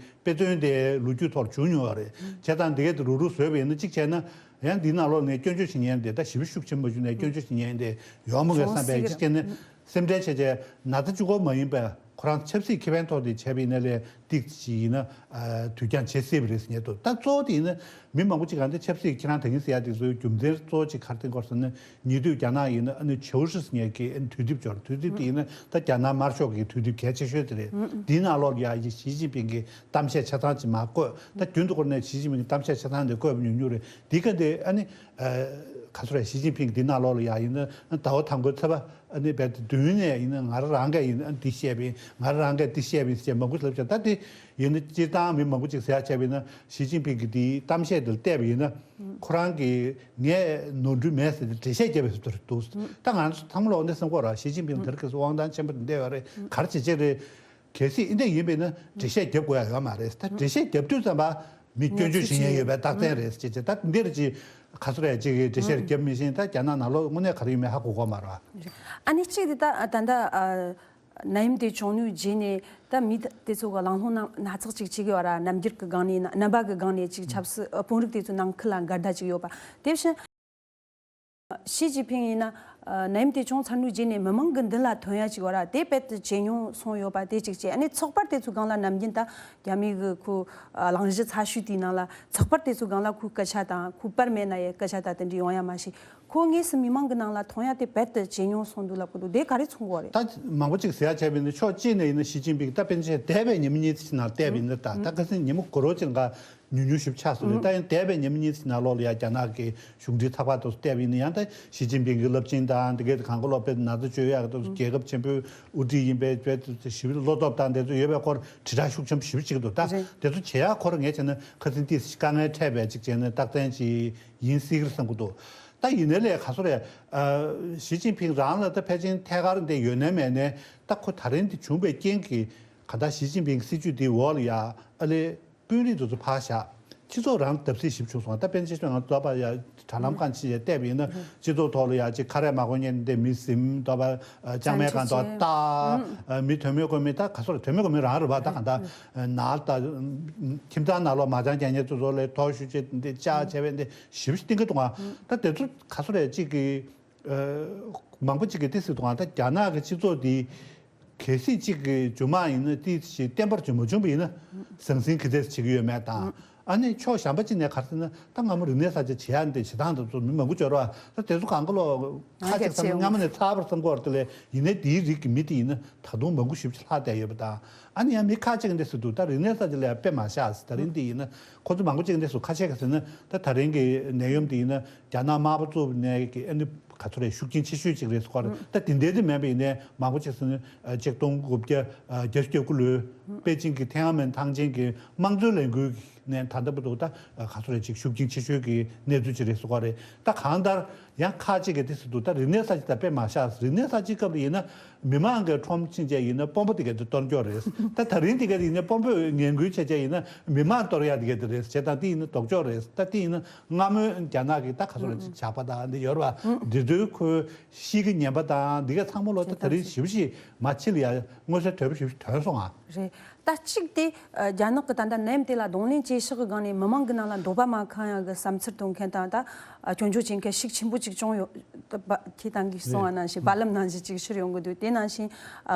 དཔེ་མཚོན་དེ་ལོ་རྒྱུས་ཐོག་བྱུང་མྱོང་བ་རེད། བྱས་ཙང་འདི་གས་དེ་རུག་རུག་བཟོས་པ་ཡིན་ན། གཅིག་བྱས་ན་ཡང་འདིའི་ནང་ལོགས་ནས་སྐྱོན་བརྗོད་བྱེད་མཁན་དེ་ད་ཞེ་པོ་ཤུགས་ཆེན་པོ་བྱུང་ནས་སྐྱོན་བརྗོད་བྱེད་མཁན་དེ་ཡོང་མོ་གས་བསམ་པའི། གཅིག་བྱས་ན་སེམས་ཁྲལ་བྱས་བྱས་ན་ཚ་གཅིག་པོ་མ་ཡིན་པའི་ཁོ་རང་ཆབ་སྲིད་ཁེ་ཕན་ཐོག་དེ་བྱས་པ་ཡིན་ན་ལས་ཏིག་ཅིག་ཡིན་ན་ཨ་དུས་འགྱངས་བྱེད་སྲིད་པ་རེད་ཟེར་མཁན་འདུག་ད་གཙོ་བོ་དེ་ཡིན་ན་མི་མང་པོ་ཅིག་གང་དེ་ཆབ་སྲིད་ཁྱེད་རང་ད་གིན་ཟེར་ཡ་དེ་ཚོའི་རྒྱུ་མཚན་གཙོ་བོ་ཅིག་ག་རེ་བསྟན་གྱི་ཡོད་རེད་ཟེར་ན། ཉེ་དུས་རྒྱ་ནག་ཡིན་ན་ཨ་ནི་ཆའོ་ཧྲི་ཟེར་མཁན་གྱི་ཨ་ནི་དུས་དེབ་སྦྱོར། དུས་དེབ་དེ་ཡིན་ན་ད་རྒྱ་ནག་དམར་ཤོག་གི་དུས་དེབ་གལ་ཆེ་ཤོས་དེ་རེད། འདིའི་ནང་ལོགས་ལ་ཡ་ཞི་ཅིན་ཕིང་གི་གཏམ་བཤད་ཆ་ཚང་ཅིག་མར་བཀོད། ད་རྒྱུན་དུ་སྐོར་ནས་ཞི་ཅིན་ཕིང་གི་གཏམ་བཤད་ཆ་ཚང་དེ་བཀོད་པ་ཉུང་ཉུང་རེད། འདི་ག་དེ་ཨ་ནི་ཨ་ག་ཚོད་རེད། ཞི་ཅིན་ཕིང་འདི་ནང་ལོགས་ལ་ཡ་ཡིན་ན་ཟླ་བ་དང་པོའི་ཚེས་པ་ཨ་ནི་རྦད་དེ་བདུན་ནས་ཡིན་ན་ང་རང་རང་གིས་ཡིན་ན་ཨ་འདི་བཤད་པ་ཡིན། ང་རང་རང་གིས་འདི་བཤད་པ་ཡིན་ཟེར་མང་པོ་ལབ་བྱས། ད་དེ་ཡིན་ན་སྤྱིར་བཏང་མི་མང་པོ་ཅིག་ཟེར་ཡ་བྱས་པ་ཡིན་ན། ཞི་ཅིན་ཕིང་གི་འདིའི་གཏམ་བཤད་འདིར་བལྟས་པ་ཡིན་ན། ཁོ་རང་གིས་ངས་ནོར་འཁྲུལ་མེད་ཟེར་ཏེ་འགྲེལ་བཤད་བརྒྱབ་པའི་ཚུལ་དུ་འདུག་ད་ང་ཚོ་ཚང་མ་ལོག་ནས་བསམ་གྱི་ཡོད་རེད། ཞི་ཅིན་ཕིང་དེ་རིང་ཁ་སང་དབང་ཐང་ཆེན་པོ་དེ་འདྲ་ཡོད་རེད། ག་རེ་བྱེད་བྱེད་རེད། གལ་སྲིད་ཨེ་འདྲ་ཡིན་པས་ན་འགྲེལ་བཤད་རྒྱབ་དགོས་ཡ་ཡོད་མ་རེད། ད་འགྲེལ་བཤད་རྒྱབ་དུས་ཙམ་པ་མི་སྐྱོན་བརྗོད་བྱེད་མཁན་ཡོད་པའི་རྟགས་མཚན་རེད་ཅེས་བྱས། ད་འདིར་ཅིག་ ག་ཚོད་རེད་ཅིག་གི་འགྲེལ་བཤད་རྒྱབ་མི་ཤེས། ད་རྒྱ་ནག་ནང་ལོགས་དངོས་གནས་ག་རེ་ཡོད་མེད་ཧ་གོ་གོ་མ་རེད་བ། ཨ་ནི་གཅིག་དེ་ད་ད་ལྟ་ཨ་ནད་ཡམས་དེ་བྱུང་ནུས་རྗེས་ནས་ད་མི་དེ་ཚོ་གི་གླེང་སློང་སྣ་སྣ་ཚོགས་ཅིག་བྱེད་ཀྱི་ཡོད་ར། རྣམ་འགྱུར་གི་སྒང་ནས་རྣམ་པ་གི་སྒང་ནས་ཅིག་ཆབ་སྲིད་ཨ་དཔོན་རིགས་དེ་ཚོ་ནང་ཁུལ་ལ་འགལ་ཟླ་ཅིག་ཡོད་པ་དེ་བཞིན། ཞི་ཅིན་ཕིང་ཡིན་ན་ཨ་ནད་ཡམས་དེ་བྱུང་ཚར་ནུས་རྗེས་ནས་མི་མང་གི་མདུན་ལ་ཐོན་ཡ་ཅིག་ཡོད་ར། དེ་རྦད་དེ་ཇེ་ཉུང་སོང་ཡོད་པ་དེ་གཅིག་བྱས། ཨ་ནི་ཚགས་པར་དེ་ཚོ་སྒང་ལ་ནམ་རྒྱུན་ད་རྒྱ་མི་གི་ཁོ་ཨ་གླེང་གཞི་ཚ་ཤོས་དེའི་ནང་ལ་ཚགས་པར་དེ་ཚོ་སྒང་ལ་ཁོའི་སྐད་ཆ་དང་ཁོའི་པར་མེད་ན་ཡི་སྐད་ཆ་ད་དེ་འདྲ་ཡོང་ཡ་མ་ཤེས། ཁོ་དངོས་སུ་མི་མང་གི་ནང་ལ་ཐོན་ཡ་དེ་རྦད་དེ་ཇེ་ཉུང་སོང་འདུག་ལབ་གི་འདུག་དེ་ག་རེ་མཚོན་གི་ཡོད་རེད། ད་མང་པོ་ཅིག་ཟེར་ཡ་བྱས་པ་ཡིན་ན་ཕྱོགས་གཅིག་ནས་ཡིན་ན་ཞི་ཅིན་ཕིང་ད་དཔེར་ན་ཆ་བཞག་འདས་པའི་ཉིན་མོ་གཉིས་ཙམ་ནང་བལྟས་པ་ཡིན་ན། ད་ད་ཁ་སང་ཉིན་མོ་དགུ་རོགས་ཅིག་ལ་ཉུང་ཉུང་ཞིག་ཆགས་སོང་རེད། ད་ཡང་འདས་པའི་ཉིན་མོ་གཉིས་ཙམ་ནང་ལོགས་ལ་ཡ་རྒྱ་ནག་གི་གཞུང་འབྲེལ་ཚགས་པར་དུ་བལྟས་པ་ཡིན་ན་ཡང་ད་ཞི་ཅིན་ཕིང་གི་རླབས་ཆེན་དང་དེ་གའི་གང་ག་ལོག་པའི་ན་ཚ་བཅོས་ཡག་དང་རྒྱལ་ཁབ་ཆེན་པོའི་དབུ་ཁྲིད་ཡིན་པའི་བྱས་ཞི་བའི་བློ་སྟོབས་དང་དེ་ཚོ་ཡོད་པའི་སྐོར་དྲིལ་བསྒྲགས་ཤུགས་ཆེན་པོ་ཞེ་པོ་བྱེད་ཀྱི་འདུག་ད་རེད། དེ་ཚོ་བྱེད་ཡག་སྐོར་ངས་བྱས་ན་ཁ་སང་ཏིས་དཀའ་ངལ་འཕྲད་པའི་ཅིག་བྱས་ན་རྟགས་མཚན་ཅིག་ཡིན་སྲིད་ཀྱི་རེད་བསམ་གྱི་འདུག་ད་ཡིན་ནའི་ལས་ག་ཚོད་རེད། ཨ་ཞི་ཅིན་ཕིང་རང་ལ་ད་ཕལ་ཆེར་ཐད་ཀར་འདི་ཡོད་ནའི་མེད་ནའི་ད་ཁོ་ད་རིང་འདི་བྱུང་བའི་རྐྱེན་གྱིས་ག་ད་ཞི་ཅིན་ཕིང་སྲིད་ཇུས་འདིའི་འོག་ལ་ཡ་ཨ་ལེ། དཔོན་རིགས་དེ་ཚོ་ཕར་བཞག་སྤྱི་ཚོགས་རང་བརྡབ་གསིག་ཞིབ་བྱུང་སོང་། ད་དཔེར་ན་ཆ་བཞག་ང་ཚོ་ད་བར་ཡ་དྲ་ལམ་སྒང་ཕྱིན་ཡ་བལྟས་པ་ཡིན་ན་སྤྱི་ཚོགས་ཐོག་ལ་ཡ་ཅིག་ཁ་རས་མ་གོན་མཁན་འདི་མི་ཟིན་ད་བར་ལྕང་མའི་སྒང་ཐོག་ལྕང་ཁྲི་ཏ་མི་དོན་མེད་དགོས་མི་ད་ག་ཚོད་དོན་མེད་དགོས་མི་རང་རེད་བ། ད་ག་ད་ནག་ད་ཁྱིམ་ཚང་ནང་ལོགས་མ་ཅང་རྒྱག་མཁན་ཚོ་ཚོ་ལ་ཐོ་ཞུ་བྱེད་འདི་ཅག་བྱས་པས་འདི་ཞིབ་ཞིབ་བསྟན་གི་འདུག་ཨ་ད་དེ་ཚོ་ག་ཚོད་རེད་ཅིག་གི་མང་པོ་ཅིག་གིས་དེ་ཟེར་འདུག་ཨ་ད་རྒྱ་ནག་གི་སྤྱི་ཚོགས་འདི་གལ་སྲིད་ཅིག་གི་རྒྱུ་མ་ཡིན་ན་དེ་ཞིག་བརྟན་པོ་ཅིག་མ་བྱུང་བ་ཡིན་ན་ཟང་ཟིང་གི་དེ་བྱེད་ཀྱི་ཡོད་མེད་དང་། ཨ་ནི་ཕྱོགས་གཞན་པ་ཅིག་ནས་ག་རེ་ཟེར་ན་ད་སྔ་མོ་རིག་གནས་གསར་བརྗེ་བྱེད་ཡ་འདི་བྱེད་སྟངས་དེ་ཚོ་མི་མང་པོ་འབྱོར་བ་ད་དེ་ཚོ་གང་ག་ལོག་ཁ་ཅིག་ཚང་མ་སྔ་མོ་ནས་ཚར་བར་བསམ་གྱི་ཡོད་རེད། དེ་ལས་ཡིན་ནའི་དེའི་རིགས་ཀྱི་མི་དེ་ཡིན་ན་ད་དུང་མང་པོ་ཞེ་པོ་ཅིག་ལྷག་བསྡད་ཡོད་པ་དང་། ཨ་ནི་ཡང་མི་ཁ་ཅིག་གིས་འདི་ཟེར་འདུག་ད་རིག་གནས་གསར་བརྗེ་ལ་ཡང་དཔེ་མ་བཞག་ཟེར། ད་རིང་འདི་ཡིན་ན་ཁོ་ཚོ་མང་པོ་ཅིག་གིས་འདི་ཟེར། ཁ་ཤས་ཀྱིས་ཟེར་ན་ད་ད་རིང་གི་ནད་ཡམས་འདི་ཡིན་ན་རྒྱ་ནག་དམར་པོ་བཙུགས་ནས་ཀྱི་ཨ་ནི་ག་ཚོད་རེད་ཤུགས་རྐྱེན་ཆེ་ཤོས་ཅིག་རེད་ཟེར་གྱི་ཡོད་རེད། ད་དེ་འདྲ་དེ་མིན་པ་ཡིན་ནའི་མང་པོ་ཅིག་ཟེར་ན་ཆིག་སྟོང་དགུ་བརྒྱ་བརྒྱད་ཅུ་གྱ་དགུ་ལོའི་པེ་ཅིང་གི་ཐེན་ཨན་མེན་ཐང་ཆེན་གྱི་དམངས་གཙོའི་ལས་འགུལ་ནས་ད་ལྟ་བར་དུ་ད་ག་ཚོད་རེད་ཅིག་ཤུགས་རྐྱེན་ཆེ་ཤོས་ཀྱི་གནས་ཚུལ་ཅིག་རེད་ཟེར་གྱི་ཡོད་རེད། ད་གང་ལྟར་ཡང་ཁ་ཅིག་གིས་དེ་ཟེར་འདུག་ད་རིག་གནས་གསར་བརྗེ་ད་དཔེ་མ་བཞག་རིག་གནས་གསར་བརྗེ་སྐབས་ལ་ཡིན་ན་མི་མང་གི་ཁྲོམ་ཕྱིན་བྱས་ཡིན་ན་དཔོན་པོ་དེ་ག་དེ་གཏོར་རྒྱུ་རེད། ད་ད་རིང་དེ་ག་དེ་ཡིན་ན་དཔོན་པོས་ངན་སྐུལ་བྱས་བྱས་ཡིན་ན་མི་མང་གཏོར་ཡ་དེ་ག་དེ་རེད། བྱས་ཙང་དེ་ཡིན་ན་ལྡོག་ཕྱོགས་རེད། ད་དེ་ཡིན་ན་སྔ་མོའི་རྒྱ་ནག་གི་ད་ག་ཚོད་ལ་ཅིག་ཇག་པ་དང་འདི་ཡོད་རེད་བ། འདི་ཚོའི་ཁོའི་གཤིས་ཀྱི་ངན་པ་དང་འདི་ག་ཚང་མ་ལོ་ད་ད་རིང་ཞེ་པོ་ཞིག་མ་ཕྱི་ལ་ཡ་མངོན་གསལ་དོད་པོ་ཞེ་པོ་ཞིག་ཐོན་སོང་ཨ། རེད། ད་གཅིག་དེ་རྒྱ་ནག་གི་ད་ལྟ་ནད་ཡམས་དེ་ལ་གདོང་ལེན་བྱེད་ཕྱོགས་ཀྱི་སྒང་ནས་མི་མང་གི་ནང་ལ་འདོད་པ་མ་ཁེངས་ཡག་གི་བསམ་ཚུལ་གཏོང་མཁན་དང་ད་སྐྱོན་བརྗོད་བྱེད་མཁན་ཤུགས་ཆེན་པོ་ཅིག་བྱུང་ཡོད། ཁྱེད་རང་གིས་གསུངས་པ་ནང་བཞིན་བར་ལམ་ནང་བཞིན་ཅིག་ཤར་ཡོང་གི་འདུག་དེ་ནང་བཞིན་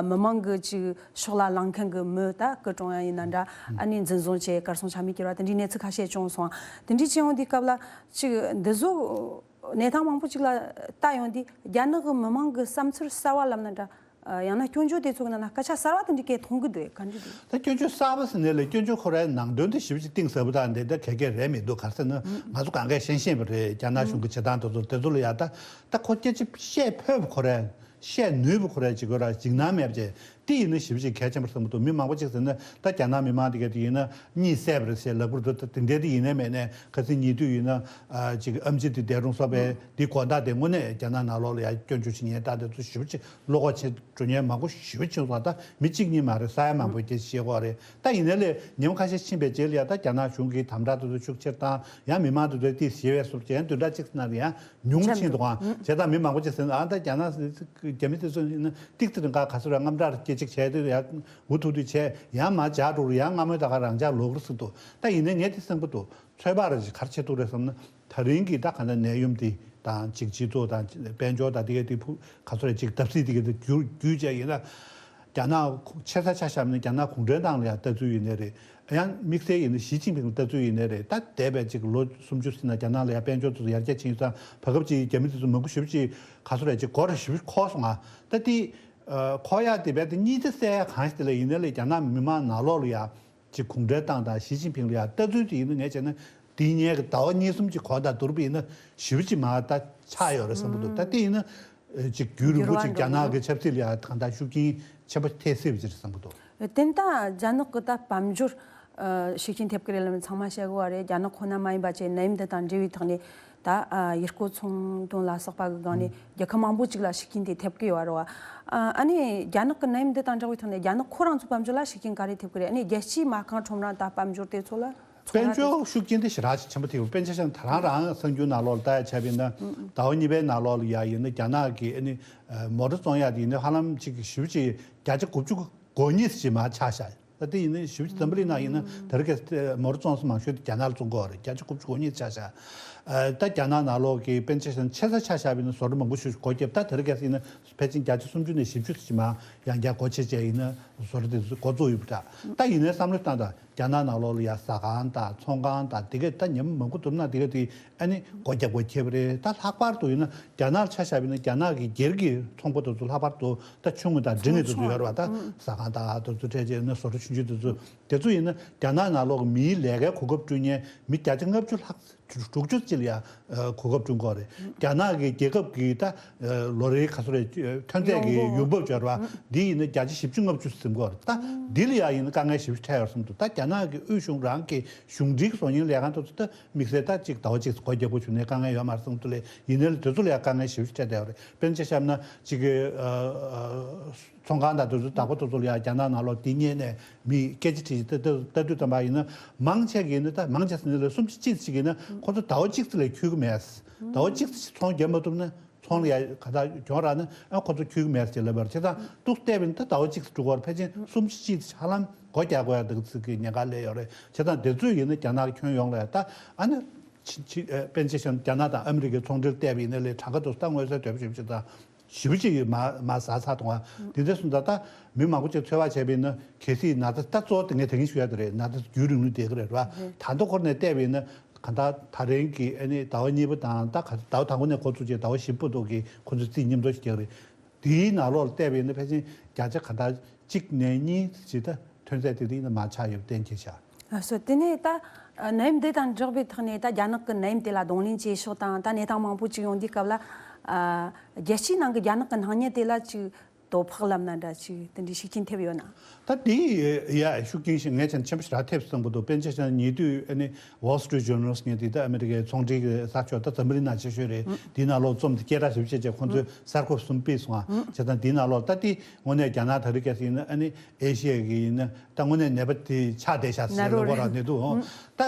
མི་མང་གི་ཅིག་ཕྱོགས་ལ་ལངས་མཁན་གྱི་མི་ད་སྐུ་གྲོངས་ཡ་ཡིན་ན་འདྲ། ཨ་ནི་འཛིན་བཟུང་བྱས་གར་སོང་ཆ་མེད་གྱུར་བ་དེ་འདྲའི་གནས་ཚུལ་ཁ་ཤས་བྱུང་སོང་། དེ་འདྲའི་བྱུང་དུས་སྐབས་ལ་ཅིག་འདི་ཚོ་གནས་སྟངས་མང་པོ་ཅིག་ལ་ལྟ་ཡོང་དུས་རྒྱ་ནག་གི་མི་མང་གི་བསམ་ཚུལ་གསར་བ་ལབ་ན་འདྲ། ཡང་ན་སྐྱོན་བརྗོད་དེ་ཚོ་གི་ནང་ན་སྐད་ཆ་གསར་བ་དེ་འདྲའི་སྐད་མཐོང་གི་འདུག་ག་འདྲ་འདུག་ད་སྐྱོན་བརྗོད་གསར་བ་ཟེར་ནས་ལས་སྐྱོན་བརྗོད་ཁོ་རའི་ནང་དོན་དེ་ཞིབ་ཅིག་གཏིང་ཟབ་པོ་དང་འདི་འདྲ་ག་གེ་རེད་མི་འདུག་ག་རེ་ཟེར་ན་ང་ཚོ་གང་གས་ཤེས་ཤེས་པ་རེད། རྒྱ་ནག་གཞུང་གི་བྱེད་སྟངས་དེ་ཚོ་དེ་ཚོ་ལ་ཡ་ད་ད་ཁོ་སྐད་ཆ་བཤད་ཕོད་པ་ཁོ་རས་བཤད་ནུས་པ་ཁོ་རས་ཅིག་ཁོ་ར་འཇིགས་སྣང་མེད་པ་བྱས་དེ་ཡིན་ན་ཞིབ་ཅིག་གལ་ཆེན་པོ་བསམ་གྱི་འདུག་མི་མང་པོ་ཅིག་ཟེར་ན་ད་རྒྱ་ནག་མི་མང་དེ་གས་དེ་ཡིན་ན་གཉིད་སད་པ་རེད་ཟེར་ལབ་ཀྱི་འདུག་ད་དེ་འདྲ་དེ་ཡིན་ནའི་མེད་ནའི་ཁ་སང་ཉེ་དུས་ཡིན་ན་ཅིག་ཨེམ་ཆི་དེ་འདས་གྲོངས་སོང་བས་དེ་དགོང་དག་དེ་དངོས་གནས་རྒྱ་ནག་ནང་ལོགས་ལ་ཡ་སྐྱོན་བརྗོད་བྱེད་མཁན་ད་དེ་ཚོ་ཞིབ་ཅིག་བློ་ཁོག་ཆེ་འགྲོ་མཁན་མང་པོ་ཞེ་པོ་བྱུང་སོང་། ད་མི་གཅིག་གཉིས་མ་རེད། ས་ཡ་མང་པོ་སྐད་ཆ་བཤད་ཀྱི་ཡོད་རེད། ད་ཡིན་ནའི་ལས་ཉིན་མོ་ཁ་ཤས་ཕྱིན་པའི་རྗེས་ལ་ཡ་ད་རྒྱ་ནག་གཞུང་གིས་དམ་དྲག་དེ་ཚོ་ཤུགས་ཆེར་བཏང་ཡང་མི་མང་དེ་ཚོའི་ཏིས་ཞི་བའི་སོབ་ཅན་བདུན་ཕྲག་གཅིག་ཙམ་ནང་ལ་ཡང་ཉུང་ཕྱིན་འདུག་ཨང་། བྱས་ཙང་མི་མང་པོ་ཅིག་ཟེར་ན་ཨ་ད་རྒྱ་ནག་རྒྱ་མི་དེ་ཚོ་ཡིན་ན་ཏིག་ཙི་རིང་ག་ག་ཚོད་ར་དངངས་སྐྲག་སྐྱེ་གཅིག་བྱས་དུས་ཡང་འུ་ཐུག་དུས་བྱས་ཡང་མ་འཇགས་འགྲོ་རུ་ཡང་སྔ་མོའི་ད་ག་རང་འཇགས་ལོག་རུ་སྲིད་དོ། ད་ཡིན་ནའི་ངས་དེ་བསམ་གི་འདུག་ཚོད་དཔག་ར་ཅིག་ག་རེ་བྱེད་ཐུབ་རེད་བསམ་ན། ད་རིང་གི་ད་ག་ན་ནད་ཡམས་དེ་དང་ཅིག་སྤྱི་ཚོགས་དང་དཔལ་འབྱོར་དང་དེ་གའི་དེ་ཕུ་ག་ཚོད་རེད་ཅིག་བརྡབ་གསིག་དེ་གའི་དེ་བརྒྱུད་བརྒྱུད་བྱས་ཡིན་ན། རྒྱ་ནག་ཆེ་ས་ཆ་བཞག་ན་རྒྱ་ནག་གུང་ཁྲན་ཏང་ལ་ཡང་ལྟ་ཚུལ་ཡིན་ནའི་རེད། ཡང་དམིགས་བསལ་ཡིན་ན་ཞི་ཅིན་ཕིང་ལ་ལྟ་ཚུལ་ཡིན་ནའི་རེད། ད་འདས་པའི་ཅིག་ལོ་སུམ་ཅུ་ཟིན་ན་རྒྱ་ནག་ལ་ཡང་དཔལ་འབྱོར་དེ་ཚོ་ཡར་རྒྱས་ཕྱིན་ཡོད་ཙང་བར་སྐབས་ཅིག་རྒྱ་མི་དེ་ཚོ་མང་པོ་ཞེ་པོ་ཅིག་ག་ཚོད་རེད་ཅིག་སྒོར་ཞེ་པོ་འཁོར་སོང་ང་། ད་དེ་འཁོར་ཡག་དེ་བས་དེ་གཉིས་ཚེ་བསད་ཡག་གང་ཞིག་དེ་ལ་ཡིན་ནའི་ལས་རྒྱ་ནག་མི་མང་ནང་ལོགས་ལ་ཡང་། ཅིག་གུང་ཁྲན་ཏང་དང་ཞི་ཅིན་ཕིང་ལ་ཡང་ལྟ་ཚུལ་ཅིག་ཡིན་ན་ངས་བྱས་ན་དེའི་སྔོན་གྱི་ཟླ་བ་གཉིས་གསུམ་ཅིག་གོང་དང་བསྡུར་བ་ཡིན་ན་ཞེ་པོ་ཅིག་མར་ད་ཆག་ཡོད་རེད་བསམ་གྱི་འདུག་ད་དེ་ཡིན་ན་ཅིག་རྒྱུན་རིང་པོ་ཅིག་རྒྱ་ནག་གི་ཆབ་སྲིད་ལ་ཡང་གང་ལྟར་ཤུགས་རྐྱེན་ཆེན་པོ་ཐེབས་སྲིད་པ་ཅིག་རེད་བསམ་གྱི་འདུག་དེ་ལྟ་རྒྱ་ནག་གི་ད་དཔལ་འབྱོར་ཤུགས་རྐྱེན་ཐེབས་ཀྱི་རེད་ལབ་ན་ཚང་མ་བཤད་དགོས་པ་རེད། རྒྱ་ནག་ཁོ་ན་མ་ཡིན་པ་བྱས་ནད་ཡམས་འདི་དང་འབྲེལ་བའི་ཐོག་ནས། ད་ཨ་ཡུལ་སྐོར་ཚོང་དོན་ལ་སོགས་པ་གི་སྒང་ནས་རྒྱལ་ཁབ་མང་པོ་ཅིག་ལ་ཤུགས་རྐྱེན་དེ་ཐེབས་ཀྱི་ཡོད་རེད་བ། ཨ་ཨ་ནི་རྒྱ་ནག་གི་ནད་ཡམས་འདི་དང་འབྲེལ་བའི་ཐོག་ནས་རྒྱ་ནག་ཁོ་རང་ཚོའི་དཔལ་འབྱོར་ལ་ཤུགས་རྐྱེན་ག་རེ་ཐེབས་ཀྱི་རེད། ཨ་ནི་རྒྱལ་སྤྱིའི་མ་རྐང་ཁྲོམ་ར་དང་དཔལ་འབྱོར་དེ་ཚོ་ལ། དཔལ་འབྱོར་ཤུགས་རྐྱེན་དེ་ཞེ་དྲག་ཆེན་པོ་ཐེབས། དཔེར་ན་ཆ་བཞག་ན་ད་རང་རང་གསར་འགྱུར་ནང་ལོགས་ལ་ལྟ་ཡ་བྱས་པ་ཡིན་ན། ཟླ་བ་གཉིས་པའི་ནང་ལོགས་ལ་ཡ་ཡིན་ན་རྒྱ་ནག་གི་ཨ་ནི་མོ་ཊ་བཙོང་ཡ་དེ་ཡིན་ན་ཧ་ལམ་ཅིག་ཞེ་པོ་ཅིག་བརྒྱ་ཆ་དགུ་བཅུ་གོ་གཉིས་ཅིག་མར་ཆག་ཤག་ད་དེ་ཡིན་ན་ཞེ་པོ་ཅིག་འཛམ་བུ་གླིང་ནང་ཡིན་ན་དེ་རིང་ཁ་སང་མོ་ཊ་བཙོང་ས་མང་ཤོས་དེ་རྒྱ་ནག་ལ་བཙོང་གི་ཡོད་རེད། བརྒྱ་ཆ་དགུ་བཅུ་གོ་གཉིས་ཆག་ཤག་ཨ་ད་རྒྱ་ནག་ནང་ལོགས་ཀྱི་དཔེར་ན་ཆ་བཞག་ན་ཆེ་ས་ཆ་བཞག་པ་ཡིན་ན་བཟོ་གྲྭ་མང་པོ་ཞིག་སྒོ་བརྒྱབ། ད་དེ་རིང་ཁ་སང་ཡིན་ན་ཕལ་ཆེར་བརྒྱ་ཆ་སུམ་ཅུ་ནས་བཞི་བཅུ་ཙམ་མར་ཡང་བསྐྱར་སྒོ་ཕྱེ་བྱས་ཡིན་ན་བཟོ་གྲྭ་དེ་ཚོ་འགོ་བཙུགས་ཡོད་པ་འདྲ། ད་ཡིན་ནའི་བསམ་བློ་བཏང་དང་། རྒྱ་ནག་ནང་ལོགས་ལ་ཡ་ཟ་ཁང་དང་ཚོང་ཁང་དང་དེ་གས་ད་ཉི་མ་མང་པོ་འདུག་ན་དེ་གས་དེ་ཨ་ནི་སྒོ་རྒྱག་དགོས་ཁེལ་བ་རེད། ད་ལྷག་པར་དུ་ཡིན་ན་རྒྱ་ནག་ལ་ཆ་བཞག་པ་ཡིན་ན་རྒྱ་ནག་གི་སྒེར་གྱི་ཚོང་པ་དེ་ཚོ་ལྷག་པར་དུ་ད་ཆུང་ངུ་དང་འབྲིང་ངུ་དེ་ཚོ་ཡོད་རེད་བ། ད་ཟ་ཁང་དང་དེ་ཚོ་སྤྲད་བྱས་ཡིན་ན་བཟོ་གྲྭ་ཆུང་ཆུང་དེ་ཚོ་དེ་ཚོ་ཡིན་ན་རྒྱ་ནག་ནང་ལོགས་ཀྱི་མིའི་ལས་ཀའི་གོ་སྐབས་བསྐྲུན་མཁན་མི་བརྒྱ་ཆ་ལྔ་བཅུ་ལྷག་དྲུག་ཅུ་ཅིག་ལ་ཡ་གོ་སྐབས་བསྐྲུན་གྱི་ཡོད་རེད། རྒྱ་ནག་གི་རྒྱལ་ཁབ་ཀྱི་ད་ལོ་རེའི་ག་ཚོད་རེད་ཐོན་རྫས་ཀྱི་ཡོང་འབབ་ཡོང་འབབ་སྦྱོར་བ་འདི་ཡིན་ན་བརྒྱ་ཆ་བཞི་བཅུ་ལྔ་བཅུ་ཟིན་གྱི་ཡོད་རེད། ད་འདི་ལ་ཡ་ཡིན་ན་དཀའ་ངལ་ཞེ་པོ་འཕྲད་ཡོད་བསམ་འདུག་ད་རྒྱ་ནག་གི་དབུས་གཞུང་རང་གི་གཞུང་འབྲེལ་གྱི་བཟོ་གཉེར་ལས་ཁང་དེ་ཚོ་ད་དམིགས་བསལ་ད་ཅིག་ཟླ་བ་གཅིག་སྒོ་རྒྱག་དགོས་བྱུང་ནའི་དཀའ་ངལ་ཡོད་མ་རེད་བསམ་འདུག་ལས། ཡིན་ནའི་ལས་དེ་ཚོ་ལ་ཡ་དཀའ་ངལ་ཞེ་པོ་ཅིག་འཕྲད་བསྡད་ཡོད་རེད། དཔེར་ན་ཆ་བཞག་ན་ཅིག་གི་ཚོང་ཁང་དང་དེ་ཚོ་བདག་པོ་དེ་ཚོ་ལ་ཡ་རྒྱ་ནག་ནང་ལོགས་འདི་གཉེར་ནས་མི་སྐད་ཆ་དྲིས་ཏེ་ལྟ་དུས་ཙམ་པ་ཡིན་ན་མང་ཆེ་གི་ཡིན་ན་ད་མང་ཆེ་ཟེར་ནས་ལས་སུམ་ཅུ་གཅིག་ཅིག་ཡིན་ན་ཁོ་ཚོ་ཟླ་བ་གཅིག་ཙམ་ལས་འཁྱོལ་གི་མེད། ཟླ་བ་གཅིག་ཙམ་ཚོང་རྒྱག་མ་ཐུབ་ན་ཚོང་ལ་ཡ་ག་ད་གྱོང་རག་ན་ཨ་ཁོ་ཚོ་འཁྱོལ་གི་མེད་ཅེས་ལབ་པ་རེད། བྱས་ཙང་ཏོག་ཙམ་བལྟས་པ་ཡིན་ན་ད་ཟླ་བ་གཅིག་ཙམ་འགྲོ་གི་ཡོད་རེད། ཕལ་ཆེར་སུམ་ཅུ་གཅིག་ཧ་ལམ་སྒོ་རྒྱག་དགོས་ཡ་འདུག་ཚིག་གི་ཉེན་ཁ་སླེབས་ཡོད་རེད། བྱས་ཙང་དེ་ཚོས་ཡིན་ན་རྒྱ་ནག་གི་ཁྱོན་ཡོངས་ལ་ཡ་ད་ཨ་ནི་ཕྱི་ཕྱི་ཨ་དཔེར་ན་ཆ་བཞག་ན་རྒྱ་ནག་དང་ཨ་མི་རི་ཀའི་ཚོང་འབྲེལ་བལྟས་པ་ཡིན་ན་ལས་གྲངས་ཀ་དེ་ཚོ་ད་མངོན་གསལ་དོད་པོ་ཞེ་པོ་ཅིག་དང་ཞེ་པོ་ཅིག་མ་མ་ཟ་ཚར་འདུག་ཨ། དེ་འདྲ་སོང་ཙང་ད་མི་མང་པོ་ཅིག་ཚོད་དཔག་བྱས་པ་ཡིན་ན་གལ་སྲིད་ན་ཚ་ད་གཙོ་བོ་དེ་ངས་ད་གིན་ཞུ་ཡ་དེ་རེད། ན་ཚ་རྒྱུན་རིང་ལུས་བསྡད་ཀྱི་རེད་བ། ད་ལྟ་འཁོར་ནས་བལྟས་པ་ཡིན་ན་གང་ལྟར་ད་རིང་གི་ཨ་ནི་ཟླ་བ་གཉིས་པ་དང་ད་ག་ཟླ་བ་དང་པོ་ནས་འགོ་བཙུགས་བྱས་ཟླ་བ་བཞི་པོ་དུ་གི་ཁོ་ཚོའི་རྩིས་མཉམ་དུ་ཞིག་རྒྱག་རེད། དེའི་ནང་ལོགས་ལ་བལྟས་པ་ཡིན་ན་ཕལ་ཆེར་བརྒྱ་ཆ་གང་ལྟར་གཅིག་ནས་གཉིས་ཅིག་ད་ཐོན་རྫས་དེ་དེ་ཡིན་ན་མར་ཆག་ཡོད་གཏན་འཁེལ་བྱ། ལགས་སོ། དེ་ནས་ད་ནད་ཡམས་འདི་དང་འབྲེལ་བའི་ཐོག་ནས་ད་རྒྱ་ནག་གི་ནད་ཡམས་དེ་ལ་གདོང་ལེན་བྱེད་ཕྱོགས་དང་ད་གནས་སྟངས་མང་པོ་ཅིག་ཡོང་དུས་སྐབས་ལ་རྒྱལ་སྤྱིའི་ནང་གི་རྒྱ་ནག་གི་སྣང་བརྙན་དེ་ལ་ཅིག་དོ་ཕོག་ལབ་ན་འདྲ་ཅིག་དེ་འདྲའི་ཤུགས་རྐྱེན་ཐེབས་ཡོད་ན། ད་དེ་ཡ་ཤུགས་རྐྱེན་ཞིག་ངས་ཆ་ཆེན་པོ་ཞེ་དྲག་ཐེབས་བསམ་གྱི་འདུག་དཔེར་ན་ཆ་བཞག་ན་ཉེ་དུས་ཨ་ནི་Wall Street Journal ཟེར་མཁན་དེ་ད་ཨ་མི་རི་ཀའི་ཚོང་འབྲེལ་གྱི་གསར་ཤོག་ད་འཛམ་བུ་གླིང་ནང་ཆེ་ཤོས་རེད། དེའི་ནང་ལོགས་རྩོམ་དེ་སྐད་གྲགས་ཞེ་པོ་ཅིག་བྱས་ཁོང་ཚོས་གསར་འགོད་གསུམ་སྤེལ་སོང་ཨ། བྱས་ཙང་དེའི་ནང་ལོགས་ད་དེ་དངོས་གནས་རྒྱ་ནག་ད་རེས་སྐབས་སུ་ཡིན་ན་ཨ་ནི་ཨེ་ཤི་ཡ་གི་ཡིན་ན་ད་དངོས་གནས་ནད་པ་དེ་ཆགས་བསྡད་ཤག་ཟེར་ནས་ལབ་དགོས་ར་ནས་འདུག་ཨང་། ད་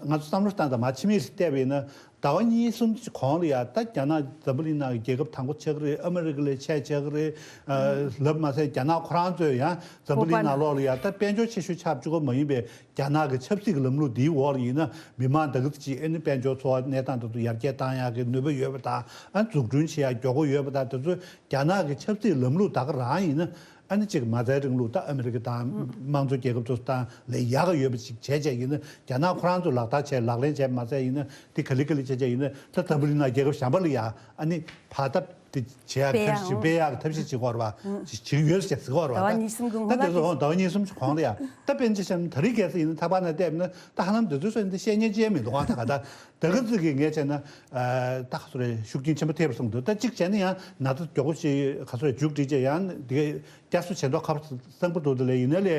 ང་ཚོ་བསམ་བློ་བཏང་དང་མ་ཕྱི་མིག་ཞིག་བལྟས་པ་ཡིན་ན། ཟླ་བ་གཉིས་གསུམ་གྱི་གོང་ལ་ཡ་ད་རྒྱ་ནག་འཛམ་བུ་གླིང་ནང་གི་རྒྱལ་ཁབ་དང་པོ་ཆགས་ཀྱི་རེད། ཨ་མི་རི་ཀ་ལས་ཆེ་ཆགས་ཀྱི་རེད། ཨ་ལབ་མ་ཟད་རྒྱ་ནག་ཁོ་རང་ཚོས་ཡང་འཛམ་བུ་གླིང་ནང་ལོགས་ལ་ཡ་ད་དཔལ་འབྱོར་ཆེ་ཤོས་ཆགས་བཅུག་པ་མ་ཡིན་པའི་རྒྱ་ནག་གི་ཆབ་སྲིད་ཀྱི་ལམ་ལུགས་འདིའི་འོག་ལ་ཡིན་ན་མི་མང་ད་གི་ཅིག་ཨ་ནི་དཔལ་འབྱོར་འཚོ་བ་གནས་སྟངས་དེ་ཚོ་ཡར་རྒྱས་བཏང་ཡག་གི་ནུས་པ་ཡོད་པ་དང་ཨ་འཛུགས་སྐྲུན་བྱེད་ཡག་མགྱོགས་པོ་ཡོད་པ་དང་དེ་ཚོ་རྒྱ་ནག་གི་ཆབ་སྲིད་ལམ་ལུགས་ད་ག་རང་ཡིན་ན། ཨ་ནི་གཅིག་མ་རྩའི་རིང་ལུགས་ད་ཨ་མི་རི་ཀ་དང་དམངས་གཙོ་རྒྱལ་ཁབ་ཚོ་དང་ལས་ཡག་ག་ཡོད་པ་ཅིག་བྱས་བྱས་ཡིན་ན་རྒྱ་ནག་ཁོ་རང་ཚོས་ལག་བསྟར་བྱས་ལག་ལེན་བྱས་མ་ཚད་ཡིན་ན་དེ་ག་ལེ་ག་ལེ་བྱས་བྱས་ཡིན་ན་ད་འཛམ་བུ་གླིང་ནང་རྒྱལ་ཁབ་གཞན་པ་ལ་ཡ་ཨ་ནི་ཕར་ད་དེ་བྱེད་ཡག་ཐབས་ཤེས་སྤེལ་ཡག་གི་ཐབས་ཤེས་བྱེད་ཀྱི་ཡོད་རེད་བ། ཅིག་བྱེད་ཀྱི་ཡོད་ཟེར་ཟེར་གྱི་ཡོད་རེད་བ། ཟླ་བ་གཉིས་གསུམ་གྱི་ད་སྔོན་ལ་དེ་ཚོ་ཧོ་ཟླ་བ་གཉིས་གསུམ་གྱི་གོང་ལ་ཡ་ད་དཔེར་ན་ཆ་བཞག་ན་ད་རེས་གལ་སྲིད་ཡིན་ན་ཐག་པ་ན་བལྟས་ན་ད་ཧ་ལམ་དེ་ཚོའི་སོ་ཡིན་ད་བཤད་ཉན་ཅན་མི་འདུག་ཨང་། ད་ག་ད་ད་ག་ཚོད་ཀྱི་ངས་བྱས་ན་ད་ག་ཚོད་རེད་ཤུགས་རྐྱེན་ཆེན་པོ་ཐེབས་སོང་འདུག་ད་གཅིག་བྱས་ན་ཡང་ན་ཚ་མགྱོགས་པོ་ཞིག་ག་ཚོད་རེད་མཇུག་སྒྲིལ་བྱས་ཡང་དེ་ག་བསྐྱར་གསོ་བྱེད་མདོག་ཁ་པོ་བཟང་པོ་འདུག་དེ་ལས་ཡིན་ན་ལས་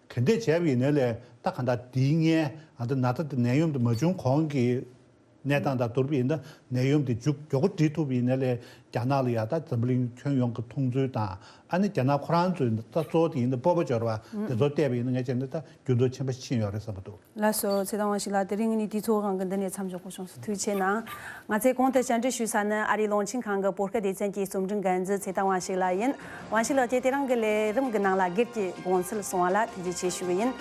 ག་འདྲས་བྱས་པ་ཡིན་ན་ལས་ད་ག་ད་དེའི་སྔོན་ང་ཚོ་ན་ཚ་དེ་ནད་ཡམས་དེ་མ་བྱུང་གོང་གི་གནས་སྟངས་དང་བསྡུར་བ་ཡིན་ན་ནད་ཡམས་དེ་མཇུག་མགྱོགས་པོ་སྒྲིལ་ཐུབ་པ་ཡིན་ན་ལས་རྒྱ་ནག་ལ་ཡ་ད་འཛམ་བུ་གླིང་ཁྱོན་ཡོངས་ཀྱི་མཐོང་ཚུལ་དང་ཨ་ནི་རྒྱ་ནག་ཁོ་རང་ཚོའི་ད་གཙོ་བོ་དེ་ཡིན་ན་སྤོབས་པ་འབྱོར་བ་དེ་ཚོ་བལྟས་པ་ཡིན་ན་ངས་བྱས་ན་ད་འགྱུར་ལྡོག་ཆེན་པོ་ཕྱིན་ཡོད་རེད་བསམ་པ་འདུག་ལགས་སོ། ཚེ་དབང་དབང་ཕྱུག་ལགས། དེ་རིང་ངས་དུས་ཚོད་གང་གི་འདི་ནས་མཚམས་འཇོག་དགོས་བྱུང་སོང་། ཐུགས་རྗེ་གནང་། ང་ཚོས་གོང་དུ་བཅར་འདྲི་ཞུས་ས་ནི་ཨ་རིའི་རླུང་འཕྲིན་ཁང་གི་བོད་སྐད་སྡེ་ཚན་གྱི་རྩོམ་སྒྲིག་འགན་འཛིན་ཚེ་དབང་དབང་ཕྱུག་ལགས་ཡིན། དབང་ཕྱུག་ལགས་ཀྱིས་དེ་རིང་གི་ལས་རིམ་གྱི་ནང་ལ་སྒེར་གྱི་དགོངས་ཚུལ་གསུངས་པ་ལ་ཐུགས་རྗེ་ཆེ་ཞུ་གི་ཡིན།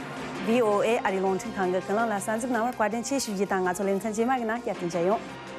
བྷི་ཨོ་ཨེ་ཨ་རིའི་རླུང་འཕྲིན་ཁང་གི་ཀུན་གླེང་ལ་གསན་གཟིགས་གནང་བར་བཀའ་དྲིན་ཆེ་ཞུ་རྒྱུ་དང་། ང་ཚོ་ལེ་ཚན་རྗེས་མ་གི་ནང་བསྐྱར་དུ་མཇལ་ཡོང་།